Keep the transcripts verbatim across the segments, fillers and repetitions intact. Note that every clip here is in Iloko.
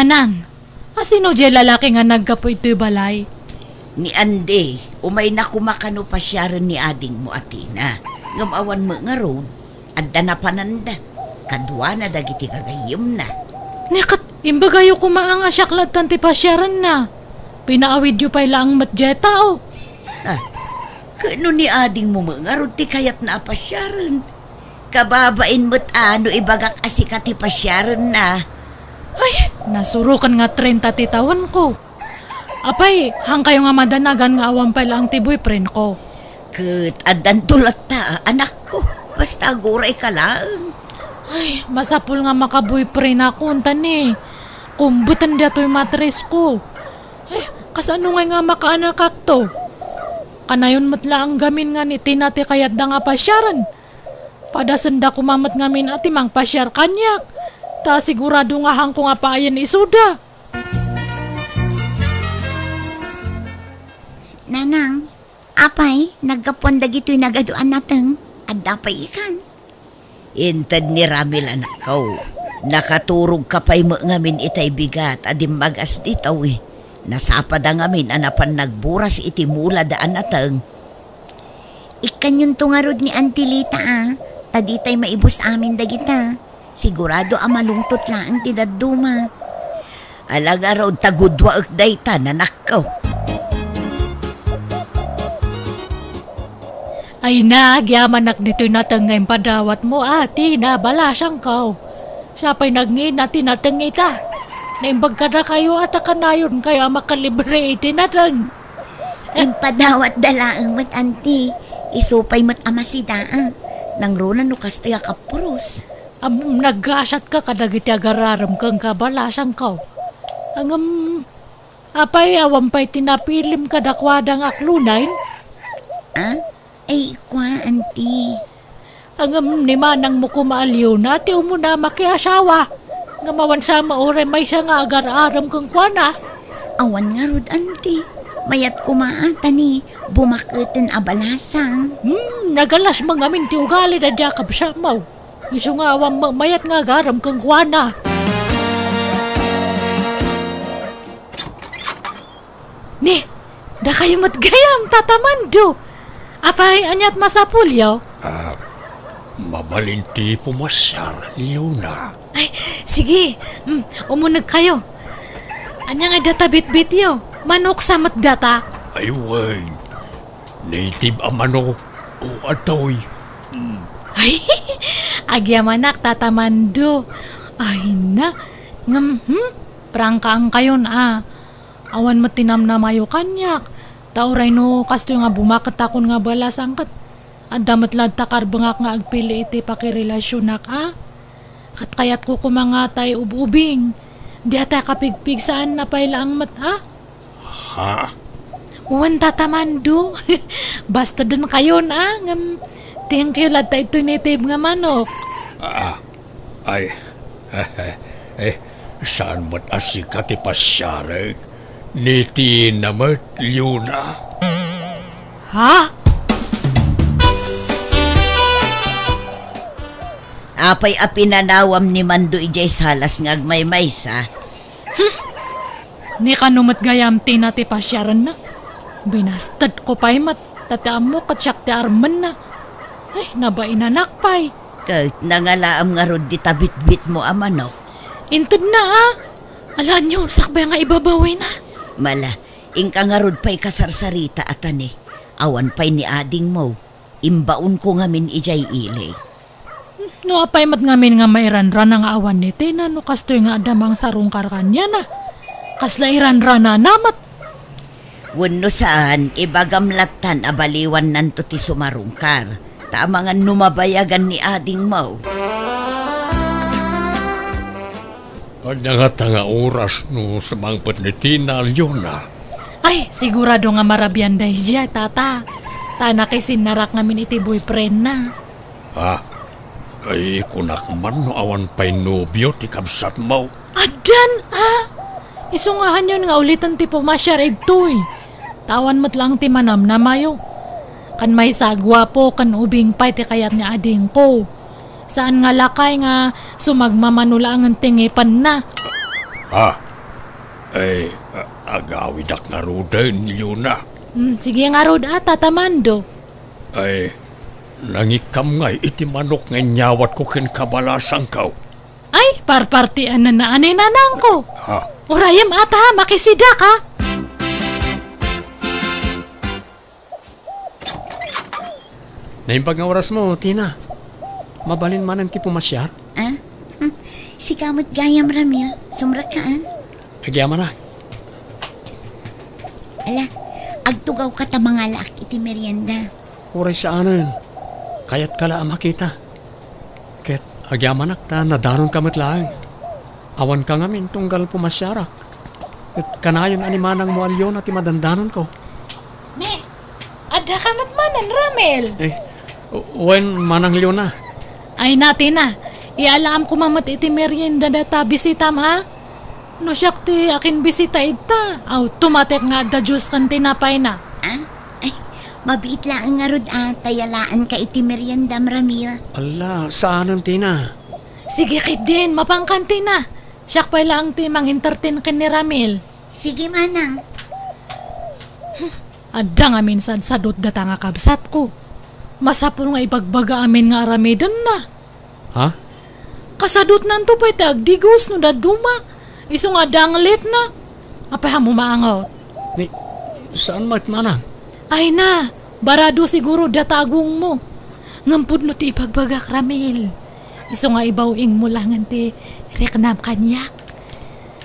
Nanang, asino diay lalaki nga naggapu itoy balay? Ni Andy, umayna koma kano pasiaren ni adingmo a Tina. Ngem awan met ngarud, adda napananda. Kaduana dagiti gagayyemna. Ni ket, imbagayo koma nga siak lattan ti pasiarenna. Pinaawidyo pay laeng met diay tao. Ah, ket no ni adingmo met ngarud ti kayatna a pasiaren? Kababain met a no ibagak a sika ti pasiarenna. Ay, nasuroken nga trenta ti tawenko. Apay, haankayo nga madanagan nga awan pay laeng ti boyfriendko? Ket addanto latta, anakko. Basta agurayka laeng. Ay, masapul nga makaboyfriendakon, ta ni, kumbeten daytoy matrisko. Ay, kasano ngay nga makaanakakto? Kanayon met laeng gamin nga ni Tina ti kayatda nga pasiaren. Padasenda koma met ngamin a ti mangpasiar kaniak, ta sigurado nga haanko nga paayen isuda. Nanang, apay, naggapuan dagitoy nagadu a nateng? Adda pay ikan? Inted ni Ramil, anakko. Nakaturogka pay met ngamin itay bigat a dimmagas dita, wi. Nasapada ngamin a napan nagburas iti mulada a nateng. Ikkanyonto ngarud ni Auntie Lita, a, ta ditay maibus amin dagita. Sigurado a malungtot laeng ti dadduma. Ala ngarud ta gudwaek dayta, nanakko. Ay, nagyamanak ditoy nateng nga impadawatmo, a, Tina, balasangko. Siak pay nagngina ti nateng ita. Naimbag kadakayo a ta kanayonkayo a makalibre iti nateng. Impadawatda laeng met, Auntie. Isu pay met a masida, a. Nangruna no kastoy a kapuros. Am, naggasatka kadagiti agar-arem kenka, balasangko. Ngem, apay, awan pay ti napilim kadakuada nga aklunay? A? Ay, kua, Auntie. Ngem ni manangmo koma a Leona ti umuna a makiasawa. Ngem awan sa mauray maysa nga agar-arem kenkuana. Awan ngarud, Auntie. Mayat koma a, ta ni, bumaketen a balasang. Hmm, nagalas met ngamin ti ugali daydi a kabsatmo. Isu nga awan met mayat nga agar-arem kenkuana. Ni, dakayo met gayam, Tata Mando. Apay, ania't masapulyo? A, mabalin ti pumasiar, Leona. Ay, sige. Mm, umunegkayo. Ania ngay data bitbityo? Manok sa met data? Ay, wen. Native a manok. O, atoy. Mm. Ay, agyamanak, Tata Mando. Ay na. Ngem, hmm? Prangkaankayon, a. Awan met ti namnamayo kaniak. Ta uray no kastoy nga bumaketakon nga balasang ket adda met latta karbengak nga agpili iti pakirelasionak, a. Ket kayatko koma nga tay ub-ubing. Dita kapigpig saan a pay laeng met, a. Ha? Wen, Tata Mando. Bastedenkayon, a, ngem thank you latta itoy native nga manok. A, ay, eh, saan met a sika ti pasiarek? Ni Tina met, Leona. Ha? Apay a pinanawam ni Mando idiay salas nga agmaymaysa? Hmm. Ni kano met gayam Tina ti pasiarenna? Binastedko pay met, ta ti ammo ket siak ti armenna. Ay, nabainanak pay. Ket nangalaam ngarud dita bitbitmo a manok? Intedna, a. Alaanyo, sakbay nga ibabawina. Mala, inka ngarud pay kasarsarita a tani. Awan pay ni adingmo. Imbaonko ngamin idiay ili. No apay met ngamin nga mairanrana nga awan ni Tina no kastoy nga adda mangsarungkar kaniana? Kasla iranranana met. Wenno saan, ibagam lattan a baliwannanto ti sumarungkar, ta amangan no mabayagan ni adingmo. Ania ngata nga oras no sumangpet ni Tina, Leona? Ay, sigurado nga marabian daydiay, Tata. Ta nakisinnarak ngamin iti boyfriendna. Ha? Ay, kunak man no awan pay nobio ti kabsatmo. Addan, a? Isungahanyon nga uliten ti pumasiar igtoy. Ta awan met laeng ti manamnamayo. Kan maysa, guapo ken ubing pay ti kayat ni adingko. Saan nga lakay nga sumagmamano laengen ti ngipenna. Ha? Ay, a-, agawidak ngaruden, Leona. Hmm, sige ngarud, a, Tata Mando. Ay, nangikkam ngay iti manok nga inyawatko ken kabalasangko. Ay, parpartian na naanay nanangko. Ha? Urayem ata, makisidak, ha? Naimbag nga orasmo, Tina. Mabalin manen ti pumasiar? Ah? Hmm. Sika met gayam, Ramil. Sumrekka, ah? Agyamanak. Ala, agtugawka ta mangalaak iti merienda. Uray saanen. Kayatka la a makita. Ket agyamanak ta nadanonka met laeng. Awanka ngamin tunggal pumasiarak. Ket kanayon a ni manangmo a Leona ti madandanonko. Ni, addaka met manen, Ramil? Eh, wen, Manang Leona. Ay, Tina, iyalam koma met iti merienda dayta bisitam, a? No siak ti akinbisita ita, aw, tumatek nga adda juice ken tinapayna. Ah? Ay, mabiit laeng ngarud a, ta iyalaanka iti meriendam, Ramil. Ala, saanen, Tina. Sige ketdin, mapankan, Tina. Siak pay laeng ti mangentertain ken ni Ramil. Sige, manang. Adda ngamin sadsadot data nga kabsatko. Masapul nga ibagbaga amin nga aramidenna. Ha? Kasadotnanto pay ti agdigos no dadduma. Isu nga adda anglitna. Apay, haanmo maangot? Ni, saan met, manang? Ay na, barado siguro data agongmo. Ngem pudno ti ibagbagak, Ramil. Isu nga ibaw-ingmo laengen ti riknam kaniak.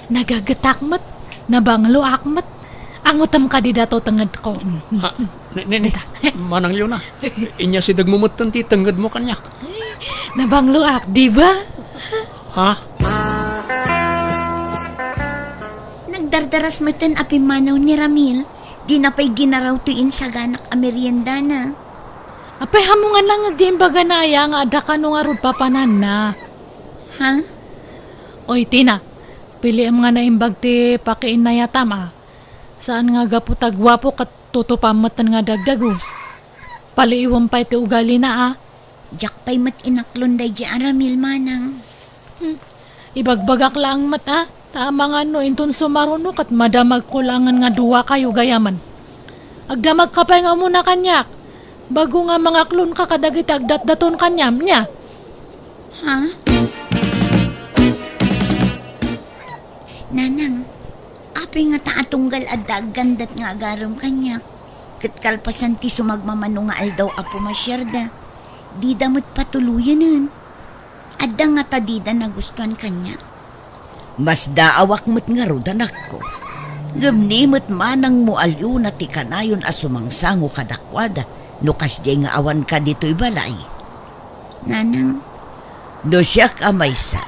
Nagagetak met, nabangloak met. Angotem kadi dato tengedko. Ha? Ni, ni, ni, Dita. Manang Leona, inyasidegmo metten ti tengedmo kaniak. Nabangloak, di ba? Ha? Nagdardaras metten a pimmanaw ni Ramil. Dina pay ginaraw ti insaganak a meriendana. Apay, haanmo nga nangngeg diay imbagana aya nga adda kano ngarud papananna? Ha? Oy, Tina, piliem nga naimbag ti pakiinnayatam, a. Saan nga gapu ta guapo ket tutupam metten nga dagdagus. Paliiwem pay ti ugalina, a. Diak pay met inaklon daydiay a Ramil, manang. Hmm. Ibagbagak laeng met, a, ta amangan no inton sumaruno ket madamagko laengen nga duakayo gayamen. Agdamagka pay nga umuna kaniak, bago nga mangaklonka kadagiti agdatdaton kaniam, nia? Ha? Nanang, apay ngata a tunggal adda aggandat nga agarem kaniak, ket kalpasan ti sumagmamano nga aldaw a pumasiarda, dida met patuloyenen? Adda ngata dida nagustuan kaniak? Masdaawak met ngarud, anakko. Ngem ni met manangmo a Leona ti kanayon a sumangsango kadakuada no kasdiay nga awanka ditoy balay. Nanang. No siak a maysa,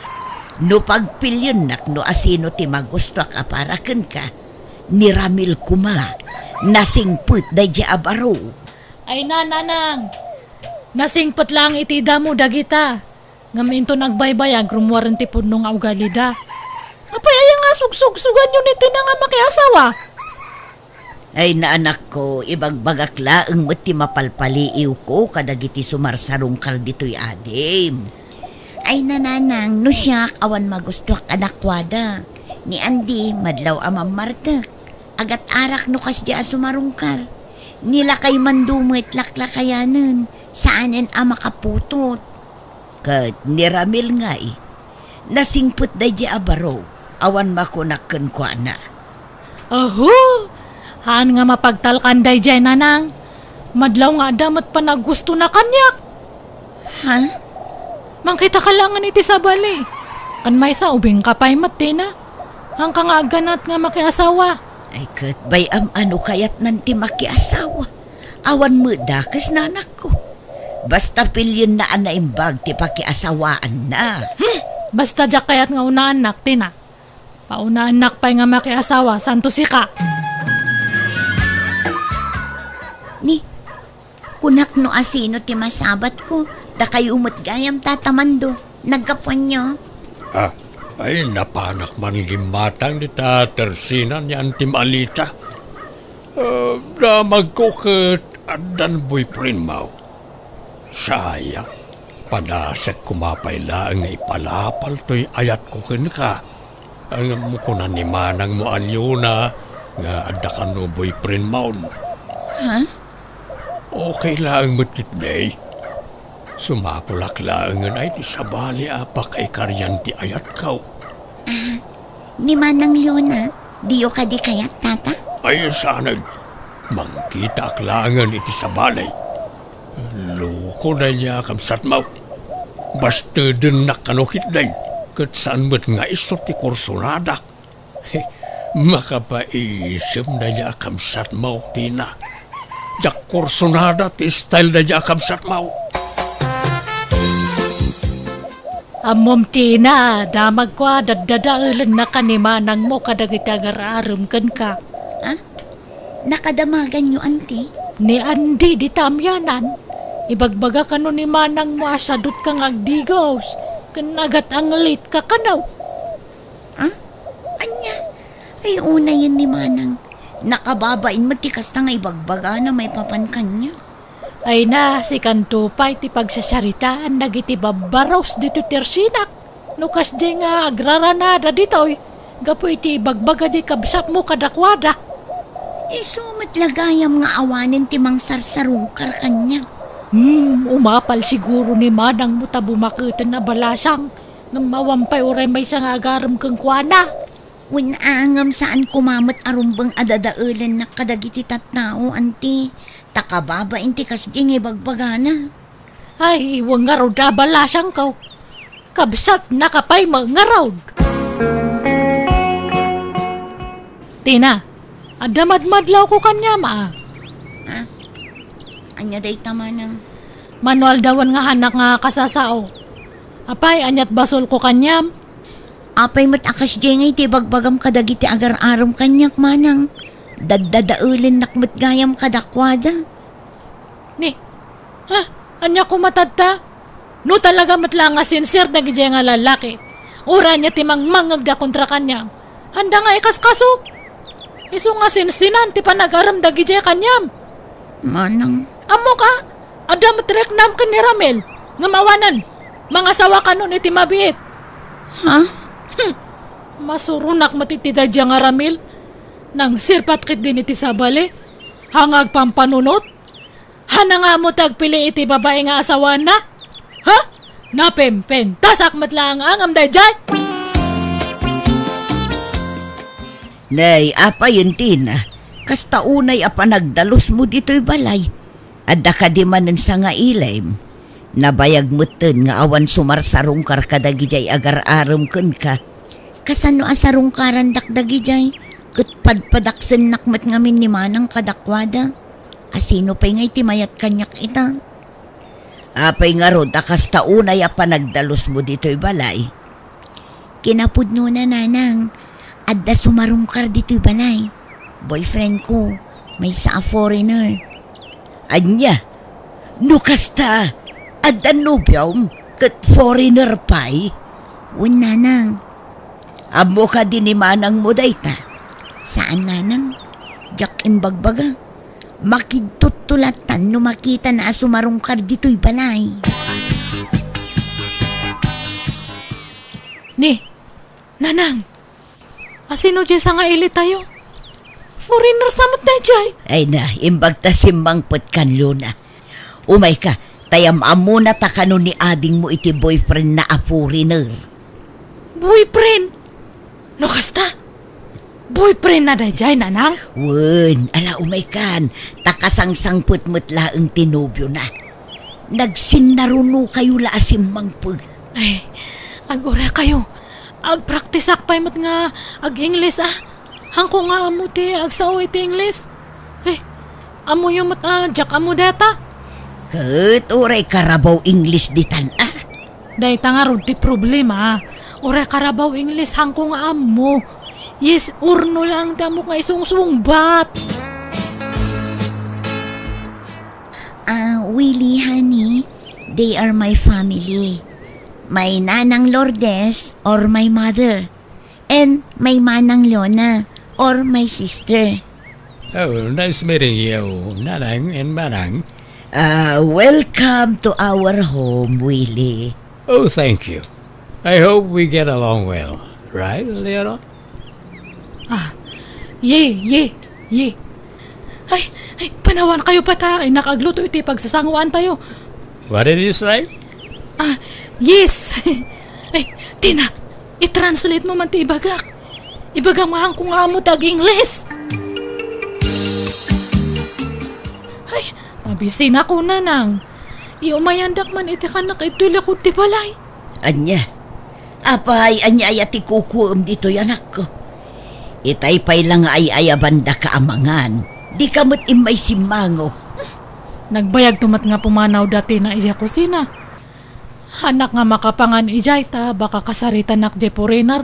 no pagpiliennak no asino ti magustuak a para kenka, ni Ramil koma, nasingpet daydiay a baro. Ay na, nanang. Nasingpet laeng iti damo dagita. Ngem inton agbaybayag, rummuaren ti pudno nga ugalida. Apay aya nga sugsugsuganyo ni Tina nga makiasawa? Ay, naanakko, ibagbagak laeng met ti mapalpaliiwko kadagiti sumarsarungkar ditoy adim. Ay, nanang, no siak, awan magustuak a dakuada. Ni Andy, madlaw a mammartek. Agat-arak no kasdiay a sumarungkar. Ni lakay Mando met laklakayanen, saanen a makaputot. Ket ni Ramil ngay, nasingpet daydiay a baro, awan makunak kenkuana. Aho! Haan nga mapagtalkan daydiay, nanang. Madlaw nga adda met panagustona kaniak. Ha? Mangkitaka laengen iti sabali. Ken maysa, ubingka pay met, Tina. Haanka nga agganat nga makiasawa. Ay, ket bay-am a no kayatnan ti makiasawa. Awan met dakes, nanakko. Basta pilienna a naimbag ti pakiasawaanna. Hmm, basta diak kayat nga unaannak, Tina. Paunaannak pay nga makiasawa, santo sika. Ni, kunak no asino ti masabatko, dakayo met gayam, Tata Mando. Naggapuanyo? Ah, ay, napanak man limmatang dita tersina ni Antim Alita. Ah, damagko ket addan boyfriendmo. Sayang, padasek koma pay laeng nga ipalapal toy ayatko kenka. Ngem kuna ni manangmo a Leona nga adda kano boyfriend maon. Ha? Okay laeng met ketdi. Sumapulak laengen ay ti sabali a pakaikarian ti ayatko. Ah, ni Manang Leona, diyo kadi kayat, Tata? Ay, saan. Mangkitaak laengen iti sabali. Loko daydiay a kabsatmo. Bastedennak kano ketdi, ket saan met nga isu ti kursonadak. Makapaisem daydiay a kabsatmo, Tina. Diak kursonada ti style daydiay a kabsatmo. Ammom, Tina, damagko a daddadaelennak ni manangmo kadagiti agar-arem kenka. Ha? Nakadamaganyo, Auntie? Ni Andy dita amianan, ibagbaga kano ni manangmo a sadutka nga agdigos, ken agat-anglitka kano. Ha? Ania? Ay, unayen ni manang. Nakababain met ti kasta nga ibagbagana maipapan kaniak. Ay na, sikanto pay ti pagsasaritaan dagiti babbaros ditoy tersinak. No kasdiay nga agraranada ditoy, gapu iti ibagbaga diay kabsatmo kadakuada. Isu met la gayam nga awanen ti mangsarsarungkar kaniak. Hmm, umapal siguro ni manangmo ta bumaketen a balasang, ngem awan pay uray maysa nga agarem kenkuana. Wen a, ngem saan koma met a rumbeng a dadaelennak kadagiti tattao, Auntie, ta kababain ti kasdiay nga ibagbagana. Ay, wen ngarud a balasangko. Kabsatnaka pay met ngarud. Tina, adda madmadlawko kaniam, a. Ha? Ania dayta, manang? Mano aldawen nga hanak nga kasasao. Apay, aniat basolko kaniam? Apay met a kasdiay nga iti ibagbagam kadagiti agar-arem kaniak, manang. Daddadaelennak met gayam kadakuada. Ni, ha? Ania koma tatta? No talaga met la nga sincere dagidiay nga lallaki, uray ania ti mangmangngegda kontra kaniam, haanda nga ikaskaso. Isu nga sinsinan ti panagarem dagidiay kaniam. Manang. Ammoka, adda met riknam ken ni Ramil, ngem awanen, mangasawa kanon iti mabiit. Ha? Hmm. Masuronak met iti daydiay nga Ramil. Nangsirpat ketdin iti sabali. Haan nga agpampanunot. Haan nga ammo ti agpili iti babai nga asawaenna? Ha? Napimpintasak met laeng ngem daydiay? Nay, apay, Tina, kasta unay a panagdalusmo ditoy balay. Adda kadi manen sangailim? Nabayag metten nga awan sumarsarungkar kadagidiay agar-arem kenka. Kasano a sarungkarandak dagidiay? Ket padpadaksennak met ngamin ni manang kadakuada. Asino pay ngay ti mayat kaniak ita? Apay ngarud a kasta unay a panagdalusmo ditoy balay? Kinapudnona, nanang, adda sumarungkar ditoy balay. Boyfriend ko, maysa a foreigner. Ania? No kasta, adda nobiom ket foreigner pay? Wen, nanang. Ammo kadi ni manangmo dayta? Saan, nanang. Diak imbagbaga. Makigtutto lattan no makitana a sumarungkar ditoy balay. Ni, nanang, asino diay sangailitayo? Foreigner sa met daydiay. Ay na, imbag ta simmangpet kan Leona. Umayka, ta am-ammona ta kano ni adingmo iti boyfriendna a foreigner. Boyfriend? No kasta? Boyfriendna daydiay, nanang? Wen, ala, umaykan, ta kasangsangpet met laeng ti nobiona. Nagsinnarunokayo la a simmangpet. Ay, ag-uraykayo. Agpraktisak pay met nga ag-Ingles, a. Haanko nga ammo ti agsao iti Ingles. Eh, ammoyo met a diak ammo dayta. Ket uray karabaw Ingles ditan, a. Dayta ngarud ti problema, a. Uray karabaw Ingles, haanko nga ammo. Yes or no lang ti ammok nga isungsungbat. Ah, Willie, honey, they are my family. My Nanang Lourdes or my mother. And my Manang Leona or my sister. Oh, nice meeting you, Nanang and Manang. Ah, welcome to our home, Willie. Oh, thank you. I hope we get along well. Right, Leona? Ah, ye, ye, ye. Ay, ay, panawan kayo pa ta, ay, nakagluto iti pagsasanguan tayo. What did you say? Ah, yes. Ay, Tina, i-translate mo man ti ibagak. Ibagam nga haanko nga ammo ti ag-Ingles. Ay, mabisinak, Nanang. Iumayandak man iti kanak iti likod ti balay. Ania? Apay, ania aya ti kukuem ditoy, anakko? Itay pay la nga ay-ayabandaka a mangan. Dika met immay simmango. Nagbayagto met nga pumanawda Tina idiay kusina. Haannak nga makapangan idiay ta baka kasaritanak diay foreigner.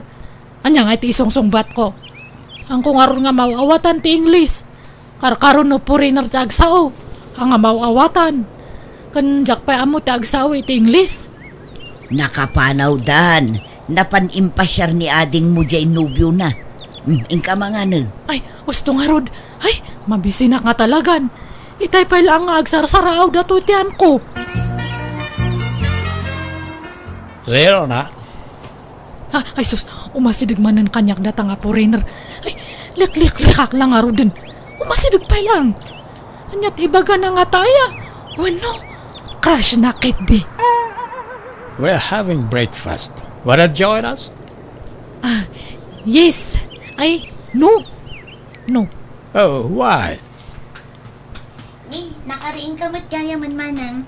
Ania ngay ti isungsungbatko? Haanko ngarud nga maaw-awatan ti Ingles. Karkaro no foreigner ti agsao, haan nga maaw-awatan. Ken diak pay ammo ti agsao iti Ingles. Nakapanawdan, napan impasiar ni adingmo diay nobiona. Hmm, inka manganen. Ay, usto ngarud. Ay, mabisinak nga talagan. Itay pay laeng nga agsarsaraaw datoy ti haanko. Leona? Ha, ay sus, umasideg manen kaniak data nga foreigner. Ay, likliklikak la ngaruden. Umasideg pay laeng. Ania ti ibagana ngata aya? Wenno, crush na ketdi. We're having breakfast. Wanna join us? Ah, yes. Ay, no. No. Oh, why? Ni, nakariingka met gayamen, Manang.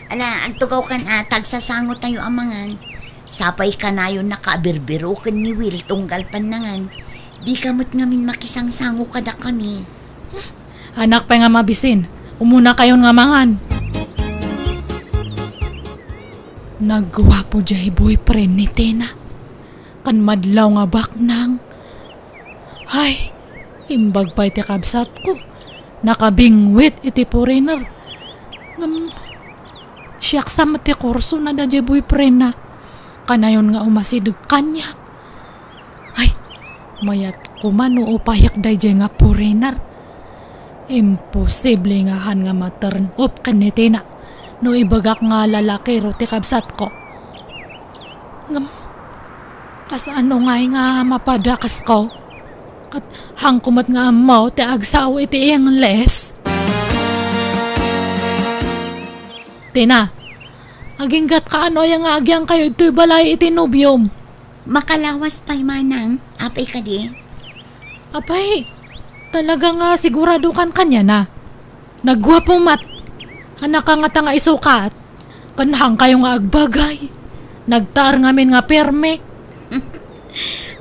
Ala, agtugawkan a, ta agsasango tayo a mangan. Sapay kanayon nakabirbiroken ni Will tunggal pannangan. Dika met ngamin makisangsango kadakami. Haannak pay nga mabisin. Umuna kayon nga mangan. Nagguapo diay boyfriend ni Tina. Ken madlaw nga baknang. Ay, imbag pay ti kabsatko. Nakabingwit iti foreigner. Ngem, siak sa met ti kursona daydiay boyfriendna. Kanayon nga umasideg kaniak. Ay, mayat koma no upayak daydiay nga foreigner. Imposible nga haan nga ma-turn off ken ni Tina no ibagak nga lalakiro ti kabsatko. Ngem, kasano ngay nga mapadakesko? Ket haanko met nga ammo ti agsao iti Ingles. Tina, aginggatka no aya nga agyangkayo ditoy balay iti nobiom? Makalawas pay, Manang. Apay kadi? Apay, talaga nga siguradokan kaniana? Nagguapo met. Haannaka ngata nga isukat. Ken haankayo nga agbagay. Nagtaar ngamin nga perme.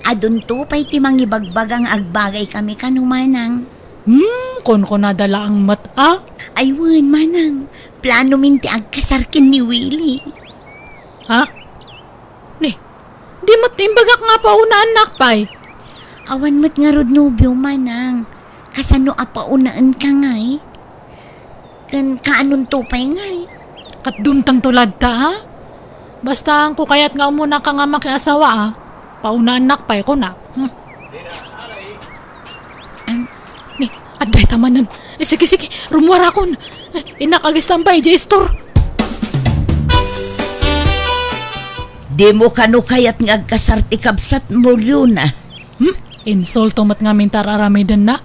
Adunto pay ti mangibagbaga nga agbagay kami kano, Manang. Hmm, kunkunada laeng met a? Ay wen, Manang. Planomin ti agkasar ken ni Willie. Ha? Ni, di met imbagak nga paunaan nak pay. Awan met ngarud nobio, Manang. Kasano a paunaen ka ngay? Ken kaanonto pay ngay? Ket dumteng to ladta, a? Basta haanko kayat nga umuna ka nga makiasawa, a? Paunaan nak pay, kuna. Hmm. Ni, adda ita manen. Eh, sige, sige, rumuarakon. Eh, innak agistambay, idiay istor. Dimo kano kayat nga agkasar ti kabsatmo, Leona? Hmm? Insulto met ngamin ti ar-aramidenna?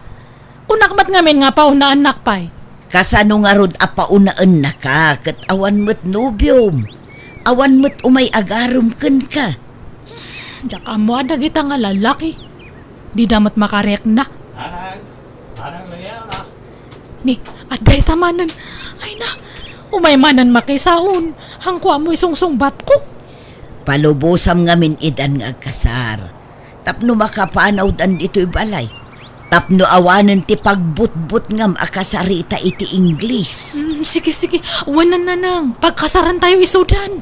Kunak met ngamin nga paunaan nak pay. Kasano ngarud a paunaennaka ket awan met nobiom? Awan met umay agarem kenka? Diak ammo a dagita nga lalaki. Dida met makarikna. Ni, adda ita manen. Ay na, umay manen makisaon. Haanko ammo isungsungbatko. Palubosam ngamin idan nga agkasar. Tapno makapanawdan ditoy balay. Tapno awanen ti pagbutbutngam a kasarita iti Ingles. Mm, sige, sige. Wen, Nanang. Pagkasaran tayo isudan.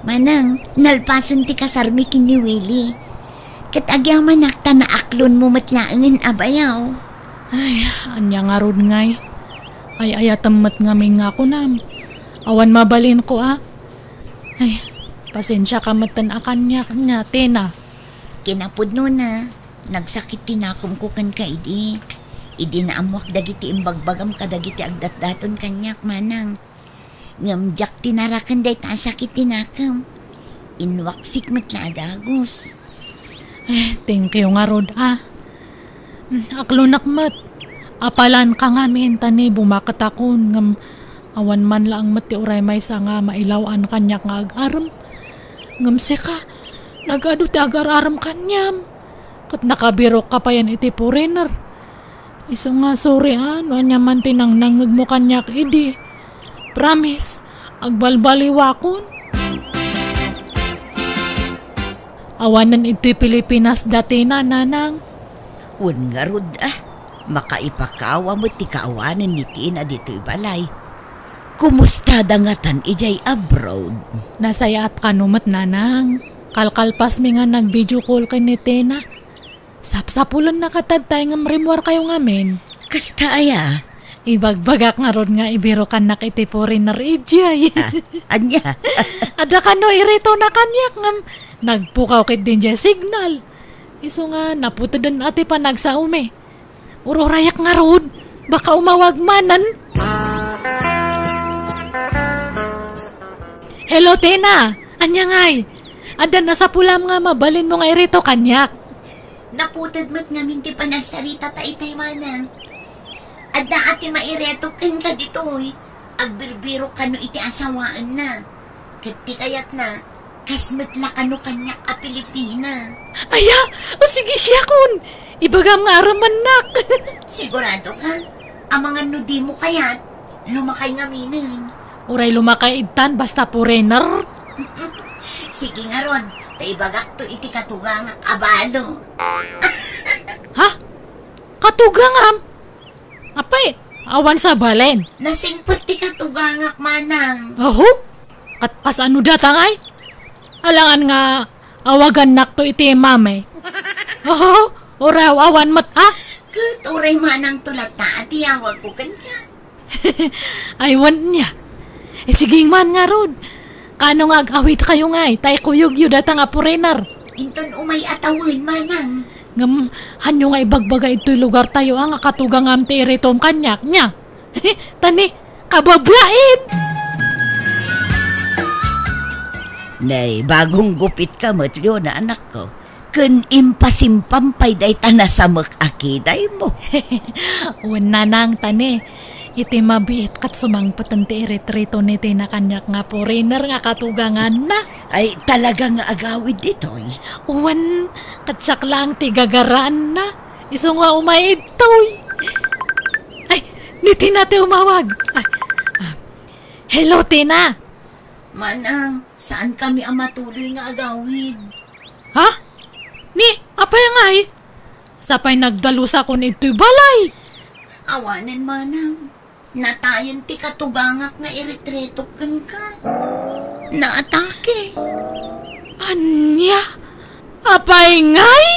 Manang, nalpasen ti kasarmi ken ni Willie. Ket agyamanak ta naaklonmo met laengen a bayaw. Ay, ania ngarud ngay? Ay-ayatem met ngamin nga kunam. Awan mabalinko a. Ay, pasensiaka metten a kaniak, nia, Tina. Kinapudnona, nagsakit ti nakemko kenka idi. Idi naammoak dagiti imbagbagam kadagiti agdatdaton kaniak, Manang. Ngem diak tinaraken dayta a sakit ti nakem. Inwaksik met la a dagus. Eh, thank you ngarud, ah. Hmm, aklonak met. Apalan ka ngamin, ta ni bumaketakon, ngem awan man laeng met ti uray maysa nga mailaw-an kaniak nga agarem. Ngem sika, nagadu ti agar-arem kaniam. Ket nakabirok ka payen iti foreigner. Isu nga, sorry, ah, no ania man ti nangnangngegmo kaniak idi. Promise, agbalbaliwakon. Awanen itoy Pilipinas da Tina, nanang. Wen ngarud, ah, makaipakawa met ti kaawanen ni Tina ditoy balay. Kumusta da ngatan idiay abroad? Nasayaat kano met, nanang. Kalkalpasmi nga nag-video call ken ni Tina. Sapsapulenna katad tay ngem rimmuarkayo ngamin. Kasta aya? Ibagbagak ngarud nga ibirokannak iti foreigner idiay. Ah, ania? Adda kano iritona kaniak ngem nagpukaw ketdi diay signal. Isu nga naputeden a ti panagsaomi. Ururayak ngarud, baka umawag manen. Hello, Tina! Ania ngay? Adda nasapulam nga mabalinmo nga irito kaniak? Naputed met ngamin ti panagsarita ta itay, manang. Adda a ti maireto kenka ditoy. Agbirbirok kano iti asawaenna. Ket ti kayatna, kas met la kano kaniak a Pilipina. Aya! O sige, siakon! Ibagam nga arammannak! Sigurado ka? Amangan no dimo kayat, lumakay ngaminen. Uray lumakay ittan, basta foreigner. Sige ngarud, ta ibagakto iti katugangak a balo. Ha? Katugangam? Apay, awan sabalen. Nasingpet ti katugangak, manang. Aho? Kat-, kasano data ngay? Alangan nga awagannakto iti mami. Aho? Uray awan met, ah? Ket uray manang to latta a ti awagko kenka. Ay, wen nia. Eh, sige man ngarud. Kano nga ag-awidkayo ngay, tay kuyogyo data nga foreigner. Inton umay a tawen, manang. Ngem, hanyo nga ibagbaga itoy lugartayo a nga katugangam ti iritom kaniak, nia? Tani, kababain! Nay, bagong gupit ka met, Leona, anakko. Ken impasimpam pay dayta nasamek a kidaymo. Wen, nanang, tani, iti mabiit ket sumangpeten ti iritritona ti nakaniak nga foreigner nga katuganganna. Ay, talaga nga agawid ditoy? Wen, ket siak laeng ti gagaraanna. Isu nga umay idtoy. Ay, ni Tina ti umawag. Ay, ah. Hello, Tina. Manang, saan kami a matuloy nga agawid? Ha? Ni, apay ngay? Sapay nagdalusakon itoy balay. Awanen, manang. Natayen ti katugangak nga iritretok kenka. Naatake. Ania? Apay ngay?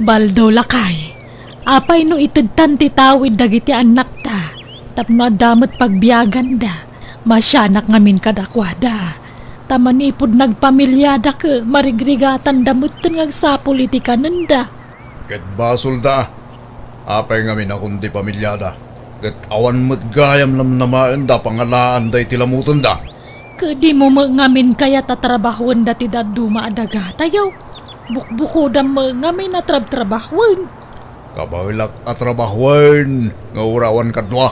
Baldo, lakay, apay no itedtan ti tawid dagiti annakta tapno adda met pagbiaganda? Masianak ngamin kadakuada, ta manipud nagpamiliada ket marigrigatanda metten nga agsapul iti kanenda. Ket basolda, apay ngamin a kundi pamiliada, ket awan met gayam namnamaenda a pangalaanda iti lamutenda. Ket dimo met ngamin kayat a trabahuenda ti dadduma a dagatayo? Bukbukodam met ngamin a trabtrabahuen. Kabaelak a trabahuen nga uray awan kadua.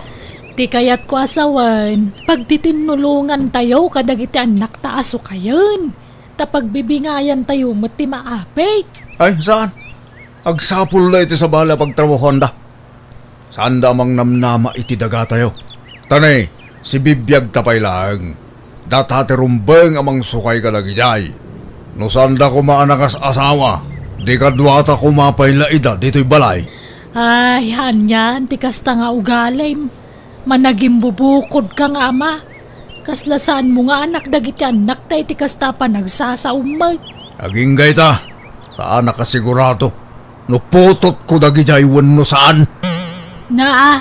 Ti kayatko a sawen, pagtitinulongantayo kadagiti annakta a sukayen, ta pagbibingayantayo met ti maapit. Ay, saan? Agsapulda iti sabali a pagtrabahoanda. Saanda a mangnamnama iti dagatayo. Ta ne, sibibiagta pay laeng. Data ti rumbeng a mangsukay kadagidiay. No saanda koma a nakas-asawa, di kaduata koma pay la ida ditoy balay. Ay, anian ti kasta nga ugalim. Managimbubukodka nga ama. Kasla saanmo nga anak dagiti annakta iti kasta a panagsasaom met. Agingga ita, saanak a sigurado no putotko dagidiay wenno saan. Naa,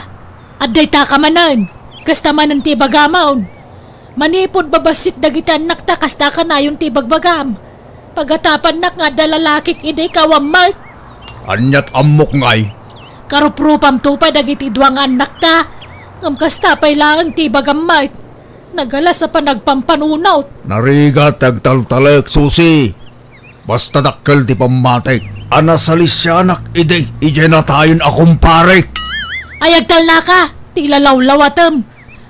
adda ita ka manen. Kasta manen ti ibagam. Manipud babassit dagiti annakta, kasta kanayon ti ibagbagam. Pagatapannak nga adda lalakik idi ikaw a met. Aniat ammok ngay? Karuprupamto pay dagiti dua nga annakta. Ngem kasta pay laeng ti ibagam met. Nagalas a panagpampanunot. Narigat ti agtaltalek, Susi. Basta dakkel ti pammatik a nasalisianak idi, idiay natayon a kumparek. Ay, agtalnaka, ti ilalawlawatem.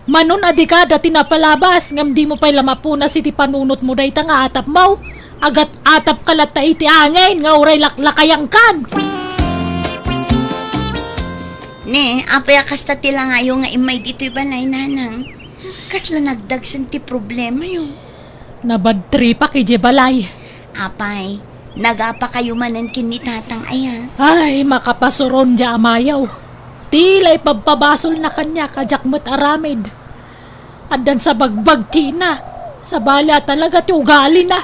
Manon a dika dati napalabas, ngem dimo pay la mapunas iti panunotmo dayta nga atapmo. Agat-atapka latta iti angin nga uray laklakayangkan. Ne, apay a kasta ti langayo nga immay ditoy balay, nanang? Kasla nagdagsen ti problemayo. Nabadtripak idiay balay. Apay, nagapakayo manen ken ni tatang aya? Ay, makapasuron diay amayo. Ti la ipabpabasolna kaniak a diak met aramid. Addan sa bagbagtina. Sabali a talaga ti ugalina.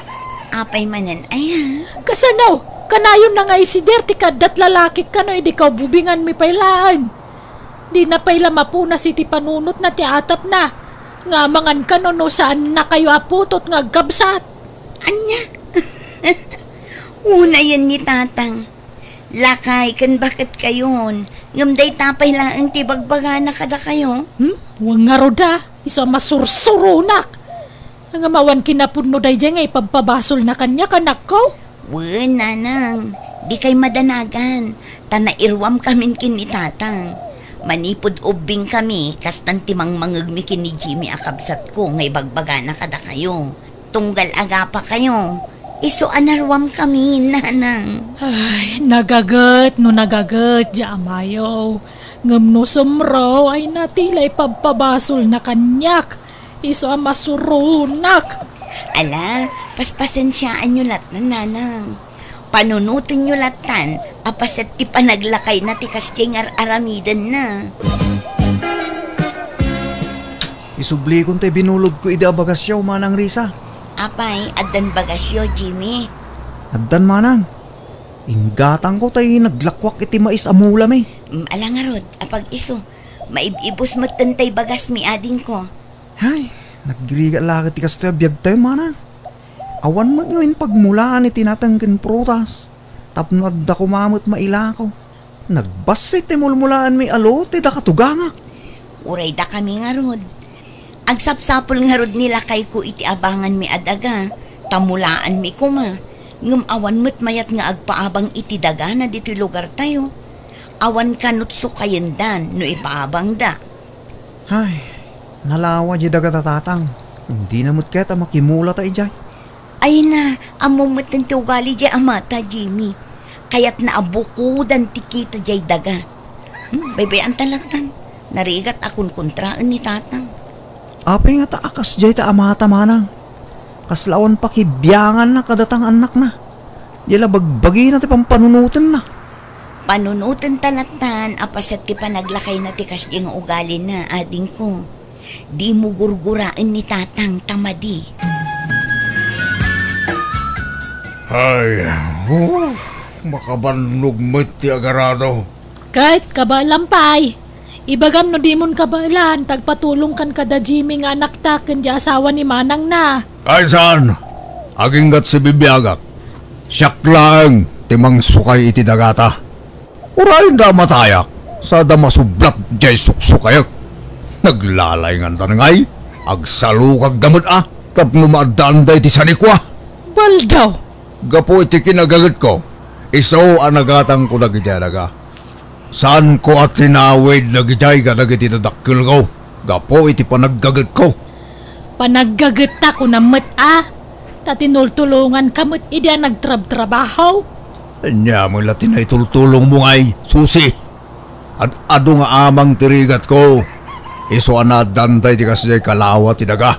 Apay manen aya? Kasano? Kanayon na nga isider ti kaddat lalaki kano idi kaububinganmi pay laeng. Dina pay la mapunas iti panunotna ti atapna, nga amangan kano no saannakayo a putot nga agkabsat. Ania? Unayen ni tatang. Lakay ken baketkayon, ngem dayta pay laeng ti bagbagana kadakayo. Hmm? Wen ngarud a, isu a masursuronak. Ngem awan kinapudno daydiay nga ipabpabasolna kaniak, anakko. Wen, nanang, dikay madanagan, ta nairuamkamin ken ni tatang. Manipud ubbingkami, kastan ti mangmangegmi ken ni Jimmy a kabsatko nga ibagbagana kadakayo. Tunggal agapakayo, isu a naruamkami, nanang. Ay, nagaget no nagaget diay amayo. Ngem no sumro, ay na ti la ipabpabasolna kaniak. Isu a masuronak. Ala, paspasensiaanyo lattan, nanang. Panunotenyo lattan a paset ti panaglakayna ti kasdiay nga ar-aramidenna. Isublikon tay binulodko idi a bagasyo, Manang Risa. Apay, addan bagasyo, Jimmy? Addan, Manang. Inggatangko tay naglakuak iti mais a mulami. Mm, ala ngarud, apag-isu. Maib-ibus metten tay bagasmi, adingko. Hay, nagrigat la ket ti kastoy a biagtayo, Manang. Awan met ngamin pagmulaan iti nateng ken prutas, tapno adda koma met mailako. Nagbassit ti mulmulaanmi a lote dakatugangak. Uray dakami ngarud. Agsapsapul ngarud ni lakayko iti abanganmi a daga, ta mulaanmi koma. Ngem awan met mayat nga agpaabang iti dagana ditoy lugartayo. Awan kanut sukayendan no ipaabangda. Ay, nalawa diay dagata, Tatang. Dina met kayat a makimulata idiay. Ay na, ammom metten ti ugali diay amata, Jimmy. Kayatna a bukodan ti kita diay daga. Hmm, baybay-anta lattan. Narigat a kunkuntraen ni Tatang. Apay ngata a kasdiay ta amata, Manang? Kasla awan pakibianganna kadata nga annakna. Diay la bagbagina ti pampanunotenna. Panunotenta lattan a paset ti panaglakayna ti kasdiay nga ugalina, adingko. Dimo gurguraen ni Tatang ta madi. Ay, oh, makabannog met ti agarado. Ket kabaelam pay. Ibagam no dimon kabaelan, ta agpatulongkan kada Jimmy nga anakta ken diay asawa ni manangna. Ay saan? Aginggat sibibiagak. Siak laeng ti mangsukay iti dagata. Uray da matayak, sada masublat diay suksukayek. Naglalaynganda ngay, agsalukagda met a, tapno maaddaanda iti sanikua. Baldaw! Gapu iti kinagagetko, isu a nagatangko dagidiay daga. Saanko a tinawid dagidiay kadagiti dadakkelko gapu iti panaggagetko. Panaggagetta kunam met a, ta tinultulonganka met idi a nagtrabtrabaho. Ania met la ti naitultulongmo ngay, Susi? Ad-adu nga amang ti rigatko, isu a naaddanta iti kasdiay kalawa ti daga.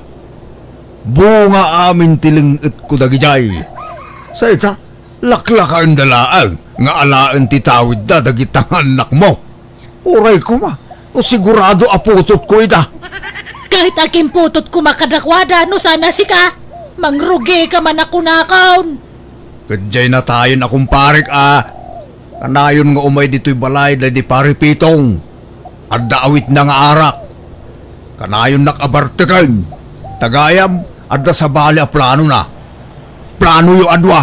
Bunga amin ti leng-etko dagidiay. Sa ita, laklakaenda laeng nga alaen ti tawidda dagita nga annakmo. Uray koma, no sigurado a putotko ida. Ket aginputot koma kadakuada no saan a sika, mangrugika man a kunakon. Ket diay natayon a kumparek a, kanayon nga umay ditoy balay daydi Pari Pitong. Adda awitna nga arak. Kanayonnak a barteken. Ta gayam, adda sabali a planona. Planoyo a dua.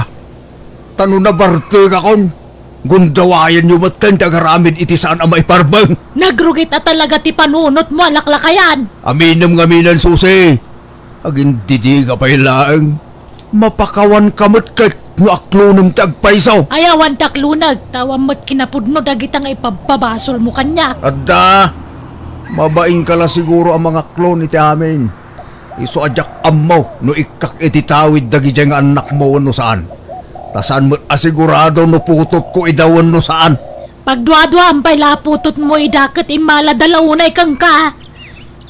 Ta no nabartekakon, Gundawayanyo metten ti agaramid iti saan a maiparbeng. Nagrugit a talaga ti panunotmo a laklakayan. Aminem ngamin, Susi. Agindidiga pay laeng. Mapakawanka met ket no aklonem ti agpayso. Ay, awan ti akloneg, ta awan met kinapudno dagita nga ipabpabasolmo kaniak. Adda, mabainka la siguro a mangaklon iti amin. Isu a diak ammo no ikkak iti tawid dagidiay nga annakmo wenno saan. Ta saan met a sigurado no putotko ida wenno saan. Pagduaduam pay la a putotmo ida ket immalada la unay kenka.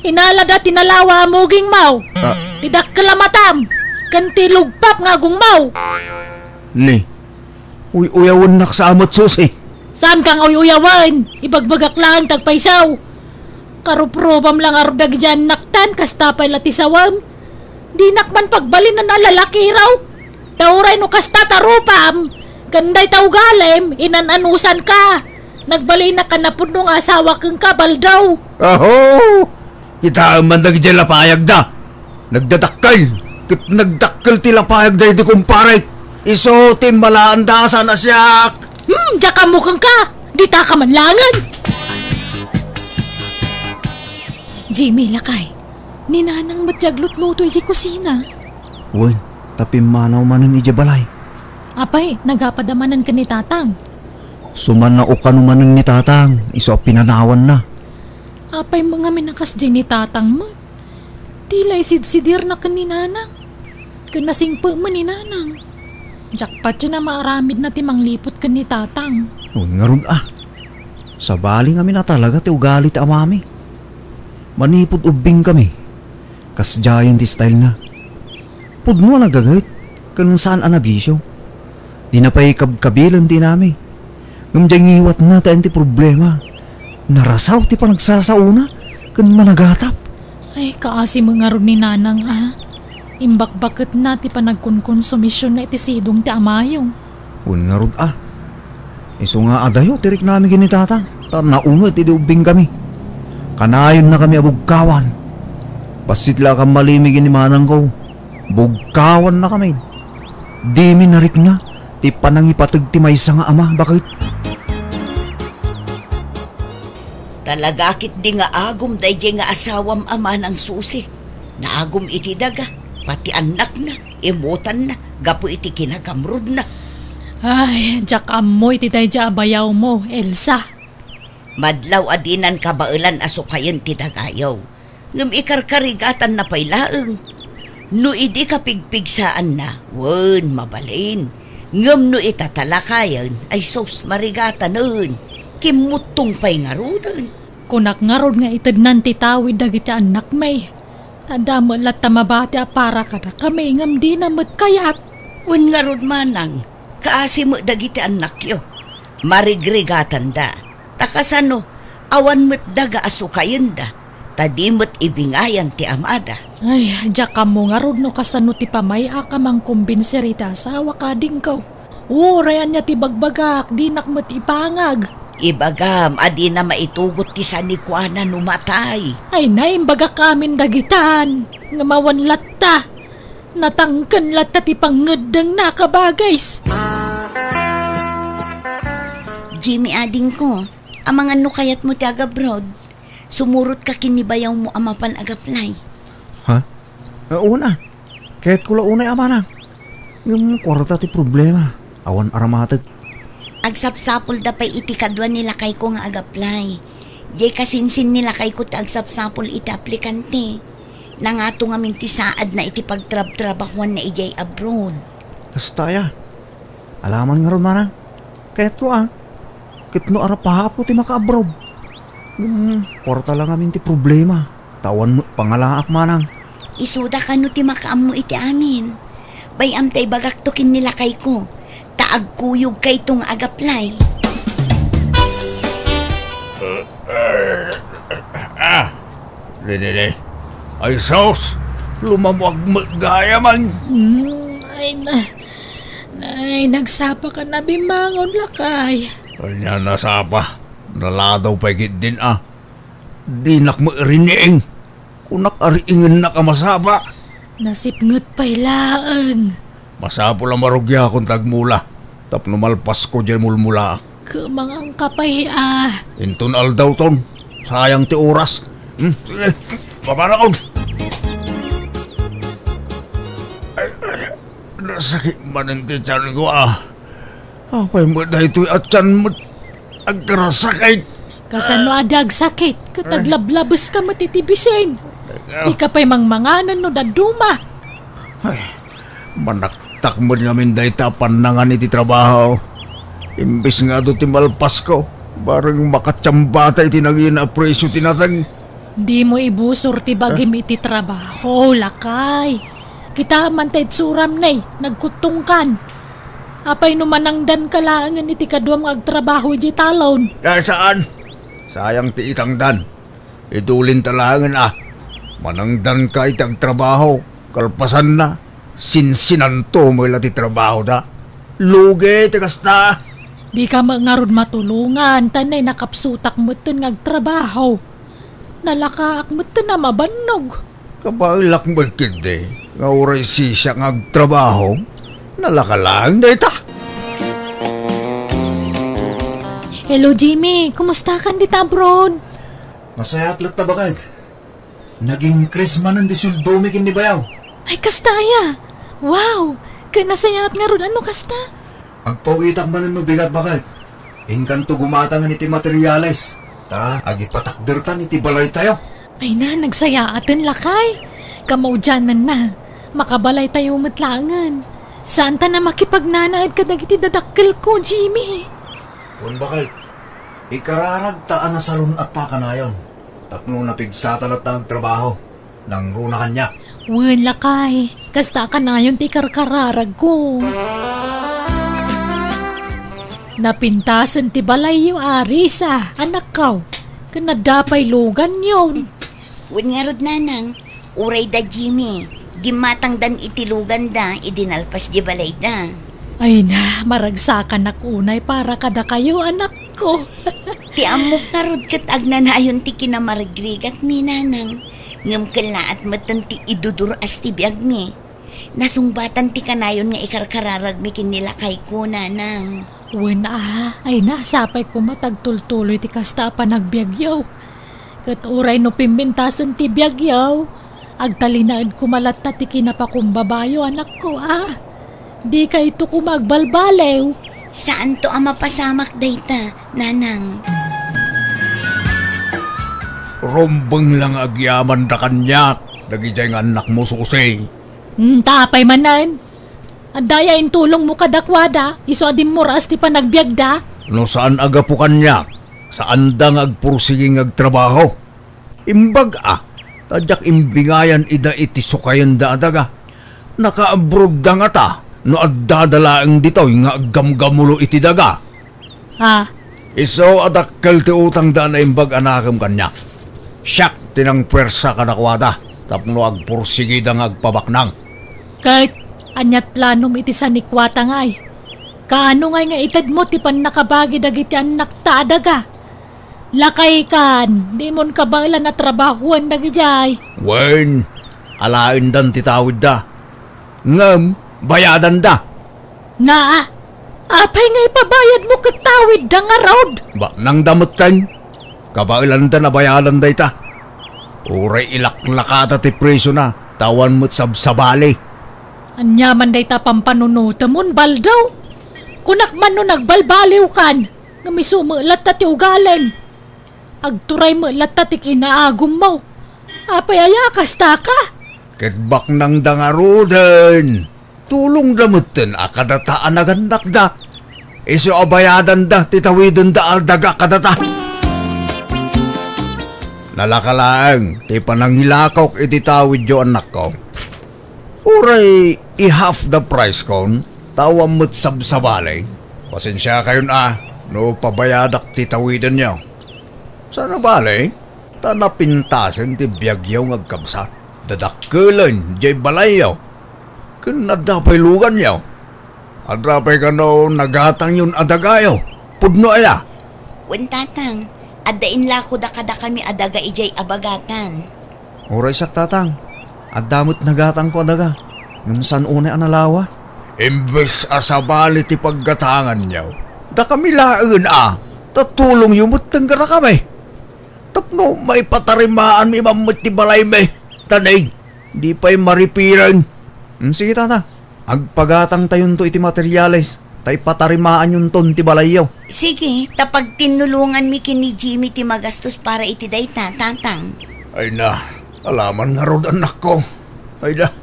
Inalada ti nalawa a mugingmo. Ah. Ti dakkel a matam, ken ti lugpap nga agongmo. Ni, uy-uyawennak sa amet, Susi. Saanka nga uy-uyawen? Ibagbagak laeng ti agpayso. Karuprubam la ngarud dagidiay annaktan, kasta pay la ti sawem. Dinak man pagbalinen a lalakiraw. Ta uray no kasta ti rupam, ken dayta ugalim, inan-anusanka. Nagbalinak a napudno nga asawa kenka, Baldaw. Aho! Kitaem man dagidiay lapayagda. Nagdadakkel, ket nagdakkel ti lapayagda idi kumpare. Isu ti immalaanda a saan a siak. Hmm, diak ammo kenka. Ditaka man laengen. Jimmy, lakay. Ni Nanang met ti aglutluto idiay kusina. Wen, ta pimmanaw manen idiay balay. Apay, nagapada manen ken ni Tatang? Sumannaokano manen ni Tatang, isu a pinanawanna. Apay met ngamin a kasdiay ni Tatang met? Ti la isidsidirna ken ni Nanang. Ken nasingpet met ni Nanang. Diak patien a maaramidna ti mangliput ken ni Tatang. Wen ngarud a. Sabali ngamin a talaga ti ugali ti amami. Manipud ubbingkami, kasdiayen ti stylena. Pudno a nagaget, ken saan a nabisio. Dina pay kabkabilen ti inami. Ngem diay ngiwatna ti ayan ti problema. Narasaw ti panagsasaona ken managatap. Ay, kaasi met ngarud ni Nanang a. Imbakbaketna ti panagkonkonsumision iti sidong ti amayo. Wen ngarud a. Isu nga adayo ti riknami ken ni Tatang, ta naunget idi ubbingkami. Kanayonnakami a bugkawan. Bassit la a kammalimi ken ni manangko. Bugkawannakami. Dimi narikna ti panangipateg ti maysa nga ama. Baket? Talaga ketdi nga agum daydiay nga asawam a manang Susi. Naagum iti daga, pati annakna, imutanna, gapu iti kinagamrudna. Ay, diak ammo iti daydiay a bayawmo, Elsa. Madlaw a dinan kabaelan a sukayen ti dagayo. Ngem ikarkarigatanna pay laeng. No idi kapigpigsaanna, wen, mabalin. Ngem no itatalakayen, ay sus, marigatanen. Kimmuttong pay ngaruden. Kunak ngarud nga itednan ti tawid dagiti annakmi. Ta adda met latta mabati a para kadakami ngem dina met kayat. Wen ngarud manang, kaasi met dagiti annakyo. Marigrigatanda. Ta kasano, awan met daga a sukayenda, ta di met ibingayan ti amada. Ay, diak ammo ngarud no kasano ti pamay-ak a mangkumbinser iti asawak, adingko. Uray ania ti bagbagak, dinak met ipangag. Ibagam a dina maitugot ti sanikuana no matay. Ay, naimbagak amin dagitan. Ngem awan latta. Natangken latta ti pangngeddengna, kabagis. Jimmy, adingko, amangan no kayatmo ti agabroad? Sumurotka ken ni bayawmo a mapan agaplay. Ha? Eh, una. Kayatko la unay a manang. Ngem kuarta ti problema. Awan aramatek. Agsapsapulda pay iti kadua ni lakayko nga agaplay. Diay kasinsin ni lakayko ti agsapsapul iti aplikante. Nangato ngamin ti saadna iti pagtrabtrabahoanna idiay abroad. Kasta aya. Alaman ngarud, manang. Kayatko a. Ket no arapaapko ti makaabroad. Ngem, kuarta la ngamin ti problema. Ta awan met pangalaak, manang. Isuda kano ti makaammo iti amin. Bay-am ta ibagakto ken ni lakayko. Ta agkuyogkayto nga agaplay. Ah, didi, di. Ay, sus! Lumamuag met gayaman. Hmm, ay na, ay, nagsapa ka na bimangon, lakay. Ania nasapa? Naladaw pay ketdin a. Dinak met riing. Kunak a riingennak a masapa. Nasipnget pay laeng. Masapul a marugiakon ta agmula. Tapno malpasko diay mulmulaak. Kumangangka pay a. Inton aldawton, sayang ti oras. Hmm, sige, babanakon. Ay, ay, nasakit manen ti tianko a. Apay met daytoy a tian met agkarasakit? Kasano a di agsakit? Ket aglablabeska met iti bisin. Dika pay mangmangan no dadduma. Ay, manaktak met ngamin dayta a pannangan iti trabaho. Imbes nga adu ti malpasko, bareng makatiambata iti nangina a presio ti nateng. Dimo ibusor ti bagim iti trabaho, lakay. Kita man ta itsuram ne, nagkuttongkan. Apay no manangdanka laengen iti kaduam nga agtrabaho idiay talon? Ah, saan? Sayang ti itangdan. Idulinta laengen a. Manangdanka iti agtrabaho. Kalpasanna, sinsinanto met la ti trabahoda. Lugi ti kasta. Dika met ngarud matulongan, ta nay nakapsutak metten nga agtrabaho. Nalakaak metten a mabannog. Kabaelak met ketdi nga uray sisiak nga agtrabaho, nalaka laeng dayta. Hello, Jimmy. Kumustakan dita abroad? Nasayaat latta, baket. Nag-increase manen ti sueldomi ken ni bayaw. Ay, kasta aya? Wow! Ket nasayaat ngarud no kasta? Agpaw-itak manen no bigat, baket. Inkanto gumatangen iti materiales, ta agipatakdertan iti balaytayo. Ay na, nagsayaaten, lakay. Kamaudiananna, makabalaytayo met laengen. Saanta a makipagnanaed kadagiti dadakkelko, Jimmy. Wen, baket, ikararagta a nasalun-atta kanayon tapno napigsata latta nga agtrabaho. Nangruna kaniak. Wen, lakay, kasta a kanayon ti ikarkararagko. Napintasen ti balayyo, Arisa, anakko, ken adda pay luganyon. Wen ngarud, nanang, uray da Jimmy, gimmatangdan iti luganda idi nalpas di balayda. Ay na, maragsakanak unay para kadakayo, anakko. Ti ammok ngarud ket agnanayon ti kinamarigrigatmi, nanang. Ngem kellaat metten ti idudur-as ti biagmi. Nasungbatan ti kanayon nga ikarkararagmi ken ni lakayko, nanang. Wen a, ay na, sapay koma ta agtultuloy ti kasta a panagbiagyo. Ket uray no pimpintasen ti biagyo, agtalinaed koma latta ti kinapakumbabayo, anakko a. Dikayto koma agbalbaliw. Saanto a mapasamak dayta, nanang. Rumbeng la nga agyamanda kaniak dagidiay nga annakmo, Susi. Hmm, ta apay manen? Adda aya intulongmo kadakuada, isu a dimmuras ti panagbiagda? No saan a gapu kaniak, saanda nga agpursigi nga agtrabaho. Imbag a, ta diak imbingayan ida iti sukayenda a daga. Nakaabroadda ngata no addada laeng ditoy nga aggamgamulo iti daga. Ah. Isu a dakkel ti utangda a naimbag a nakem kaniak. Siak ti nangpuersa kadakuada tapno agpursigida nga agpabaknang. Ket aniat planom iti sanikuatangay? Kaano ngay nga itedmo ti pannakabagi dagiti annakta a daga? Lakaykan, dimon kabaelan a trabahoen dagidiay. Wen, alaendan ti tawidda. Ngem bayadanda. Naa, apay nga ipabayadmo ket tawidda ngarud? Baknangda metten. Kabaelanda a bayadan dayta. Uray ilaklakada ti presiona, ta awan met sabsabali. Ania man dayta pampanunotemon, Baldo? Kunak man no nagbalbaliwkan, ngem isu met latta ti ugalem. Agturay met latta ti kinaagummo. Apay aya a kastaka? Ket baknangda ngaruden. Tulongda metten a kadata a nagannakda. Isu a bayadanda ti tawidenda a daga kadata. Nalaka laeng ti panangilakok iti tawidyo, annakko. Uray i-half the price kon, ta awan met sabsabali. Pasensiakayon a no pabayadak ti tawidenyo. Saan a bale, ta napintasen ti biagyo nga agkabsat. Dadakkelen diay balayyo. Ken adda pay luganyo. Adda pay kano nagatangyon a dagayo. Pudno aya? Wen, tatang, adda inlakoda kadakami a daga idiay abagatan. Uray siak, tatang, adda met nagatangko a daga, ngem saan unay a nalawa. Imbes a sabali ti paggatanganyo, dakami laengen a, ta tulongyo metten kadakami. Tapno maipatarimaanmi man met ti balaymi, ta nay, di pay maripireng. Hmm, sige, tata. Agpagatangtayonto iti materiales, ta ipatarimaanyonton ti balayyo. Sige, ta pagtinnulonganmi ken ni Jimmy ti magastos para iti dayta, Tatang. Ay na, alaman ngarud, annakko. Ay na,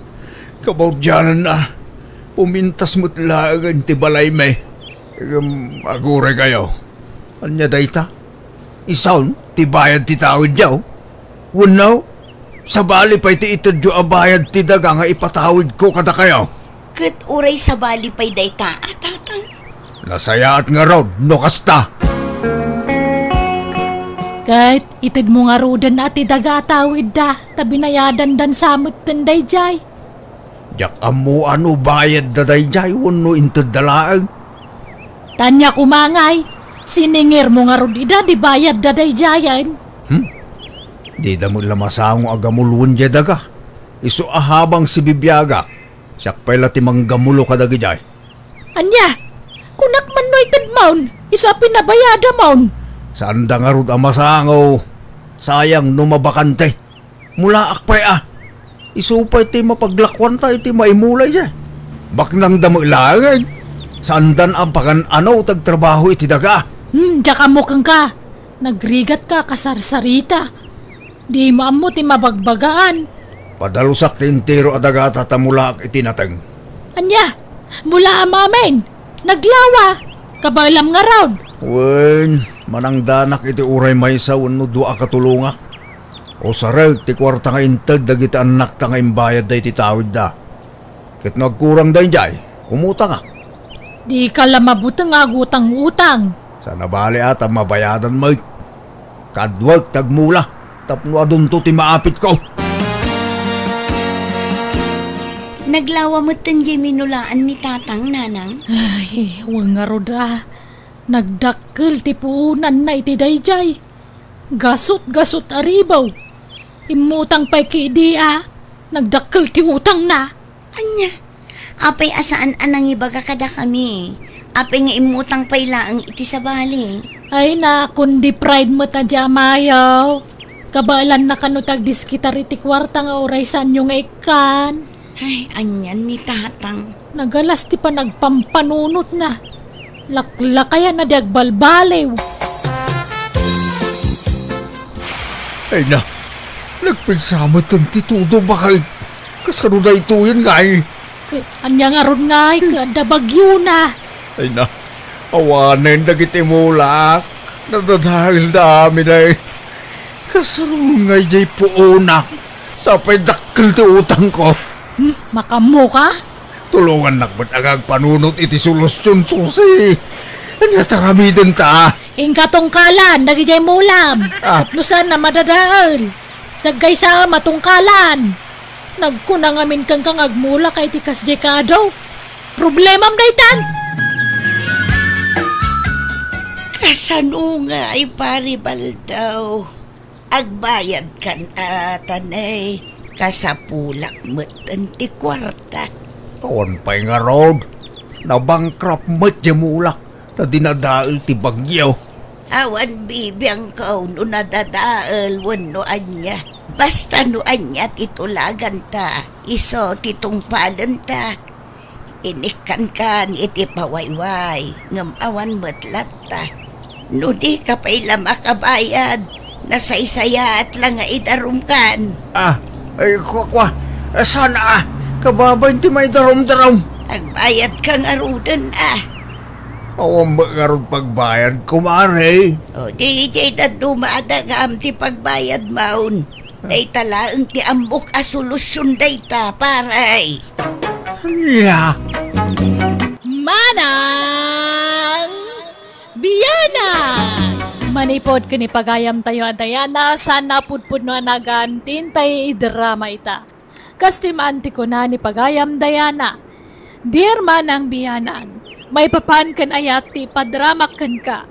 kabaudiananna, pumintas met laengen ti balaymi. Ngem aguray kayo. Ania dayta? Isun ti bayad ti tawidyo? Wenno, sabali pay ti itedyo a bayad ti daga nga ipatawidko kadakayo? Ket uray sabali pay dayta a, Tatang? Nasayaat ngarud no kasta. Ket itedmo ngaruden a ti daga a tawidda, ta binayadandan sa metten daydiay. Diak ammo a no bayadda daydiay wenno intedda laeng. Ta ania koma ngay, siningirmo ngarud ida di bayadda daydiayen? Hmm? Dida met la masango a gamuloen diay daga. Isu a habang sibibiagak, siak pay la ti manggamulo kadagidiay. Ania? Kunak man no itedmon, isu a pinabayadamon. Saanda ngarud a masango. Sayang no mabakante. Mulaak pay a. Isu pay ti mapaglakuanta iti maimula idiay. Baknangda met laeng. Saandan a pagan-ano ti agtrabaho iti daga. Hmm, diak ammo kenka. Nagrigatka, kasarsarita. Dimo ammo ti mabagbagaan. Padalusak ti entero a dagata ta mulaak iti nateng. Ania? Mulaam amin? Naglawa? Kabaelam ngarud? Wen, manangdanak iti uray maysa wenno dua a katulongak. Usarek ti kuarta nga inted dagiti annakta nga imbayadda iti tawidda. Ket no agkurang daydiay, umutangak. Dika la mabuteng a agutang-utang. Saan a bale a ta mabayadan met. Kaduak ti agmula tapno adunto ti maapitko. Naglawa metten diay minulaan ni Tatang, Nanang. Ay, wen ngarud a. Nagdakkel ti puonanna iti daydiay. Gasut-gasut a ribaw. Immutang pay ket idi a nagdakkel ti utangna. Ania? Apay a saan a nangibaga kadakami? Apay nga immutang pay laeng iti sabali? Ay na, kundi pride met a di amayo. Kabaelanna kano ti agdiskitar iti kuarta nga uray saanyo nga ikkan. Ay, anian ni Tatang? Nagalas ti panagpampanunotna. Laklakayan a di agbalbaliw. Ay na, nagpigsa metten ti tudo, baket. Kasano daytoyen ngay? Ket ania ngarud ngay, ket adda bagyona. Ay na, awanen dagiti mulak. Nadadaelda amin ay. Kasano ngay diay puonak? Sapay dakkel ti utangko. Hmm, makammoka? Tulongannak met a agpanunot iti solusion, Susi. Ania ti aramidenta? Inka tungkalan dagidiay mulam. Ah. Tapno saan a madadael. Saggaysa a matungkalan. Nagkuna ngamin kenka nga agmulaka iti kasdiay kaadu. Problemam daytan. Kasano ngay, Pari Baldaw? Agbayadkan a, tanay, kasapulak metten ti kuarta. Awan pay ngarud, nabankrupt met diay mulak ta dinadael ti bagyo. Awan bibiangko no nadadael wenno ania. Basta no ania ti tulaganta, isu ti tungpalenta. Inikkankan iti pawayway, ngem awan met latta. No dika pay la makabayad, nasaysayaat la nga idarumkan. Ah, ay, kua, kua. Eh, saan a? Kababain ti maidarumdarum. Agbayadka ngaruden a. Awan met ngarud pagbayad, kumare. O, di, di dadduma a dagam ti pagbayadmon. Dayta laeng ti ammok a solusion dayta, pare. Ania? Manang biyanan! Manipud ken ni pagayamtayo a Diana, saan a pudpudno a nagan ti intay idrama ita. Kastoy man ti kuna ni pagayam Diana, Dear Manang Biyanan, maipapan ken ayat ti ipadramak kenka.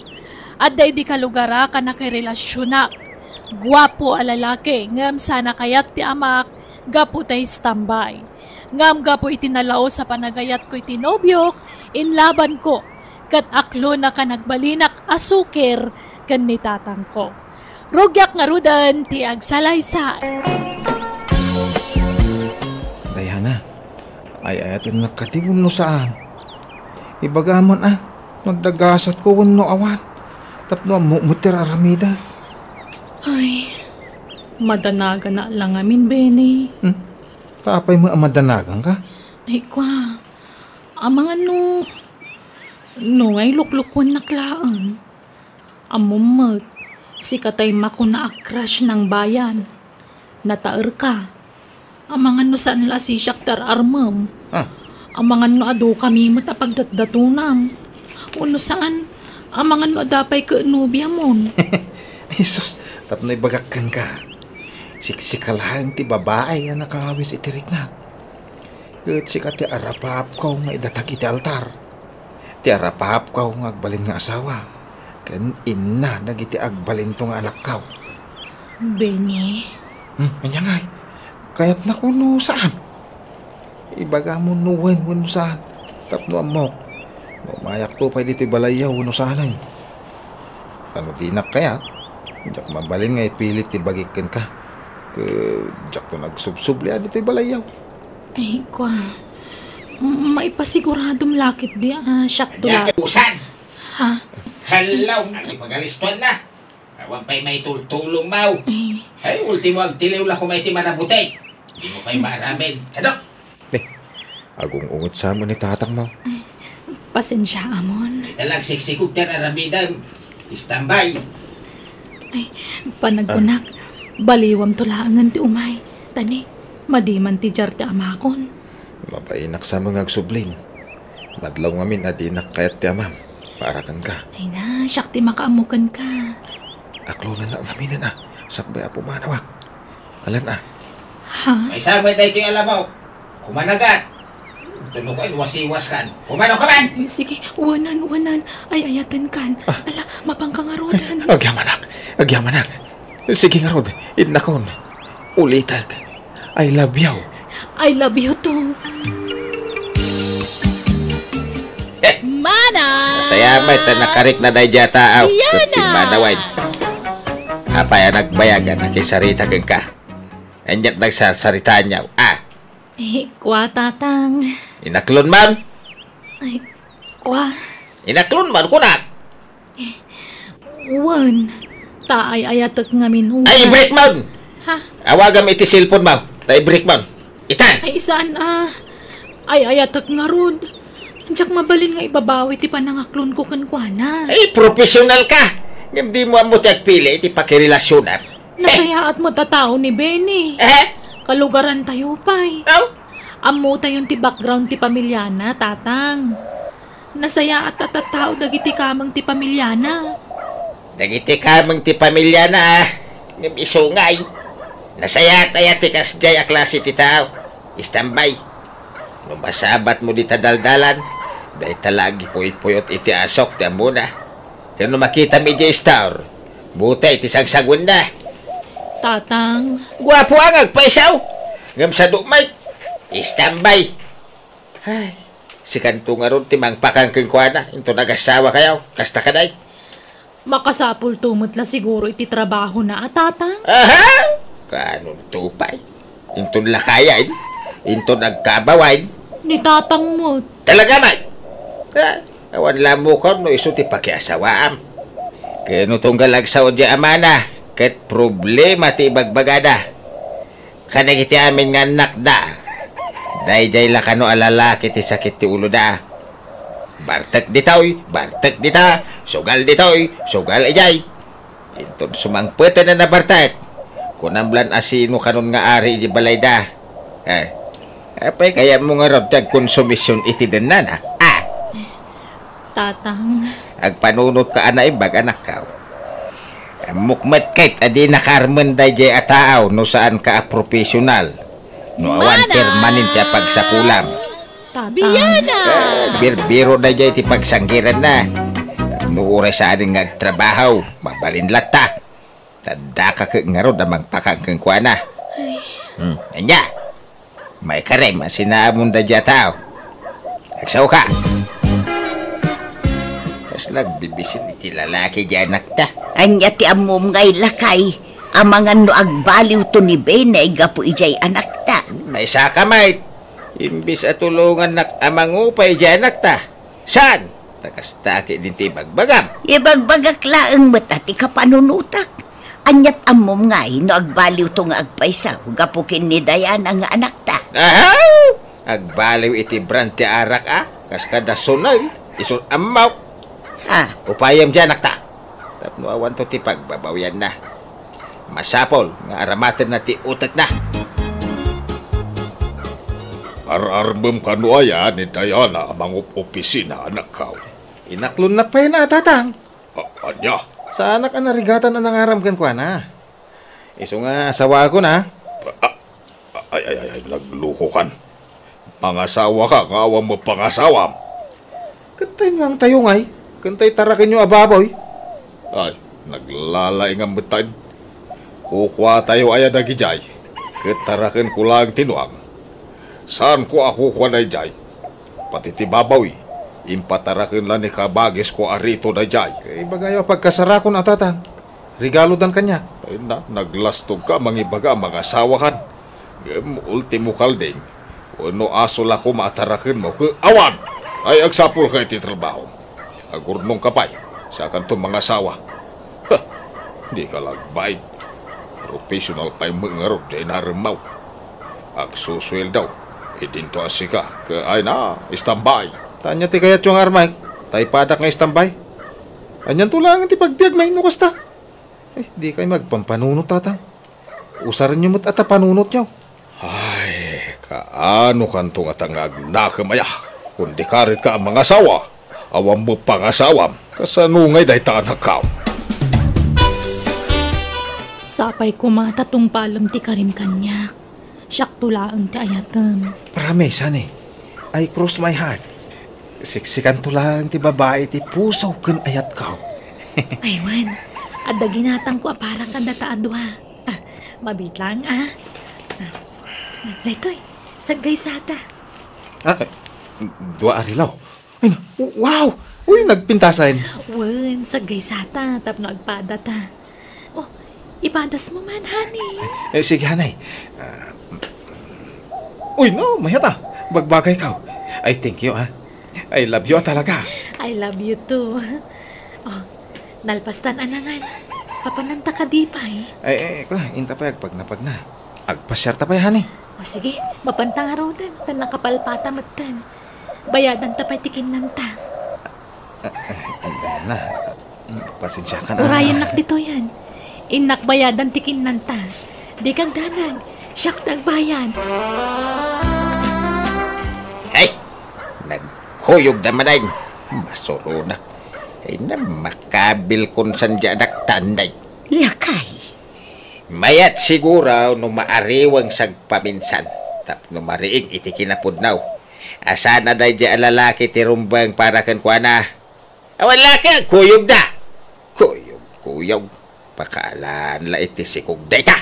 Adda idi kalugarak a nakarelasionak. Guapo a lalaki, ngem saan a kayat ti amak gapu ta istambay. Ngem gapu iti nalaus a panagayatko iti nobiok, inlabanko, ket aklona a nagbalinak a sukir ken ni tatangko. Rugiak ngaruden ti agsalaysay. Diana, ay-ayatennak kadi wenno saan? Ibagamon a, no adda gasatko wenno awan, tapno ammok met ti ar-aramidek. Ay, madanagana la ngamin, Benny. Hmm? Ta apay met a madanagangka? Ay, kua, amangan no, no nga iluklukuennak laeng. Ammom met, sika tay makuna a crush nang bayan. Nataerka. Amangan no saan la a sisiak ti ar-armem. Ah. Amangan no adu kami met a pagdatdatonam. Wenno saan, amangan no adda pay ket nobiamon. Ay, sus, tapno ibagak kenka. Siksika laeng ti babai a nakawis iti riknak. Ket sika ti arapaapko nga idatag iti altar. Ti arapaapko nga agbalin nga asawa, ken inna dagiti agbalinto nga anakko. Benny? Hmm, ania ngay? Kayatnak wenno saan? Ibagam no wen wenno saan, tapno ammok no mayakto pay ditoy balayyo wenno saanen. Ta no dinak kayat, diak mabalin nga ipilit ti bagik kenka. Ket diakto nagsubsubli a ditoy balayyo. Ay, kua. M-, maipasiguradom la ketdi a siakto la. Ania ket usan? Ha? Hello, agipagalistuanna. Awan pay maitultulongmo. Eh. Ay, ultimo agtiliw la koma iti manabutek. Dimo pay maaramid. Kadok! Eh, agung-unget sa met ni tatangmo. Ay, pasensiaamon. Ita la agsiksikog ti ar-aramidem. Istambay. Ay, panagkunak, ah, baliwamto laengen ti umay. Ta ni, madi man ti diar ti amakon. Mabainak sa met nga agsublin. Madlaw ngamin a dinak kayat ti amam. Para kenka. Ay na, siak ti makaammo kenka. Aklonennak ngaminen a, sakbay a pumanawak. Alan a. Ha? Maysa met daytoy a lamok. Kumanagat. Tuno ko, inwasiwas kan. Kumano ka man? Sige, uwanan, uwanan. Ay-ayaten kan. Ah. Ala, mapangka ngaruden. Agyamanak. Agyamanak. Sige ngarud, innakon. Ulitek. I love you. I love you too. Eh. Mana! Masaya met ta nakarikna daydiay a taaw. Yana! Ket pimmanawen. Apay a nagbayag a nakisarita kenka? Ania't nagsarsaritaanyo? Ah! Eh, kua, Tatang. Inaklon man? Ay, kua. Inaklon man, kunak. Wen, ta ay-ayatek ngamin. Ay, i-break man! Ha? Awagam iti cellphone mo. Ta i-break man. Itan! Ay, saan a. Ay-ayatek ngarud. Diak mabalin nga ibabawi ti panangaklonko kenkuana. Ay, professional ka! Ngem dimo ammo ti agpili iti pakirelasionam. Nasayaat met a tao ni Benny. Eh? Kalugarantayo pay. Aw? Ammotayon ti background ti pamiliana, Tatang. Nasayaat a tattao dagiti kameng ti pamiliana. Dagiti kameng ti pamiliana, ah. Ngem isu ngay. Nasayaat aya ti kasdiay a klase ti tao? Istambay. No masabatmo dita daldalan, dayta la agipuypuyot iti asok ti ammona. Ken no makitam idiay store, butay ti sagsaguenna. Tatang. Guapo a nga agpaisaw. Ngem sadu met, istambay. Ay, sikanto ngarud ti mangpakang kenkuana, inton agasawa kayo, kasta kaday. Makasapulto met la siguro iti trabahona a, Tatang? Aha! Kaanonto pay? Inton lakayen, inton agkabawen. Ni Tatang met. Talaga man! Ah, awan la mukor no isu ti pakiasawaam. Ken no tunggal agsao diay amana, ket problema ti ibagbagada. Kadagiti amin nga annakda, daydiay la kano a lalaki ti sakit ti uloda. Bartek ditoy, bartek dita, sugal ditoy, sugal idiay. Inton sumangpeten a nabartek, kunam lan a sino kanon nga ari iti balayda. Eh, apay kayatmo ngarud ti agkonsumision iti dennana? Ah! Tatang. Agpanunot ka a naimbag, anakko. Ammok met ket a di nakaarmen daydiay a tao no saan ka a professional. No awan Mana! Permanente a pagsakulam. Tatang. Biana! Eh, birbiro daydiay ti pagsanggiranna. No uray saanen nga agtrabaho, mabalin latta. Tadda ka ket ngarud a mangpakang kenkuana. Ay. Hmm, ania? Maikarem a sinaamon daydiay a tao. Agsaoka. Kasla agbibisin iti lalaki diay anakta. Ania ti ammom ngay, lakay? Amangan no agbaliwto ni Benay gapu idiay anakta. Maisaka met. Imbes a tulongannak a mangupay idiay anakta, saan? Ta kasta ketdin ti ibagbagam. Ibagbagak laeng met a ti kapanunotak. Aniat ammom ngay no agbaliwto nga agpayso gapu ken ni Diana nga anakta? Ahaw! Agbaliw iti brand ti arak a kas kada Sonel, isu ammok. Ha? Upayem diay anakta. Tapno awanto ti pagbabawianna. Masapul nga aramatenna ti utekna. Ar-armem kano aya ni Diana a mangup-opisina, anakko? Inaklonnak pay na, Tatang. A-, ania? Saanak a narigatan a nangaram kenkuana. Isu nga asawakon, a. A-, Ay, ay, ay, ay, naglukokan. Mangasawaka nga awan met pangasawam. Ket tay nuangtayo ngay, ken tay tarakenyo a baboy? Ay, naglalaingam met tayo. Kukuatayo aya dagidiay, ket tarakenko laeng ti nuang. Saanko a kukua daydiay. Pati ti baboy, impataraken la ni kabagisko a Rito daydiay. Ibagayo a pagkasarakon a, Tatang. Regalodan kaniak. Ay na, naglastogka a mangibaga a mangasawakan. Ngem ultimo kalding, wenno aso la koma a tarakenmo ket awan! Ay, agsapulka iti trabaho. Agurnongka pay, sakanto mangasawa. Ha! Dika la agbain. Professional pay met ngarud diay naremmaw. Agsusueldo, idinto a sika, ket ay na, istambay. Ta ania ti kayatyo nga armek? Ta ipadak nga istambay? Anianto laeng ti pagbiag, may no kasta? Eh, dikay agpampanunot, Tatang. Usarenyo met a ta panunotyo. Ay, kaano kanto ngata nga agnakem aya? Kundi karit ka a mangasawa, awan met pangasawam. Kasano ngay dayta, anakko? Sapay koma ta tungpalem ti karim kaniak. Siakto laeng ti ayatem. Promise, honey. I cross my heart. Siksikanto laeng ti babai ti puso ken ayatko. Ay, wen. Adda ginatangko a para kadata a dua. Ah, mabiit laeng, a. Ah, daytoy, saggaysata. Ah, eh, dua a relo. Ay, na, wow! Uy, nagpintasen. Wen, saggaysata, tapno agpadata. Oh, ipadasmo man, honey. Eh, sige, honey. Ah, uy, no, mayat a. Bagbagayko. Ay, thank you, a. I love you, a, talaga. I love you too. Oh, nalpastan a nangan. Papananta kadi pay? Ay, ay, ay, inta pay agpagnapagna. Agpasiarta pay, honey. O sige, mapanta ngaruden, ta nakapalpata metten. Bayadanta pay ti kinnanta. Ah, ah, Diana, ah, pasensiakan a. Urayennak ditoyen. Innak bayadan ti kinnanta. Dika agdanag, siak ti agbayad. Ay, nagkuyogda manen. Masuronak. Ay, na makabilkon saan diay anakta, anay. Lakay. Mayat siguro no maariweng sagpaminsan tapno mariing iti kinapudno. A saan a daydiay a lalaki ti rumbeng para kenkuana? Awan laki, agkuyogda. Kuyog, kuyog. Pakaalan la iti sikog dayta.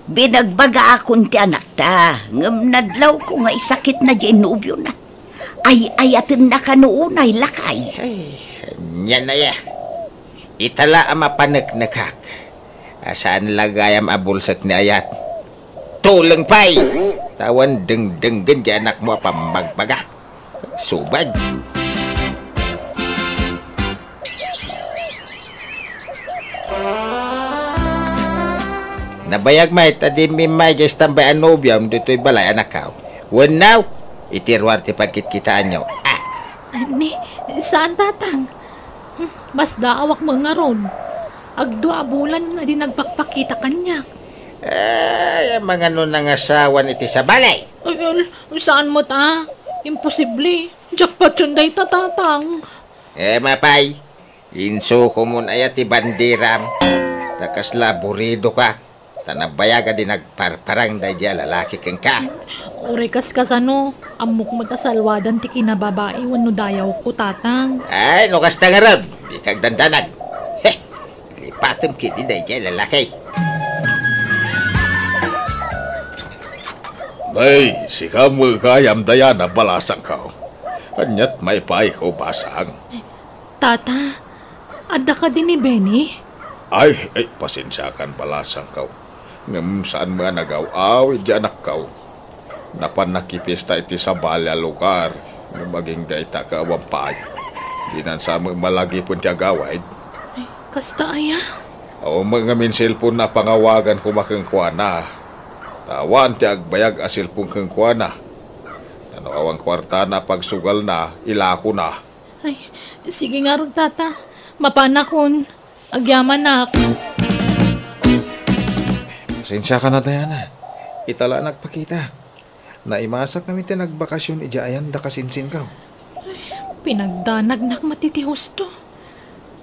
Binagbagaakon ti anakta, ngem nadlawko nga isakitna diay nobiona. Ay-ayatenna kano unay, lakay. Ay, ania aya. Ita la a mapaneknekak. A saan la gayam a bulsek ni ayat. Tuleng pay! Ta awan dengdenggen diay anakmo a pammagbaga. Subag. Nabayag met a dimmi immay diay istambay a nobiom ditoy balay, anakko. Wenno, iti ruar ti pagkitkitaanyo. Ah. Ni, saan, Tatang? Hmm, masdaawak met ngarud. Agdua a bulan a di nagpakpakita kaniak. Ay, amangan no nangasawan iti sabali. Ay, al-, saan met a? Imposible. Jackpot yun dayta, Tatang. Eh, mapay. Insukomon aya ti banderam. Ta kasla aburidoka. Ta nabayag a di nagparparang daydiay a lalaki kenka. Uray kaskasano, ammok met a salwadan ti kinababai wenno dayawko, Tatang. Ay, no kasta ngarud, dika agdandanag. He, lipatem ketdi daydiay a lalaki. Ay, sika met gayam, Diana, balasangko. Aniat maipaayko, basang? Tata, adda kadi ni Benny? Ay, ay, pasensiakan, balasangko. Ngem saan met a nagaw-awid ti anakko. Napan nakipiesta iti sabali a lugar, ngem agingga ita ket awan pay. Dinan sa met malagipen ti agawid. Ay, kasta aya? Awan met ngamin cellphone-na a pangawagan koma kenkuana. Ta awan ti agbayag a cellphone kenkuana. Ta no awan kuartana a pagsugalna, ilakona. Ay, sige ngarud, Tata. Mapanakon. Agyamanak. Pasensiakan, Diana. Ita la nagpakita. Naimasak ngamin ti nagbakasyon idiay ayan da kasinsinko. Pinagdanagnak met iti husto.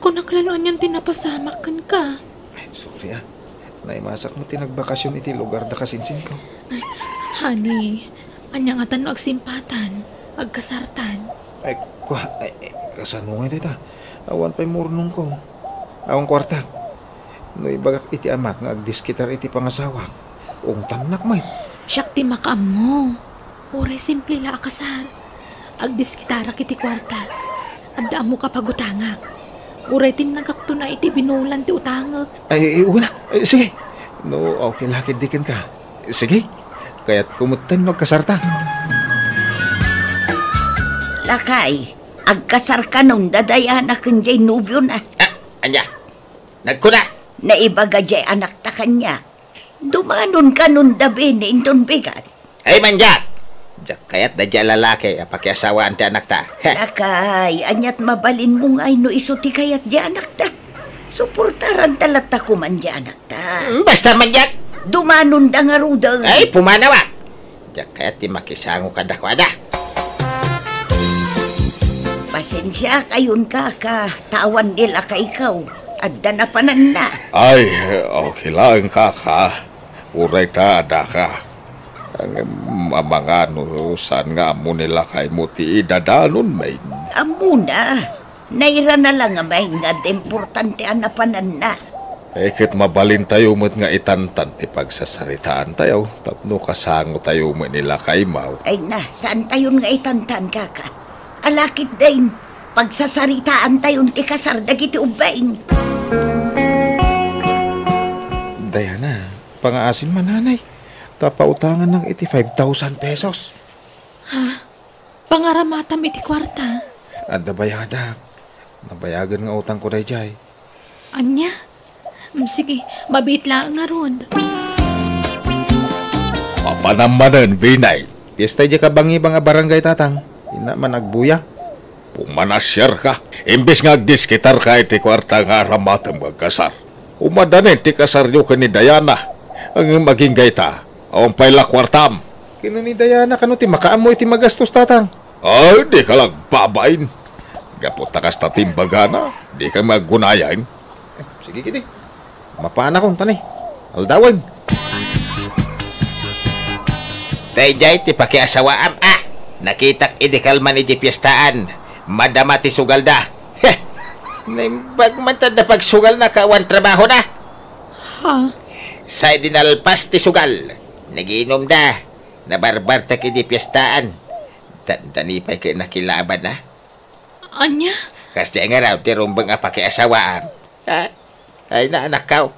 Kunak la no anian ti napasamak kenka. Ay, sorry, ah. Naimasak met ti nagbakasyon iti lugar da kasinsinko. Ay, honey, ania ngata no agsimpatan, agkasartan? Ay, kua, ay, ay, kasano ngay dayta? Awan pay murnongko. Awan kuarta. No ibagak iti amak nga agdiskitar iti pangasawak, ungtannak met. Siak ti makaammo. Uray simple la a kasar. Agdiskitarak iti kuarta. Adda ammok a pagutangak. Uray tinnagakton a iti binulan ti utangek. Ay, ay, wala. Ay, sige. No, okay la ketdi kenka. Sige. Kayatko metten no agkasarta. Lakay, agkasarka no, Diana, ken jay nobiona. Ah, ania? Nagkuna? Naibaga jay anakta kaniak. Dumanonka no, Benny, inton bigat. Ay, Mandiak! Diak kayat daydiay a lalaki a pakiasawaan ti anakta. Heh. Lakay, aniat mabalinmo ngay no isu ti kayat di anakta? Suportaranta latta koma di anakta. Mm, basta, Mandiak! Dumanonda ngaruden. Ay, pumanawak! Diak kayat ti makisango kadakuada. Pasensiakayon, kaka, ta awan ni lakayko. Adda napananna. Ay, okay laeng, kaka. Uray ta adda ka. Ngem, amangan no saan nga ammo ni lakaymo ti idadanon, main. Ammona. Nairana la nga main nga adda importante a napananna. Eh, ket mabalintayo met nga itantan ti pagsasaritaantayo tapno kasangotayo met ni lakaymo. Ay na, saantayon nga itantan, kaka. Ala ketdin, pagsasaritaantayon ti kasar dagiti ubbing. Diana, pangaasim man, nanay. Ta pautangannak iti five thousand pesos. Ha? Pangaramatam iti kuarta? Adda bayadak. Nabayagen nga utangko daydiay. Ania? Mm, sige, mabiit laeng ngarud. Mapanam manen, Binay. Fiesta idiay kabangibang a barangay, tatang. Inna man agbuya. Pumanasiarka. Imbes nga agdiskitarka iti kuarta nga aramatem nga agkasar. Umadanen ti kasaryo ken ni Diana. Ngem agingga ita, awan pay la kuartam. Ken ni Diana, kano ti makaammo iti magastos, tatang? Ay, dika la agbabain. Gapu ta kasta ti imbagana, dika met aggunayan. Sige, kidi. Mapanakon, tani. Aldawen. Daydiay ti pakiasawaam, a. Nakitak idi kalman idiay piestaan. Madama ti sugalda. Heh! Naimbag man ta adda pagsugalna ket awan trabahona. Ha? Sa idi nalpas ti sugal, nagiinumda. Nabarbartek idi piestaan. Dandani pay ket nakilaban, a. Ania? Kasdiay ngarud ti rumbeng a pakiasawaam. Ha? Ay, naanakkaw.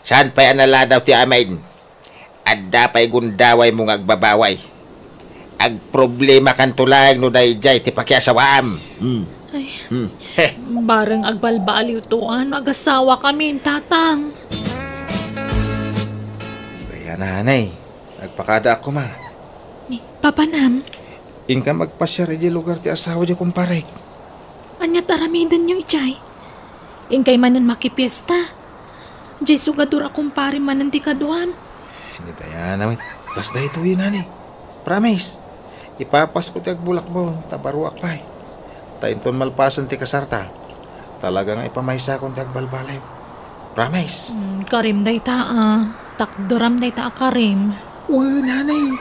Saan pay a naladaw ti amin? Adda pay gundawaymo nga agbabaway. Agproblemakanto laeng no daydiay ti pakiasawaam. Hmm. Ay, hmm. Heh. Bareng agbalbaliwto no agasawakamin, tatang. Kaya, nanay, agpakadaak koma. Ni, papanam? Inkam agpasiar idiay lugar ti asawa di kumparek. Ania ti aramidenyo idiay? Inkay manen makipiesta. Diay sugadur a kumpare manen ti kaduam. Ni Diana, met. Kas daytoy, nani. Promise. Ipapasko ti agbulakbon, ta baruak pay. Ta inton malpasen ti kasarta, talaga nga ipamaysakon ti agbalbaliw. Promise. Mm, karim dayta a. Takderam dayta a karim. Wen, nani.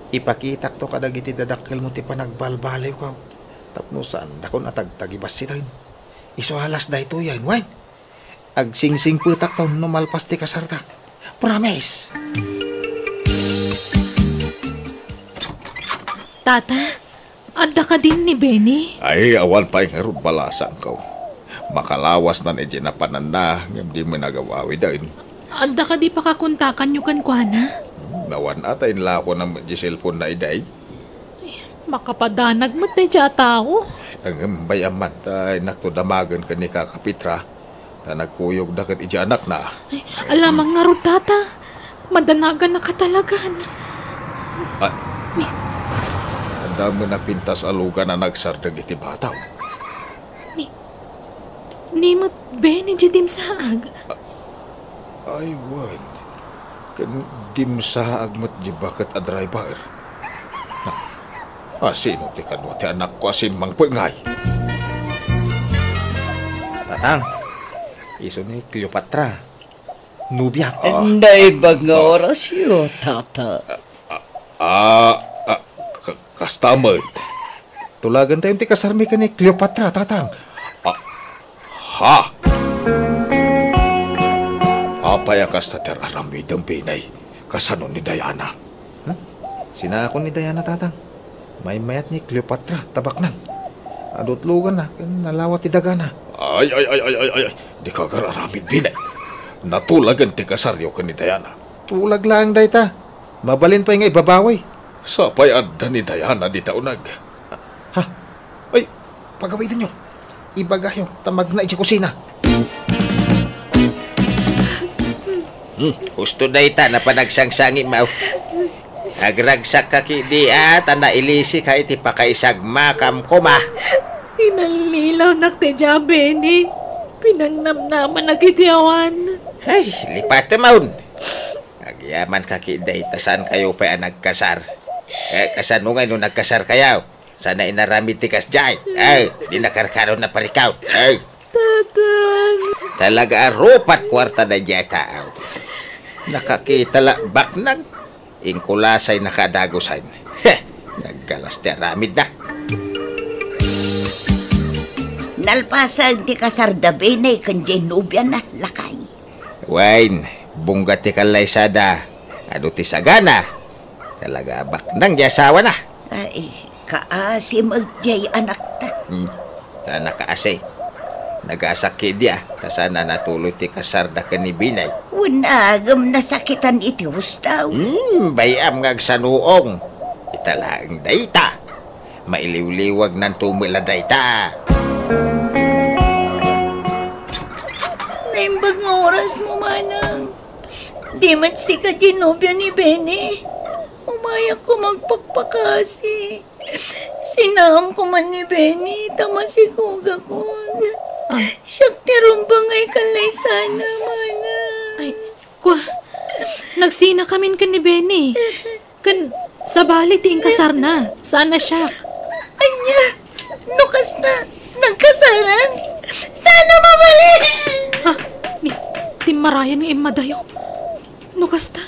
Ipakitakto kadagiti dadakkelmo ti panagbalbaliwko. Tapno saandakon a tagtagibassiten. Isu a las daytoyen, wen. Agsingsingpetakton no malpas ti kasarta. Promise! Tata, adda kadin ni Benny? Ay, awan pay ngarud balasangko. Makalawasnan iti napananna, ngem di met nagawawiden. Adda kadi pakakontakanyo kenkuana? Nawan a ta inlako na met di cellphone na iday. Makapadanag met daydiay a tao. Ngem bay-am man ta innakto damagen ken ni Kaka Petra, ta nagkuyogda ket idiay anakna. Ay, alamang ngarud, Tata. Madanagannaka talagan. Ah, adda met napintas a lugan a nagsardeng iti bataw. Ni, ni met Benny diay dimsaag. Ay, wen. Ken dimsaag met diay baket a driver. Na, asino ti kadua ti anakko a simmangpet ngay? Tatang, isu ni Cleopatra. Nobia. Ah. Naimbag nga orasyo, Tata. Ah, ah, ka-, kasta met. Tulagentayon ti kasarmi ken ni Cleopatra, Tatang. Ah, ha? Apay a kasta ti ar-aramidem, Benny? Kasano ni Diana? Hmm? Sinakon ni Diana, Tatang. Maymayat ni Cleopatra, ta baknang. Adu ti luganna, ken nalawa ti dagana. Ay, ay, ay, ay, ay, ay, ay. Dika agar-aramid, Benny. Natulagen ti kasaryo ken ni Diana. Tulag laeng dayta. Mabalin pay nga ibabawi. Sapay adda ni Diana dita uneg. Ha? Ay, pagawidenyo. Ibagayo, ta magna idiay kusina. Hmm, husto dayta, napanagsangsangi, maw. Agragsak ka kidi a, ta nailisika iti pakaisagmakam koma. Inallilawnak ti dia, Benny. Pinangnamnamanak iti awan. Ay, lipatem, mawn. Agyaman ka kidi, ta saan kayo pay a nagkasar. Eh, kasano ngay no nagkasar kayo? Saan a inaramid ti kasdiay? Ay, di nakarkaro na parikaw. Ay. Tatang. Talaga a rupat kuarta daydiay a tao. Nakakita la baknang. Inkulasay na kadagusan. Heh, naggalas ti aramid na. Nalpasen ti kasar da Benny ken diay nobiana, lakay. Wen, bungga ti kallaysada. Adu ti sagana. Talaga a baknang diay asawana. Ay, kaasi met diay anakta. Hmm, ta nakaasi. Nagasak kidi a, ta saan a natuloy ti kasarda ken ni Benny. Wen, ngem nasakitan iti husto. Hmm, bay-am nga agsanuong. Ita laeng dayta. Mailiwliwagnanto met la dayta. Naimbag nga orasmo, manang. Di met sika ti nobia ni Benny. Umayak koma agpakpakasi. Sinaam koma ni Benny, ta masikogakon. Ah. Siak ti rumbeng a kallaysana, manang. Ay, kua, nagsinakamin ken ni Benny. Ken sabali ti inkasarna, saan a siak. Ania? No kasta, nagkasaran? Saan a mabalin? Ha? Ni, timmarayan nga immadayo. No kasta,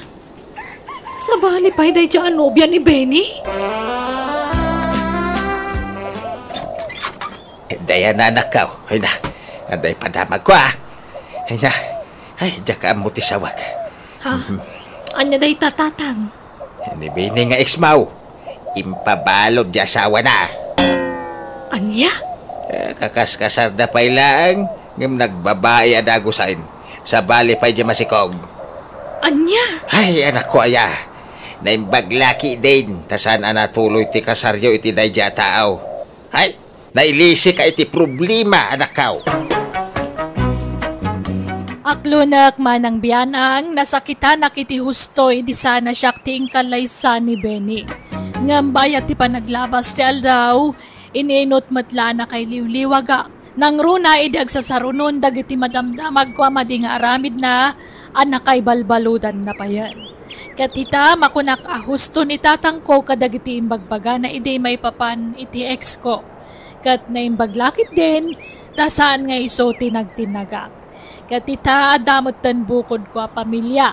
sabali pay daydiay a nobia ni Benny? Diana, anakko. Ay na, adda ipadamagko, ah. Ay na, ay, diak ammo ti sawag. Ha? Mhm. Ania dayta, Tatang? Ni Benny nga ex-mo, impabalud ti asawana. Ania? Eh, kakaskasarda pay laeng, ngem nagbabai a dagusen. Sabali pay diay masikog. Ania? Ay, anakko aya. Naimbag la ketdin, ta saan a natuloy ti kasaryo iti daydiay a tao. Ay, nailisika iti problema, anakko. Aklonek, Manang Bianang, nasakitanak iti husto idi saan a siak ti inkallaysa ni Benny. Ngem bayat ti panaglabas ti aldaw, ininut met la a nakailiwliwagak. Nangruna idi agsasarunon dagiti madamdamagko a madi nga aramidna a nakaibalbaludanna payen. Ket ita, makunak a husto ni tatangko kadagiti imbagbagana idi maipapan iti ex-ko. Ket naimbag la ketdin, ta saan nga isu ti nagtinnagak. Ket ita, adda metten bukodko a pamilia.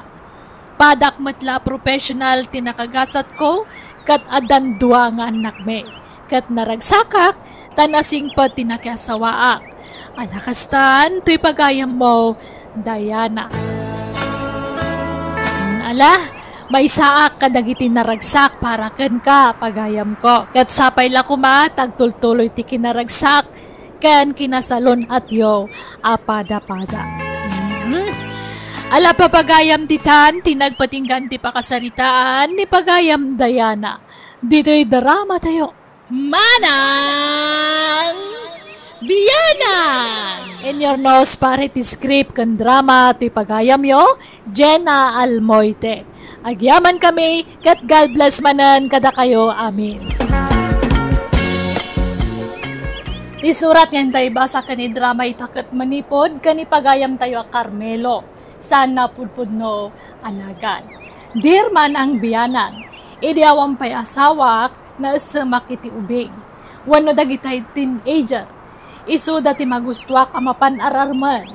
Padak met la a professional ti nakagasatko, ket addan dua nga annakmi. Ket naragsakak, ta nasingpet ti nakiasawaak. A nakastan, toy pagayammo, Diana. Ala, Maysaak kadagiti naragsak para kenka, pagayamko. Ket sapay la koma ta agtultuloy ti kinaragsak ken kinasalun-atyo a pada-pada. Mhm. Ala, papagayam, ditan ti nagpatinggan ti pakasaritaan ni pagayam Diana. Ditoy drama tayo. Manang Bianang! In your nose, pare, ti script ken drama ti pagayamyo, Jenna Almoite. Agyaman kami, ket God bless manen kadakayo. Amen. Ti surat nga intay basa ken idrama ita ket manipud ken ipagayam tayo a Carmelo. Saan napudpudno a nagan. Dear Manang Bianang, idi awan pay asawak, naessemak iti ubing wenno dagitay teenager. Isuda ti magustuak a mapan ar-armen.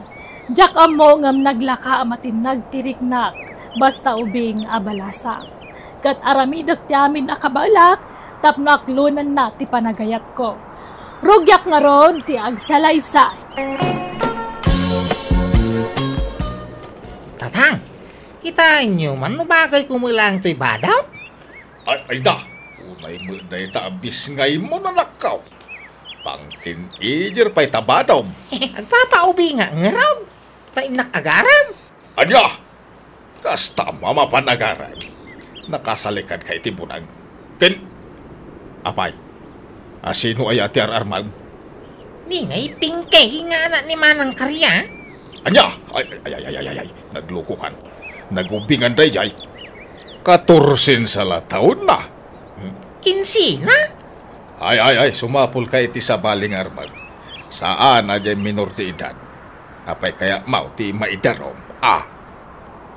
Diak ammo ngem naglaka a matinnag ti riknak, basta ubing a balasak. Ket aramidek ti amin a kabaelak tapno aklonenna ti panagayatko. Rugiak ngarud ti agsalaysay. Tatang, kitaenyo man no bagay kumelang toy badaw? Ay, ay da, unay met dayta a bisngaymo, anakko. Pang-teenager pay ta badom. Agpapaubingak ngarud, ta innak agaram. Ania? Kasta a mapan agaram, nakasalikadka iti bunag. Ken, apay, a sino aya ti ar-armem? Ni ngay Pingkay nga anak ni Manang Karya. Ania? Ay, ay, ay, ay, ay, ay, ay, naglukokan. Nagubingan daydiay. Katorsen sa la taonna. Hmm? Kinsena? Ay, ay, ay, sumapulka iti sabali nga armem. Saan a diay minor ti edad. Apay kayatmo ti maidarum? Ah.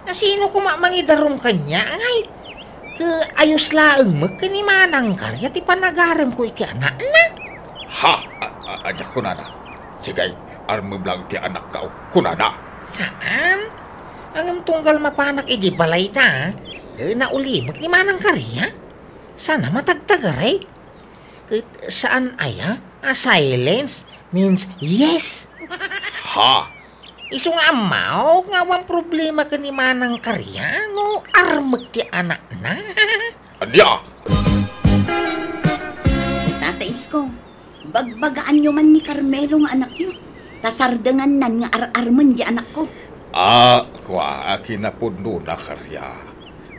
Asino koma mangidarum kaniak, ngay? Ket ayos laeng met ken ni Manang Karya ti panagaremko iti anakna. Ha? A, a, ania kunana? Sige, armem laeng ti anakko, kunana. Saan? Ngem tunggal mapanak idiay balayda, ket naulimek ni Manang Karya. Saan a matagtagari? Ket saan aya a silence means yes? Ha? Isu nga ammok nga awan problema ken ni Manang Karya no armek ti anakna. Ania? Tata Isko, bagbagaanyo man ni Carmelo nga anakyo, ta sardengannan nga ar-armen ti anakko. Ah, kua, a kinapudnona, Karya.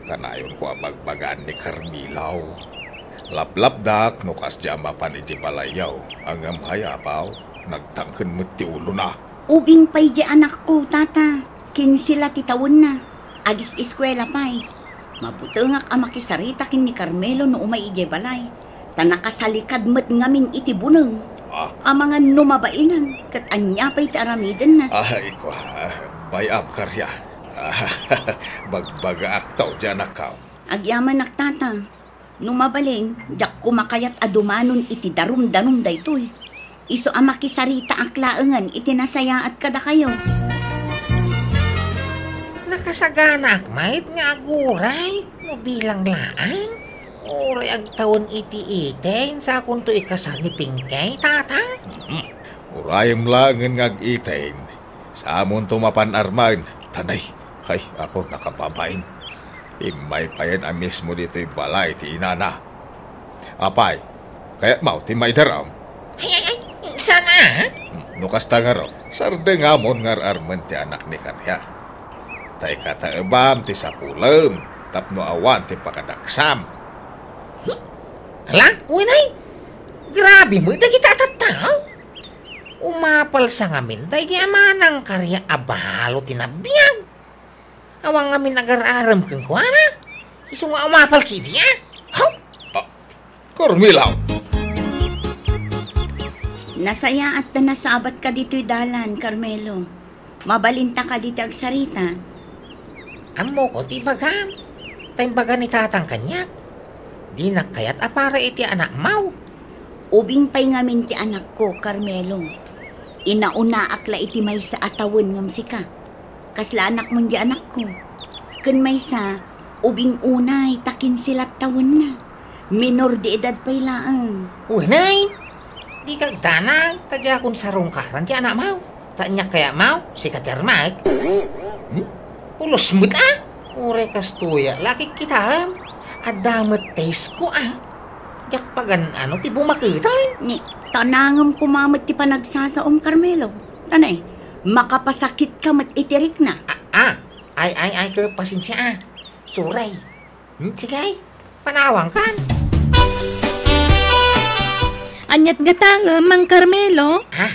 Kanayonko a bagbagaan ni Carmelo. Laplapdak no kasdiay a mapan idiay balayyo, ngem hay apaw, nagtangken met ti ulona. Ubing pay diay anakko, Tata. Kinse la ti tawenna. Agis-eskuela pay. Mabutengak a makisarita ken ni Carmelo no umay idiay balay. Ta nakasalikad met ngamin iti buneng. Ah. Amangan no mabainan, ket ania pay ti aramidenna? Ay, kua, bay-am, Karya. Bagbagaakto diay anakko. Agyamanak, Tata. No mabalin, diak koma kayat a dumanon iti darumdanum daytoy. Isu a makisaritaak laengen iti nasayaat kadakayo. Nakasaganaak met nga aguray no bilang laeng. Uray agtawen iti eighteen, sakonto ikasar ni Pingkay, Tata? Mhm. Urayem laengen nga ag-eighteen. Saamonto mapan armen, tanay. Ay, apo, nakababain. Immay payen a mismo ditoy balay ti inana. Apay, kayatmo ti maidarum? Ay, ay, ay, saan a? Hmm, no kasta ngarud, sardengamon nga ar-armen ti anak ni Karya. Ta ikataebam ti sapulem tapno awan ti pakadaksam. Ala, uy, nay, grabe met dagiti a tattao. Umapal sa ngamin daydi a Manang Karya a balo ti nabiag. Awan ngamin agar-arem kenkuana. Isu nga umapal ketdi a. Haw! Ah, Carmelo! Nasayaat ta nasabatka ditoy dalan, Carmelo. Mabalinta kadi ti agsarita? Ammokon ti ibagam. Ta imbaga ni tatang kaniak, dinak kayat a para iti anakmo. Ubing pay ngamin ti anakko, Carmelo. Inaunaak la iti maysa a tawen ngem sika. Kasla anakmon di anakko. Ken maysa, ubing unay ta kinse lat tawenna. Minor de edad pay laeng. Wenay, dika agdanag, ta diakon sarungkaran ti anakmo. Ta aniak kayatmo, sika ti armek. Hmm? Pulos met a? Uray kastoy a, lakik kitaem. Adda met taste ko, a. Diak pagan-ano ti bumaketay. Ni, tanangem koma met ti panagsasaom, Carmelo. Tanay, makapasakitka met iti rikna. A, a. Ay, ay, ay, ke, pasensia, a. Suray. Hmm, sige, ay. Panawangkan. Aniat gatangem, Mang Carmelo? Ha?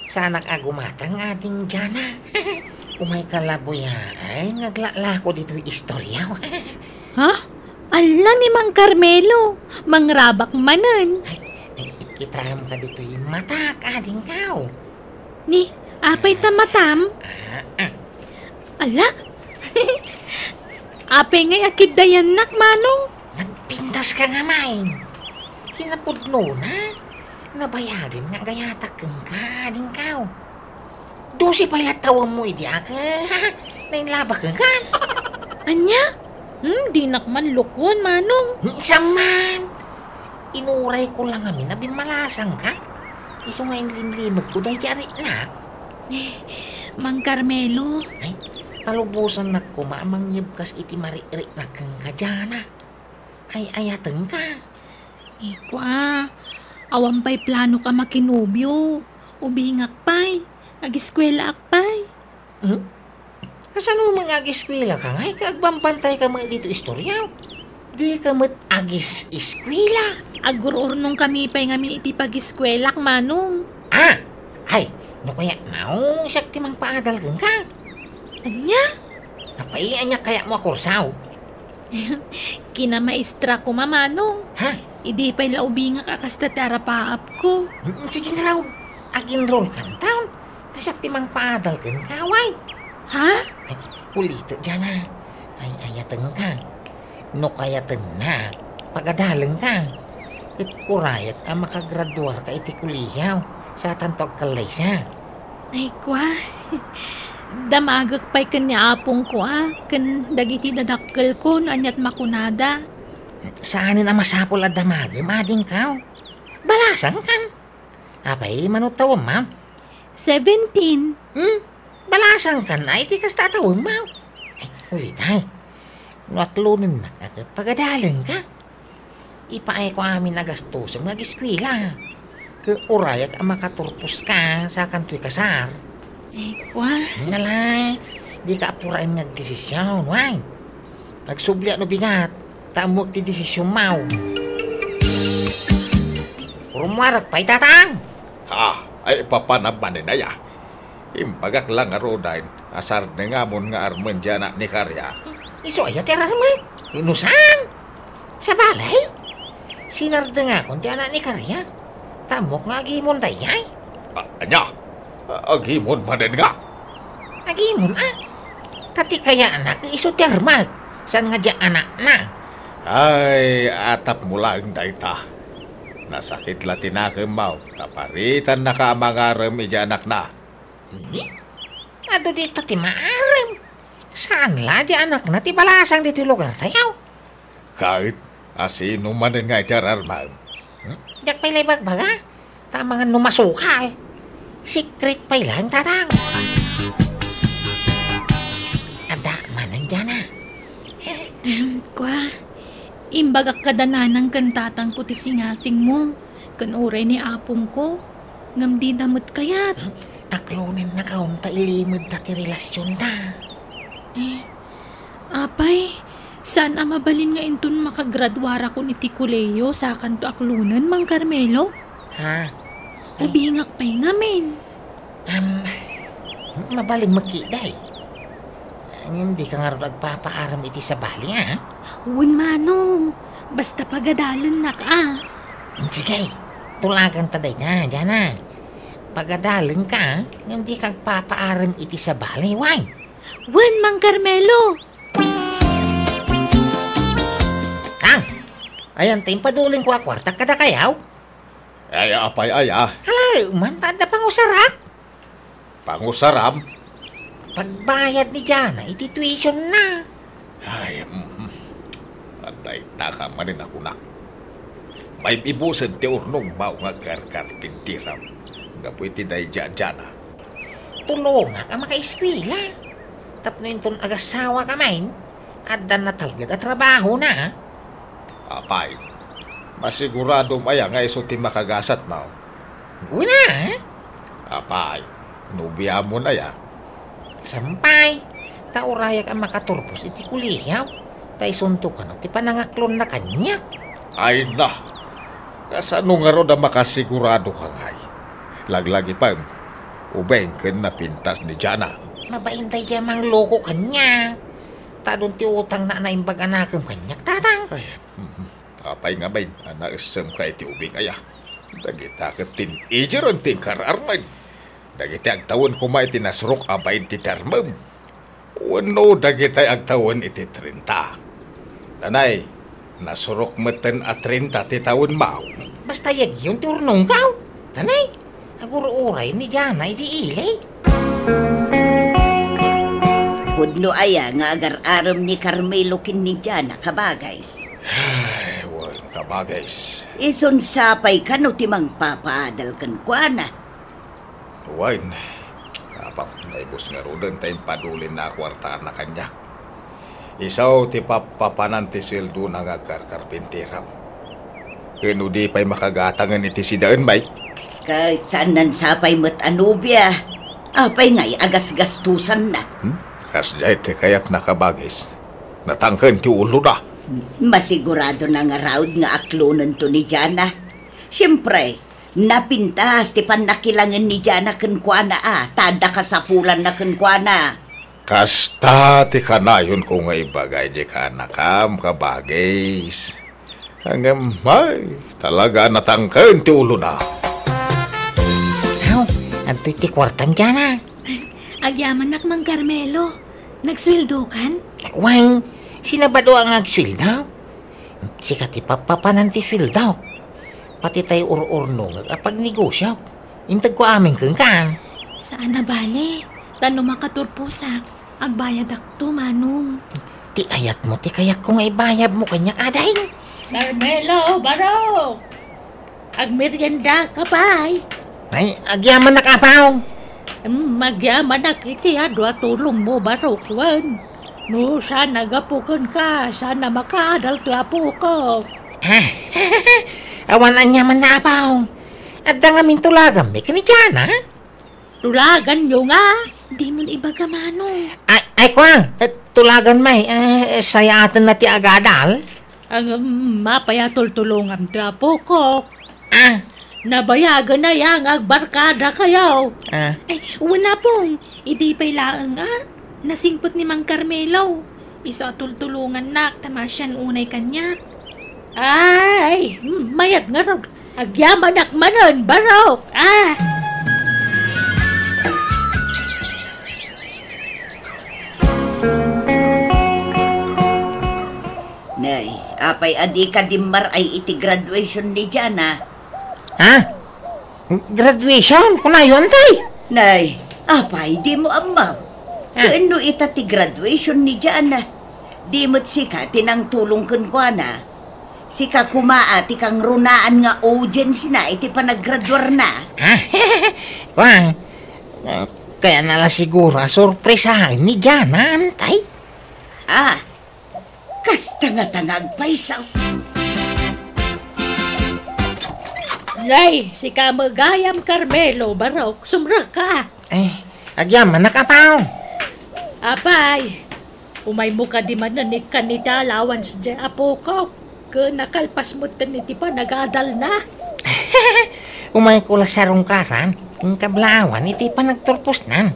Saanak a gumatang, Ading Jana. Umayka la buyaen nga aglalako ditoy istorya. Ha? Ala ni Mang Carmelo, mangrabak manen. Ay, ay, kitaem ka ditoy matak, Ading Kao. Ni, apay ta matam? Ah, ah. Ala? Apay ngay a kiddayannak, Manong? Nagpintas ka nga main. Kinapudnona, nabayagen nga agayatak kenka, Ading Kao. Dose pay la tawemmo idi a ke, nainlabak kenka. Ania? Hmm, dinak man lukon, Manong. Saan man? Inurayko la ngamin a bimmalasangka. Isu nga inlimlimegko daydi a riknak. Eh, Mang Carmelo. Ay, palubosannak koma a mangyebkas iti maririknak kenka, Jana. Ay-ayatenka. Ikua, awan pay planok a makinobio. Ubingak pay. Agiskuelaak pay. Hmm? Kasano man nga agiskuelaka ngay ket agbambantayka met ditoy istorya? Dika met agis-iskuela. Agur-urnongkami pay ngamin iti pagiskuelak, Manong. Ah! Ay, no kayatmo, siak ti mangpaadal kenka. Ania? Apay, ania kayatmo a kurso? Kinamaestra koma, Manong. Ha? Idi pay la ubingak a kasta ti arapaapko. Mm, sige ngarud, ag-enrollkanton. Ta siak ti mangpaadal kenka, way. Ha? Ay, ulitek, Jana. Ay-ayatenka. No kayatennak, pagadalenka. Ket urayak a makagraduarka iti kolehiyo, satanto agkallaysa. Ay, kua. Damagek pay ken ni apongko a, ken dagiti dadakkelko no aniat makunada. Saanen a masapul a damagem, Ading Kao. Balasangkan. Apay, mano tawemmo? Seventeen. Hmm? Balasangkan a iti kasta a tawemmo. Ay, ulitay. No aklonennak a ket pagadalenka. Ipaayko amin a gastosem nga agiskuela. Ket urayak a makaturposka sakantoy kasar. Ay, kua. Nala, dika apuraen nga agdesision, way. Agsubliak no bigat, ta ammok ti desisionmo. Rummuarek pay, Tatang! Ha? Ay, papanam manen aya? Imbagak la ngaruden a sardengam nga armen ti anak ni Karia. Isu aya ti ararmek? No saan? Sabali? Sinardengakon ti anak ni Karia. Ta ammok nga agimon daydiay. A-, ania? A-, agimon manen nga? Agimon, a. Ta ti kayatna ket isu ti armek, saan nga diay anakna. Ay, atapmo laeng dayta. Nasakit la ti nakemmo, ta paritannaka a mangarem idiay anakna. Hmm? Adu dita ti maarem. Saan la diay anakna ti balasang ditoy lugartayo? Ket, asino manen nga iti ararmem? Hmm? Diak pay la ibagbaga. Ta amangan no masukal. Secret pay laeng, Tatang. Adda manen, Jana. Ahem, kua, imbagak kada nanang ken tatangko ti singasingmo, ken uray ni apongko, ngem dida met kayat. Aklonennakon ta ilimedta ti relasionda. Eh, apay, saan a mabalin nga inton makagraduarakon iti kolehiyo, sakanto aklonen, Mang Carmelo? Ha? Ay. Ubingak pay ngamin. Am, mabalin met ketdi. Ngem dika ngarud agpapaarem iti sabali, a? Wen, Manong. Basta pagadalennak, a. Sige, tulaganta dayta, Jana. Pagadalenka, a? Ngem dika agpapaarem iti sabali, way. Wen, Mang Carmelo. Tang, ayan ti impadulingko a kuarta kadakayo? Ay, apay aya? Hala, man, ta adda pangusarak. Pangusaram? Pagbayad ni Jana iti tuition na. Ay, mm. Adda itaka manen a kunak. Maibibusen ti urnongmo nga agkarkarpintiram gapu iti daydi a Jana. Tulongak a makaeskuela. Tapno inton agasawaka manen, adda natalged a trabahona. Apay, masiguradom aya nga isu ti makagasatmo? Wen a. Apay, nobiamon aya? Saan pay, ta urayak a makaturpos iti kolehiaw, ta isunto kano ti panangaklonna kaniak. Ay na! Kasano ngarud a makasiguradoka ngay? Laglagipem, ubing ken napintas ni Jana. Mabain daydiay a mangloko kaniak. Ta adun ti utangna a naimbag a nakem kaniak, Tatang. Ay, mhm. Apay ngamin a naessemka iti ubing aya? Dagita ket teenager-en ti inkar-armed. Dagiti agtawen koma iti nasurok a bain ti termem. Wenno dagitay agtawen iti trenta. Tanay, nasurok metten a trenta ti tawenmo. Basta yagyon ti urnongko. Tanay, agur-uray ni Jana iti ili. Pudno aya nga agar-arem ni Carmelo ken ni Jana, kabagays? Ay, wen, kabagays. Isun sapay kano ti mangpapaadal kenkuana? Wen, apay, naibus ngaruden ta impadulinna a kuartana kaniak. Isu ti pappapanan ti sueldona nga agkarkarpintero. Ken no di pay makagatangen iti sidaen, bay? Ket saan a sapay met a nobia. Apay ngay a gasgastosanna? Hmm? Kasdiay ti kayatna, kabagis. Natangken ti ulona. Masiguradona ngarud nga aklonento ni Jana. Siempre, napintas ti pannakilangen ni Jana kenkuana a, ta adda kasapulanna kenkuana. Kasta ti kanayonko nga ibaga idiay kaanakam, kabagis. Ngem, ay, talaga a natangken ti ulona. Aw, adtoy ti kuartam, Jana. Agyamanak, Mang Carmelo. Nagsueldokan? Wen, sino a bain nga agsueldo? Sika ti pappapanan ti sueldok. Pati tay ur-urnongek a pagnegosiok. Integko amin kenka. Saan a bale, ta no makaturposak, agbayadakto, Manong. Ti ayatmo ti kayatko nga ibayadmo kaniak, ading. Carmelo, Barok! Agmeriendaka pay? Ay, agyamanak, Apo. Mm, agyamanak iti adu a tulongmo, Barok, wen. No saan a gapu kenka, saan a makaadal ti apok. Awan aniamanna, Apo. Adda ngamin tulaganmi ken ni Jana. Tulaganyo nga? Dimon ibaga, Manong. Ay, ay, kua, eh, tulaganmi, eh, sayaatenna ti agadal. Ngem, apay a tultulongam ti apok? Ah. Nabayagen aya nga agbarkadakayo? Ah. Ay, wen, Apong, idi pay laeng a nasingpet ni Mang Carmelo. Isu a tultulongannak ta maasian unay kaniak. Ay, mayat ngarud. Agyamanak manen, Barok. Ah! Nay, apay a dika dimmaray iti graduation ni Jana? Ha? Graduation? Kunayon, tay? Nay, apay, dimo ammo? Ah. Ken no ita ti graduation ni Jana, di met sika ti nangtulong kenkuana. Sika koma a ti kangrunaan nga audience na iti panagraduarna. Ah, kuan, kayatna la siguro a sorpresaen ni Jana, tay? Ah, kasta ngata nga agpayso. Nay, sika met gayam, Carmelo, Barok, sumrekka. Eh, agyamanak, Apo. Apay, umaymo kadi manen ikkan iti allowance diay apok? Ken nakalpas metten iti panagadalna. Umayko la sarungkaran, ken kablaawan iti panagturposnan.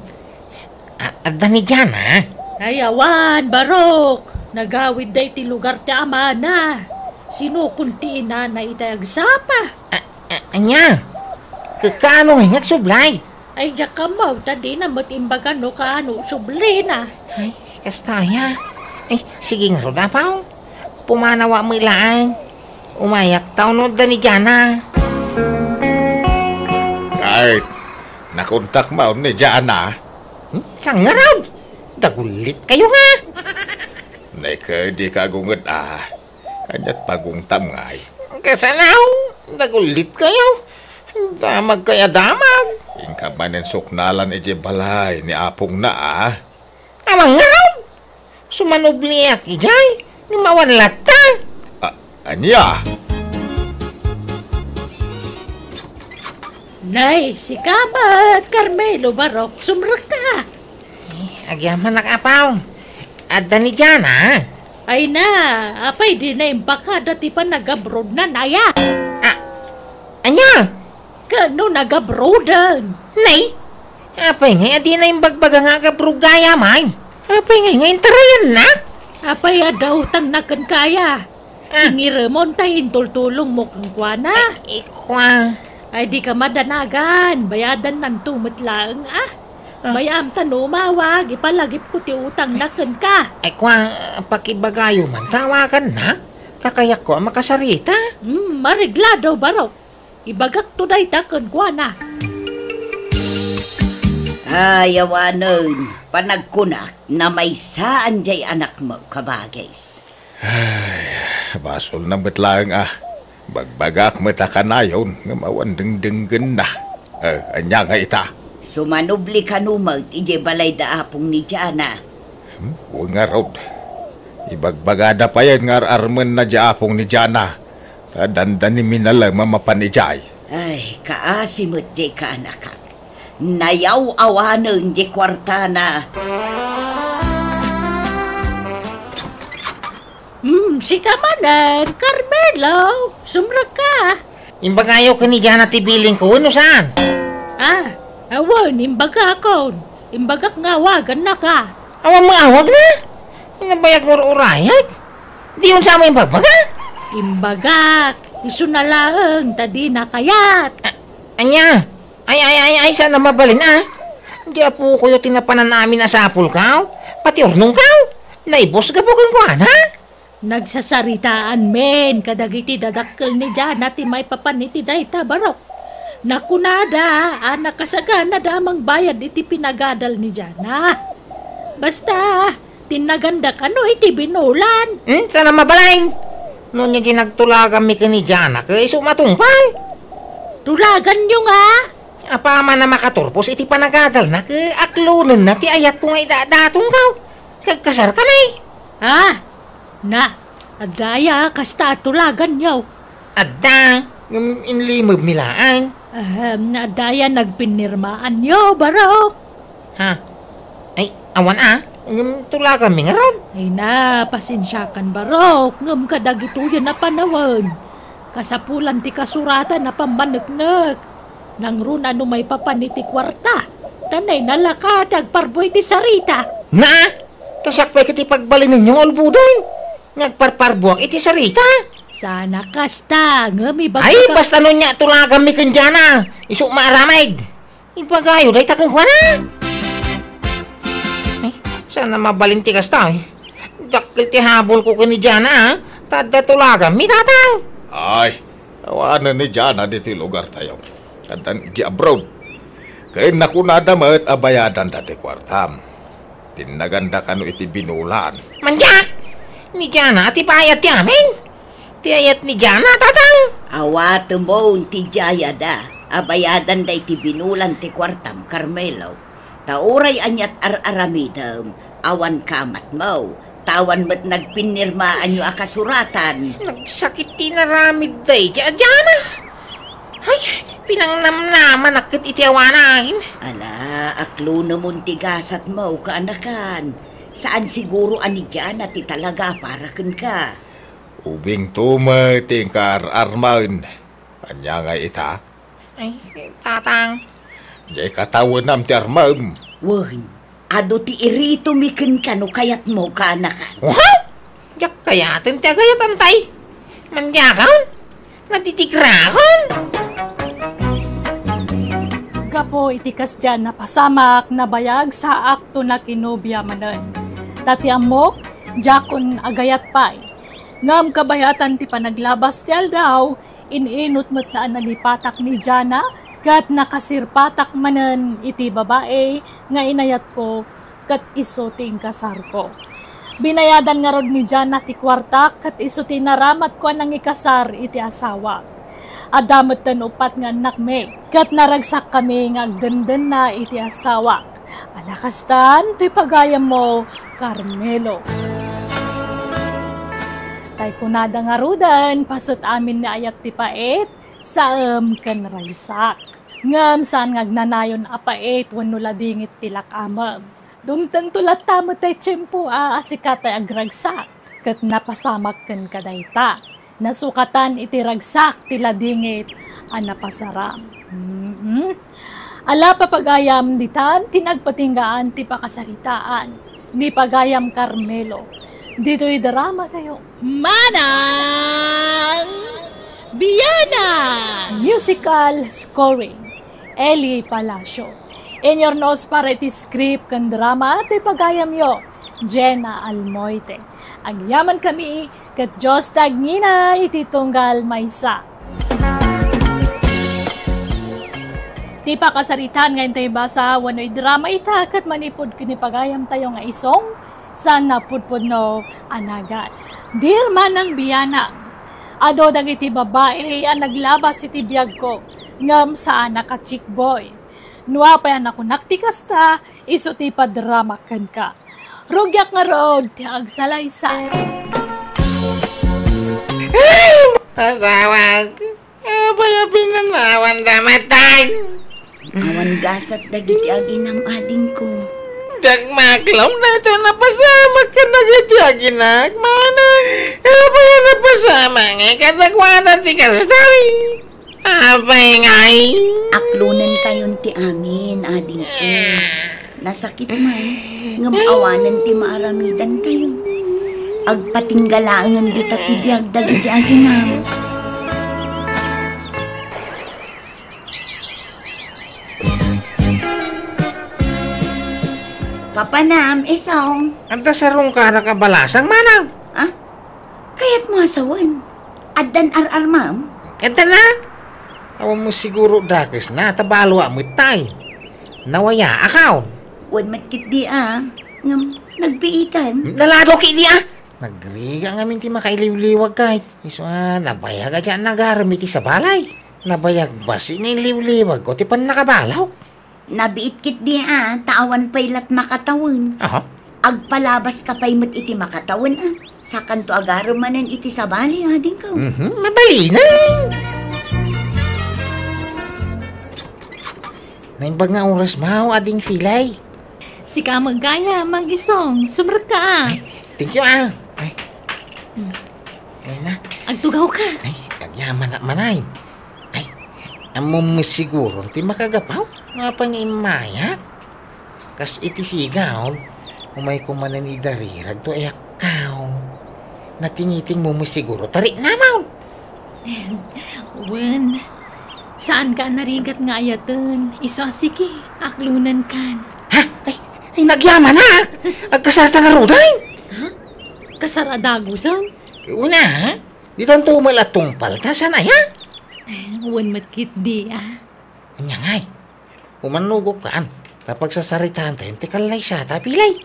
A-, adda ni Jana? Ay, awan, Barok. Nagawidda iti lugar ti amana. Sinukon ti inana itay agsapa. A-, a-, ania? Ka-, kaano nga agsublay? Ay, diak ammo, ta dina met imbaga no kaano sublina. Ay, kasta aya. Ay, sige ngarud, Apo. Pumanawa met laeng. Umayak ta unay adda ni Jana. Ay, nakontak manen ni Jana? Hmm? Saan ngarud? Dagullit kayo nga. Nay, kadi ka agunged a. Aniat pagungtam ngay? Kasano? Dagullit kayo. Damag kaya damag. Inka manen suknalan idiay balay ni apongna a. Awan ngarud! Sumanubliak idiay, ngem awan latta. A-, ania? Nay, sika met, Carmelo, barok, sumrekka. Eh, agyamanak, apaw. Adda ni Jana. Ay na, apay di na imbakada ti panagabrodna, naya? Ah, ania? Ken no nagabroden? Nay, apay ngay a dina imbagbaga nga agabro gayam? Apay ngay nga intarayanna? Apay a dautangna kenka aya? Ah. Singiremon ta intultulongmo kenkuana. Ay, ikua. Ay, dika madanagan. Bayadannanto met laeng, ah. Ah. Bay-am ta no umawag, ipalagipko ti utangna kenka. Ikua, pakibagayo man, tawaganna. Ta kayatko a makasarita. Hmm, mareglado, barok. Ibagakto dayta kenkuana. Ay, awanen, panagkunak, namaysaan jay anakmo, kabagis. Ay, basolna met laeng a. Bagbagak met a kanayon, ngem awan dengdenggenna. Eh, ania nga ita? Sumanubli kano met idiay balay da apong ni Jana. Hmm, wen ngarud. Ibagbagada payen nga ar-armenna di apong ni Jana. Ta dandani minalem a mapan idiay. Ay, kaasi met jay kaanakak. Nayaw-awanen jay kuartana. Hmm, sika manen, Carmelo, sumrekka. Imbagayo ken ni Jana ti bilingko, wenno saan? Ah, awan, imbagakon. Imbagak nga awagannaka. Awan maawagna? Nabayag nga ur-urayag? Diyon sa amin bagbaga? Imbagak, isu na laeng ta dina kayat. A-, ania? Ay, ay, ay, ay, saan a mabalin, ah? Di apokoyo ti napanan amin a sapulkaw? Pati urnongkaw? Naibus gapu kenkuana? Nagsasaritaan men kadagiti dadakkel ni Jana ti maipapan iti dayta, barok. Nakunada a nakasaganada a mangbayad iti pinagadal ni Jana. Basta, tinnaganda kano iti binulan. Hmm, saan a mabalin? No nia di nagtulaganmi ken ni Jana, ket isu matungpal. Tulaganyo nga? Apaman a makaturpos iti panagadalna, ket aklonenna ti ayatko nga idadatongkaw. Kagkasarkami. Ah, na, adda aya kasta a tulaganyo? Adda, ngem inlimebmi laeng. Ahem, adda aya nagpinnirmaanyo, barok? Ha? Ay, awan a, ngem tulaganmi ngarud. Ay na, pasensiakan, barok, ngem kadagitoyen a panawen, kasapulan ti kasuratan a pammaneknek. Nangruna no maipapan iti kuarta, ta nainalaka ti agparbo iti sarita. Na! Ta siak pay ket ti pagbalinenyo nga ulboden nga agparparbuak iti sarita. Saan a kasta, ngem ibagbaga. Ay, basta no nia tulaganmi ken Jana, isu maaramid. Ibagayo dayta kenkuana. Ay, saan a mabalin ti kasta, eh. Dakkel ti habolko ken ni Jana, ah. Ta adda tulaganmi, tatang. Ay, awanen ni Jana ditoy lugartayo. Addan idiay abroad. Ken nakunada met a bayadanda ti kuartam. Tinnaganda kano iti binulan. Mandiak! Ni Jana ti bayad ti amin? Ti ayat ni Jana, tatang? Awatemon ti jayada a bayadan daytoy binulan ti kuartam, Carmelo. Ta uray aniat ar-aramidem, awan kamatmo, ta awan met nagpinnirmaanyo a kasuratan. Nagsakit ti inaramid daydiay a Jana. Ay, pinangnamnamanak ket iti awanen. Ala, aklonemon ti gasatmo, kaanakan. Saan siguro a ni Jana ti talaga para kenka. Ubingto met ti inkaar-armen. Ania nga ita? Ay, tatang. Diay katawenam ti armem. Wen, adu ti iritomi kenka no kayatmo, kaanakan. Wow! Diak kayaten ti agayatan tay. Mandiakon? Natitigrakon? Gapu iti kasdiay a napasamak, nabayag sa akto nakinobia manen. Ta ti ammok, diakon agayat pay. Ngem kabayatan ti panaglabas ti aldaw, in-inut met la a nalipatak ni Jana, ket nakasirpatak manen iti babai nga inayatko, ket isu ti inkasarko. Binayadan ngarud ni Jana ti kuartak, ket isu ti naramatko a nangikasar iti asawak. Adda metten uppat nga annakmi, ket naragsakkami nga agdendenna iti asawak. Ala kastan, toy pagayammo, Carmelo. Tay kunada ngaruden, paset amin ni ayat ti pait, saem ken ragsak. Ngem saan nga agnanayon a pait wenno ladingit ti lakamem. Dumtengto latta met tay tiempo a, a sika tay agragsak, ket napasamak kenka dayta. Nasukatan iti ragsak ti ladingit a napasaram. Mm-mm. Ala, papagayam, ditan ti nagpatinggaan ti pakasaritaan ni pagayam Carmelo. Ditoy drama tayo. Manang Bianang! Musical scoring, Eli Palacio. Inyurnos para iti script ken drama ti pagayamyo, Jenna Almoite. Agyaman kami ket Dios ti agngina iti tunggal maysa. Ti pakasaritaan nga intay basa wenno idrama ita ket manipud ken ni pagayamtayo nga isong, saan napudpudno a nagan. Dear Manang Bianang, adu dagiti babai a naglabas iti biagko, ngem saan a ka-chick boy. No apay a nakunak ti kasta, isu ti ipadrama kenka. Rugiak ngarud ti agsalaysay. Asawak, apay a pinanawan da matay? Awan gasat dagiti aginam, adingko. Diak maklom daytoy napasamak kadagiti aginak, manang. Apay a napasamak nga kadakuada ti kasta? Apay ngay? Aklonentayon ti amin, adingko. Nasakit man, ngem awanen ti maaramidantayo. Agpatingga laengen dita ti biag dagiti aginam. Papanam, isong. Adda sarungkanak a balasang, manang? Ah? Kayatmo a sawen? Addan ar-armam? Adda na. Awan mo siguro dakes na, ta balo a met tay. Nawaya akaw. Wen met ketdi a, ngem nagbiitan. Nalado ketdi a. Nagrigat ngamin ti makailiwliwag kay. Isu a, nabayag a diak nagarem iti sabalay. Nabayag basi nga iliwliwag ko ti pannakabalaw. Nabiit ketdi a, ta awan pay lat makatawen. Aha. Agpalabas ka pay met iti makatawen a. Sakanto agarem manen iti sabali, adingko. Mhm, mabalinen. Naimbag nga oras maw, ading Filay. Sika met gayam, Mang Isong. Sumrekka a. Thank you, ah. Ay. Hmm. Ay na. Agtugaw ka. Ay, agyaman na manay. Ay, ammom siguro ti makagapaw? Apay nga immaya? Kas iti sigaw, umay kumanen idarirag to ayakkaw. Natingiting mo siguro, tarik naman. Wen, saan ka narigat nga ayaten? Isu a sige, aklunan kan. Ha? Ay, ay, nagyaman na! Agkasarta nga ruday! Ha? Kasar a dagusan? Una, ha? Di tanto umal at tungpal, ta saan aya? Eh, wen met ketdi, ah. Anya ngay? Umannugok kaan, ta pagsasaritaan tayo ti kallaysata, Pilay.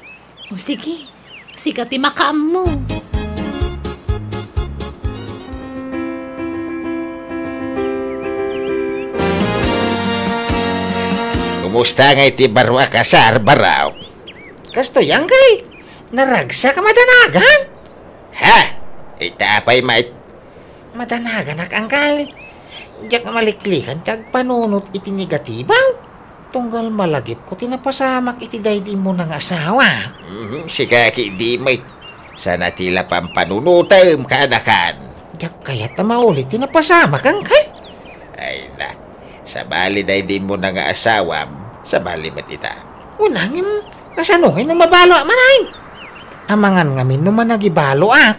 O sige, sika ti makaammo. Kumusta ngay ti baro a kasar, baro? Kastoy, angkay, naragsak a madanagan? Ha? Ita pay met. Madanaganak, angkay. Diak maliklikan ti agpanunot iti negatibo. Tunggal malagipko ti napasamak iti daydi immuna nga asawa. Mhm, sika ketdi met. Saan a ti la pampanunotem, kaanakan. Diak kayat a maulit ti napasamak, angkay. Ay na, sabali daydi immuna nga asawam, sabali met ita. Una ngem, kasano ngay no mabalo a manay? Amangan ngamin no managibalo a.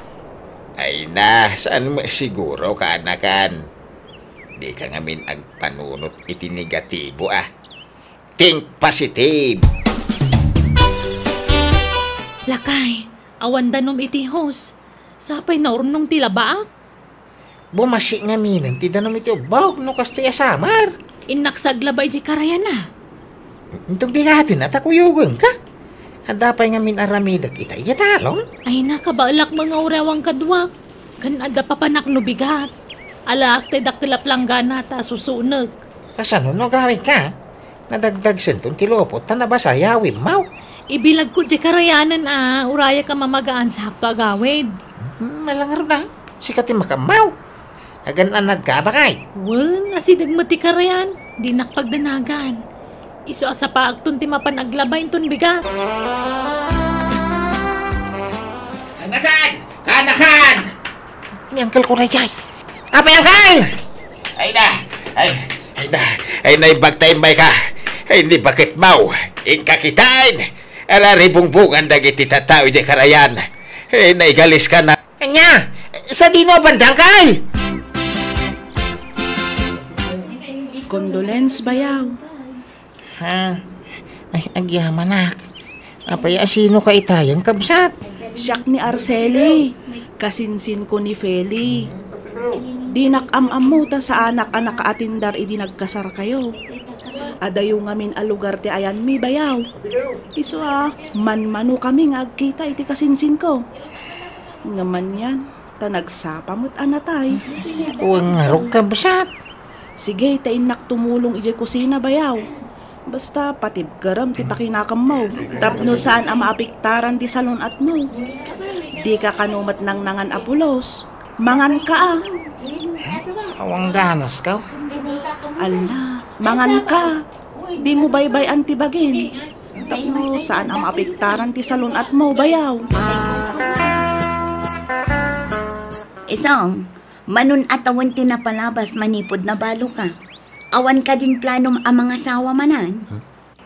Ay na, saan mo siguro, kaanakan? Di ka ngamin agpanunot iti negatibo a. Think positive. Lakay, awan danom iti hose. Sapay naurnong ti labaak. Bumasi ngaminen ti danom iti ubbog no kastoy a samar. Innaksag labi idiay karayana. Inton bigaten a ta kuyogenka. Adda pay ngamin aramidek ita idiay talon? Ay, nakabaelak nga urewang kaduak. Ken adda papanak no bigat. Alaak ti dakkel a planggana ta susunek. Kasano no agawidka? Nadagdagsenton ti lupot ta nabasa yawimmaw. Ibilagko diay karayanen a urayek a mamagaan sa hakto agawid. Hmm, malangarod a. Sika ti makammaw. Agan-anadka a bakay. Wen, asideg met ti karayan. Dinak pagdanagan. Isu a sapaakton ti mapan aglabay inton bigat. Kanakan! Kanakan! Ni uncle ko daydiay. Apay, uncle! Ay na! Ay, ay na! Ay, naimbag ta immayka! Ay, ni baketmaw! Inka kitaen! Ala, ribungbungan dagiti tattao idiay karayan! Ay, naigaliska na! Ania? Sadino a banda, uncle? Condolence, bayaw. Ha? Ay, agyamanak. Apay, asinoka itayen, kabsat? Siak ni Arceli, kasinsinko ni Feli. Dinak am-ammo ta saanak a nakaatindar idi nagkasarkayo. Adayo ngamin a lugar ti ayanmi, bayaw. Isu a, manmanokami nga agkita iti kasinsinko. Ngem anian, ta nagsapa met a natay. Wen ngarud, kabsat. Sige, ta innak tumulong idiay kusina, bayaw. Basta, patibkerem ti pakinakemmo. Tapno saan a maapektaran ti salun-atmo. Dika kano met nangnangan a pulos. Manganka a. Awan ganaska. Ala, manganka. Dimo baybay-an ti bagin. Tapno saan a maapektaran ti salun-atmo, bayaw. Isong, manun-at awan ti napalabas manipud nabaloka. Awan kadin planom a mangasawa manen?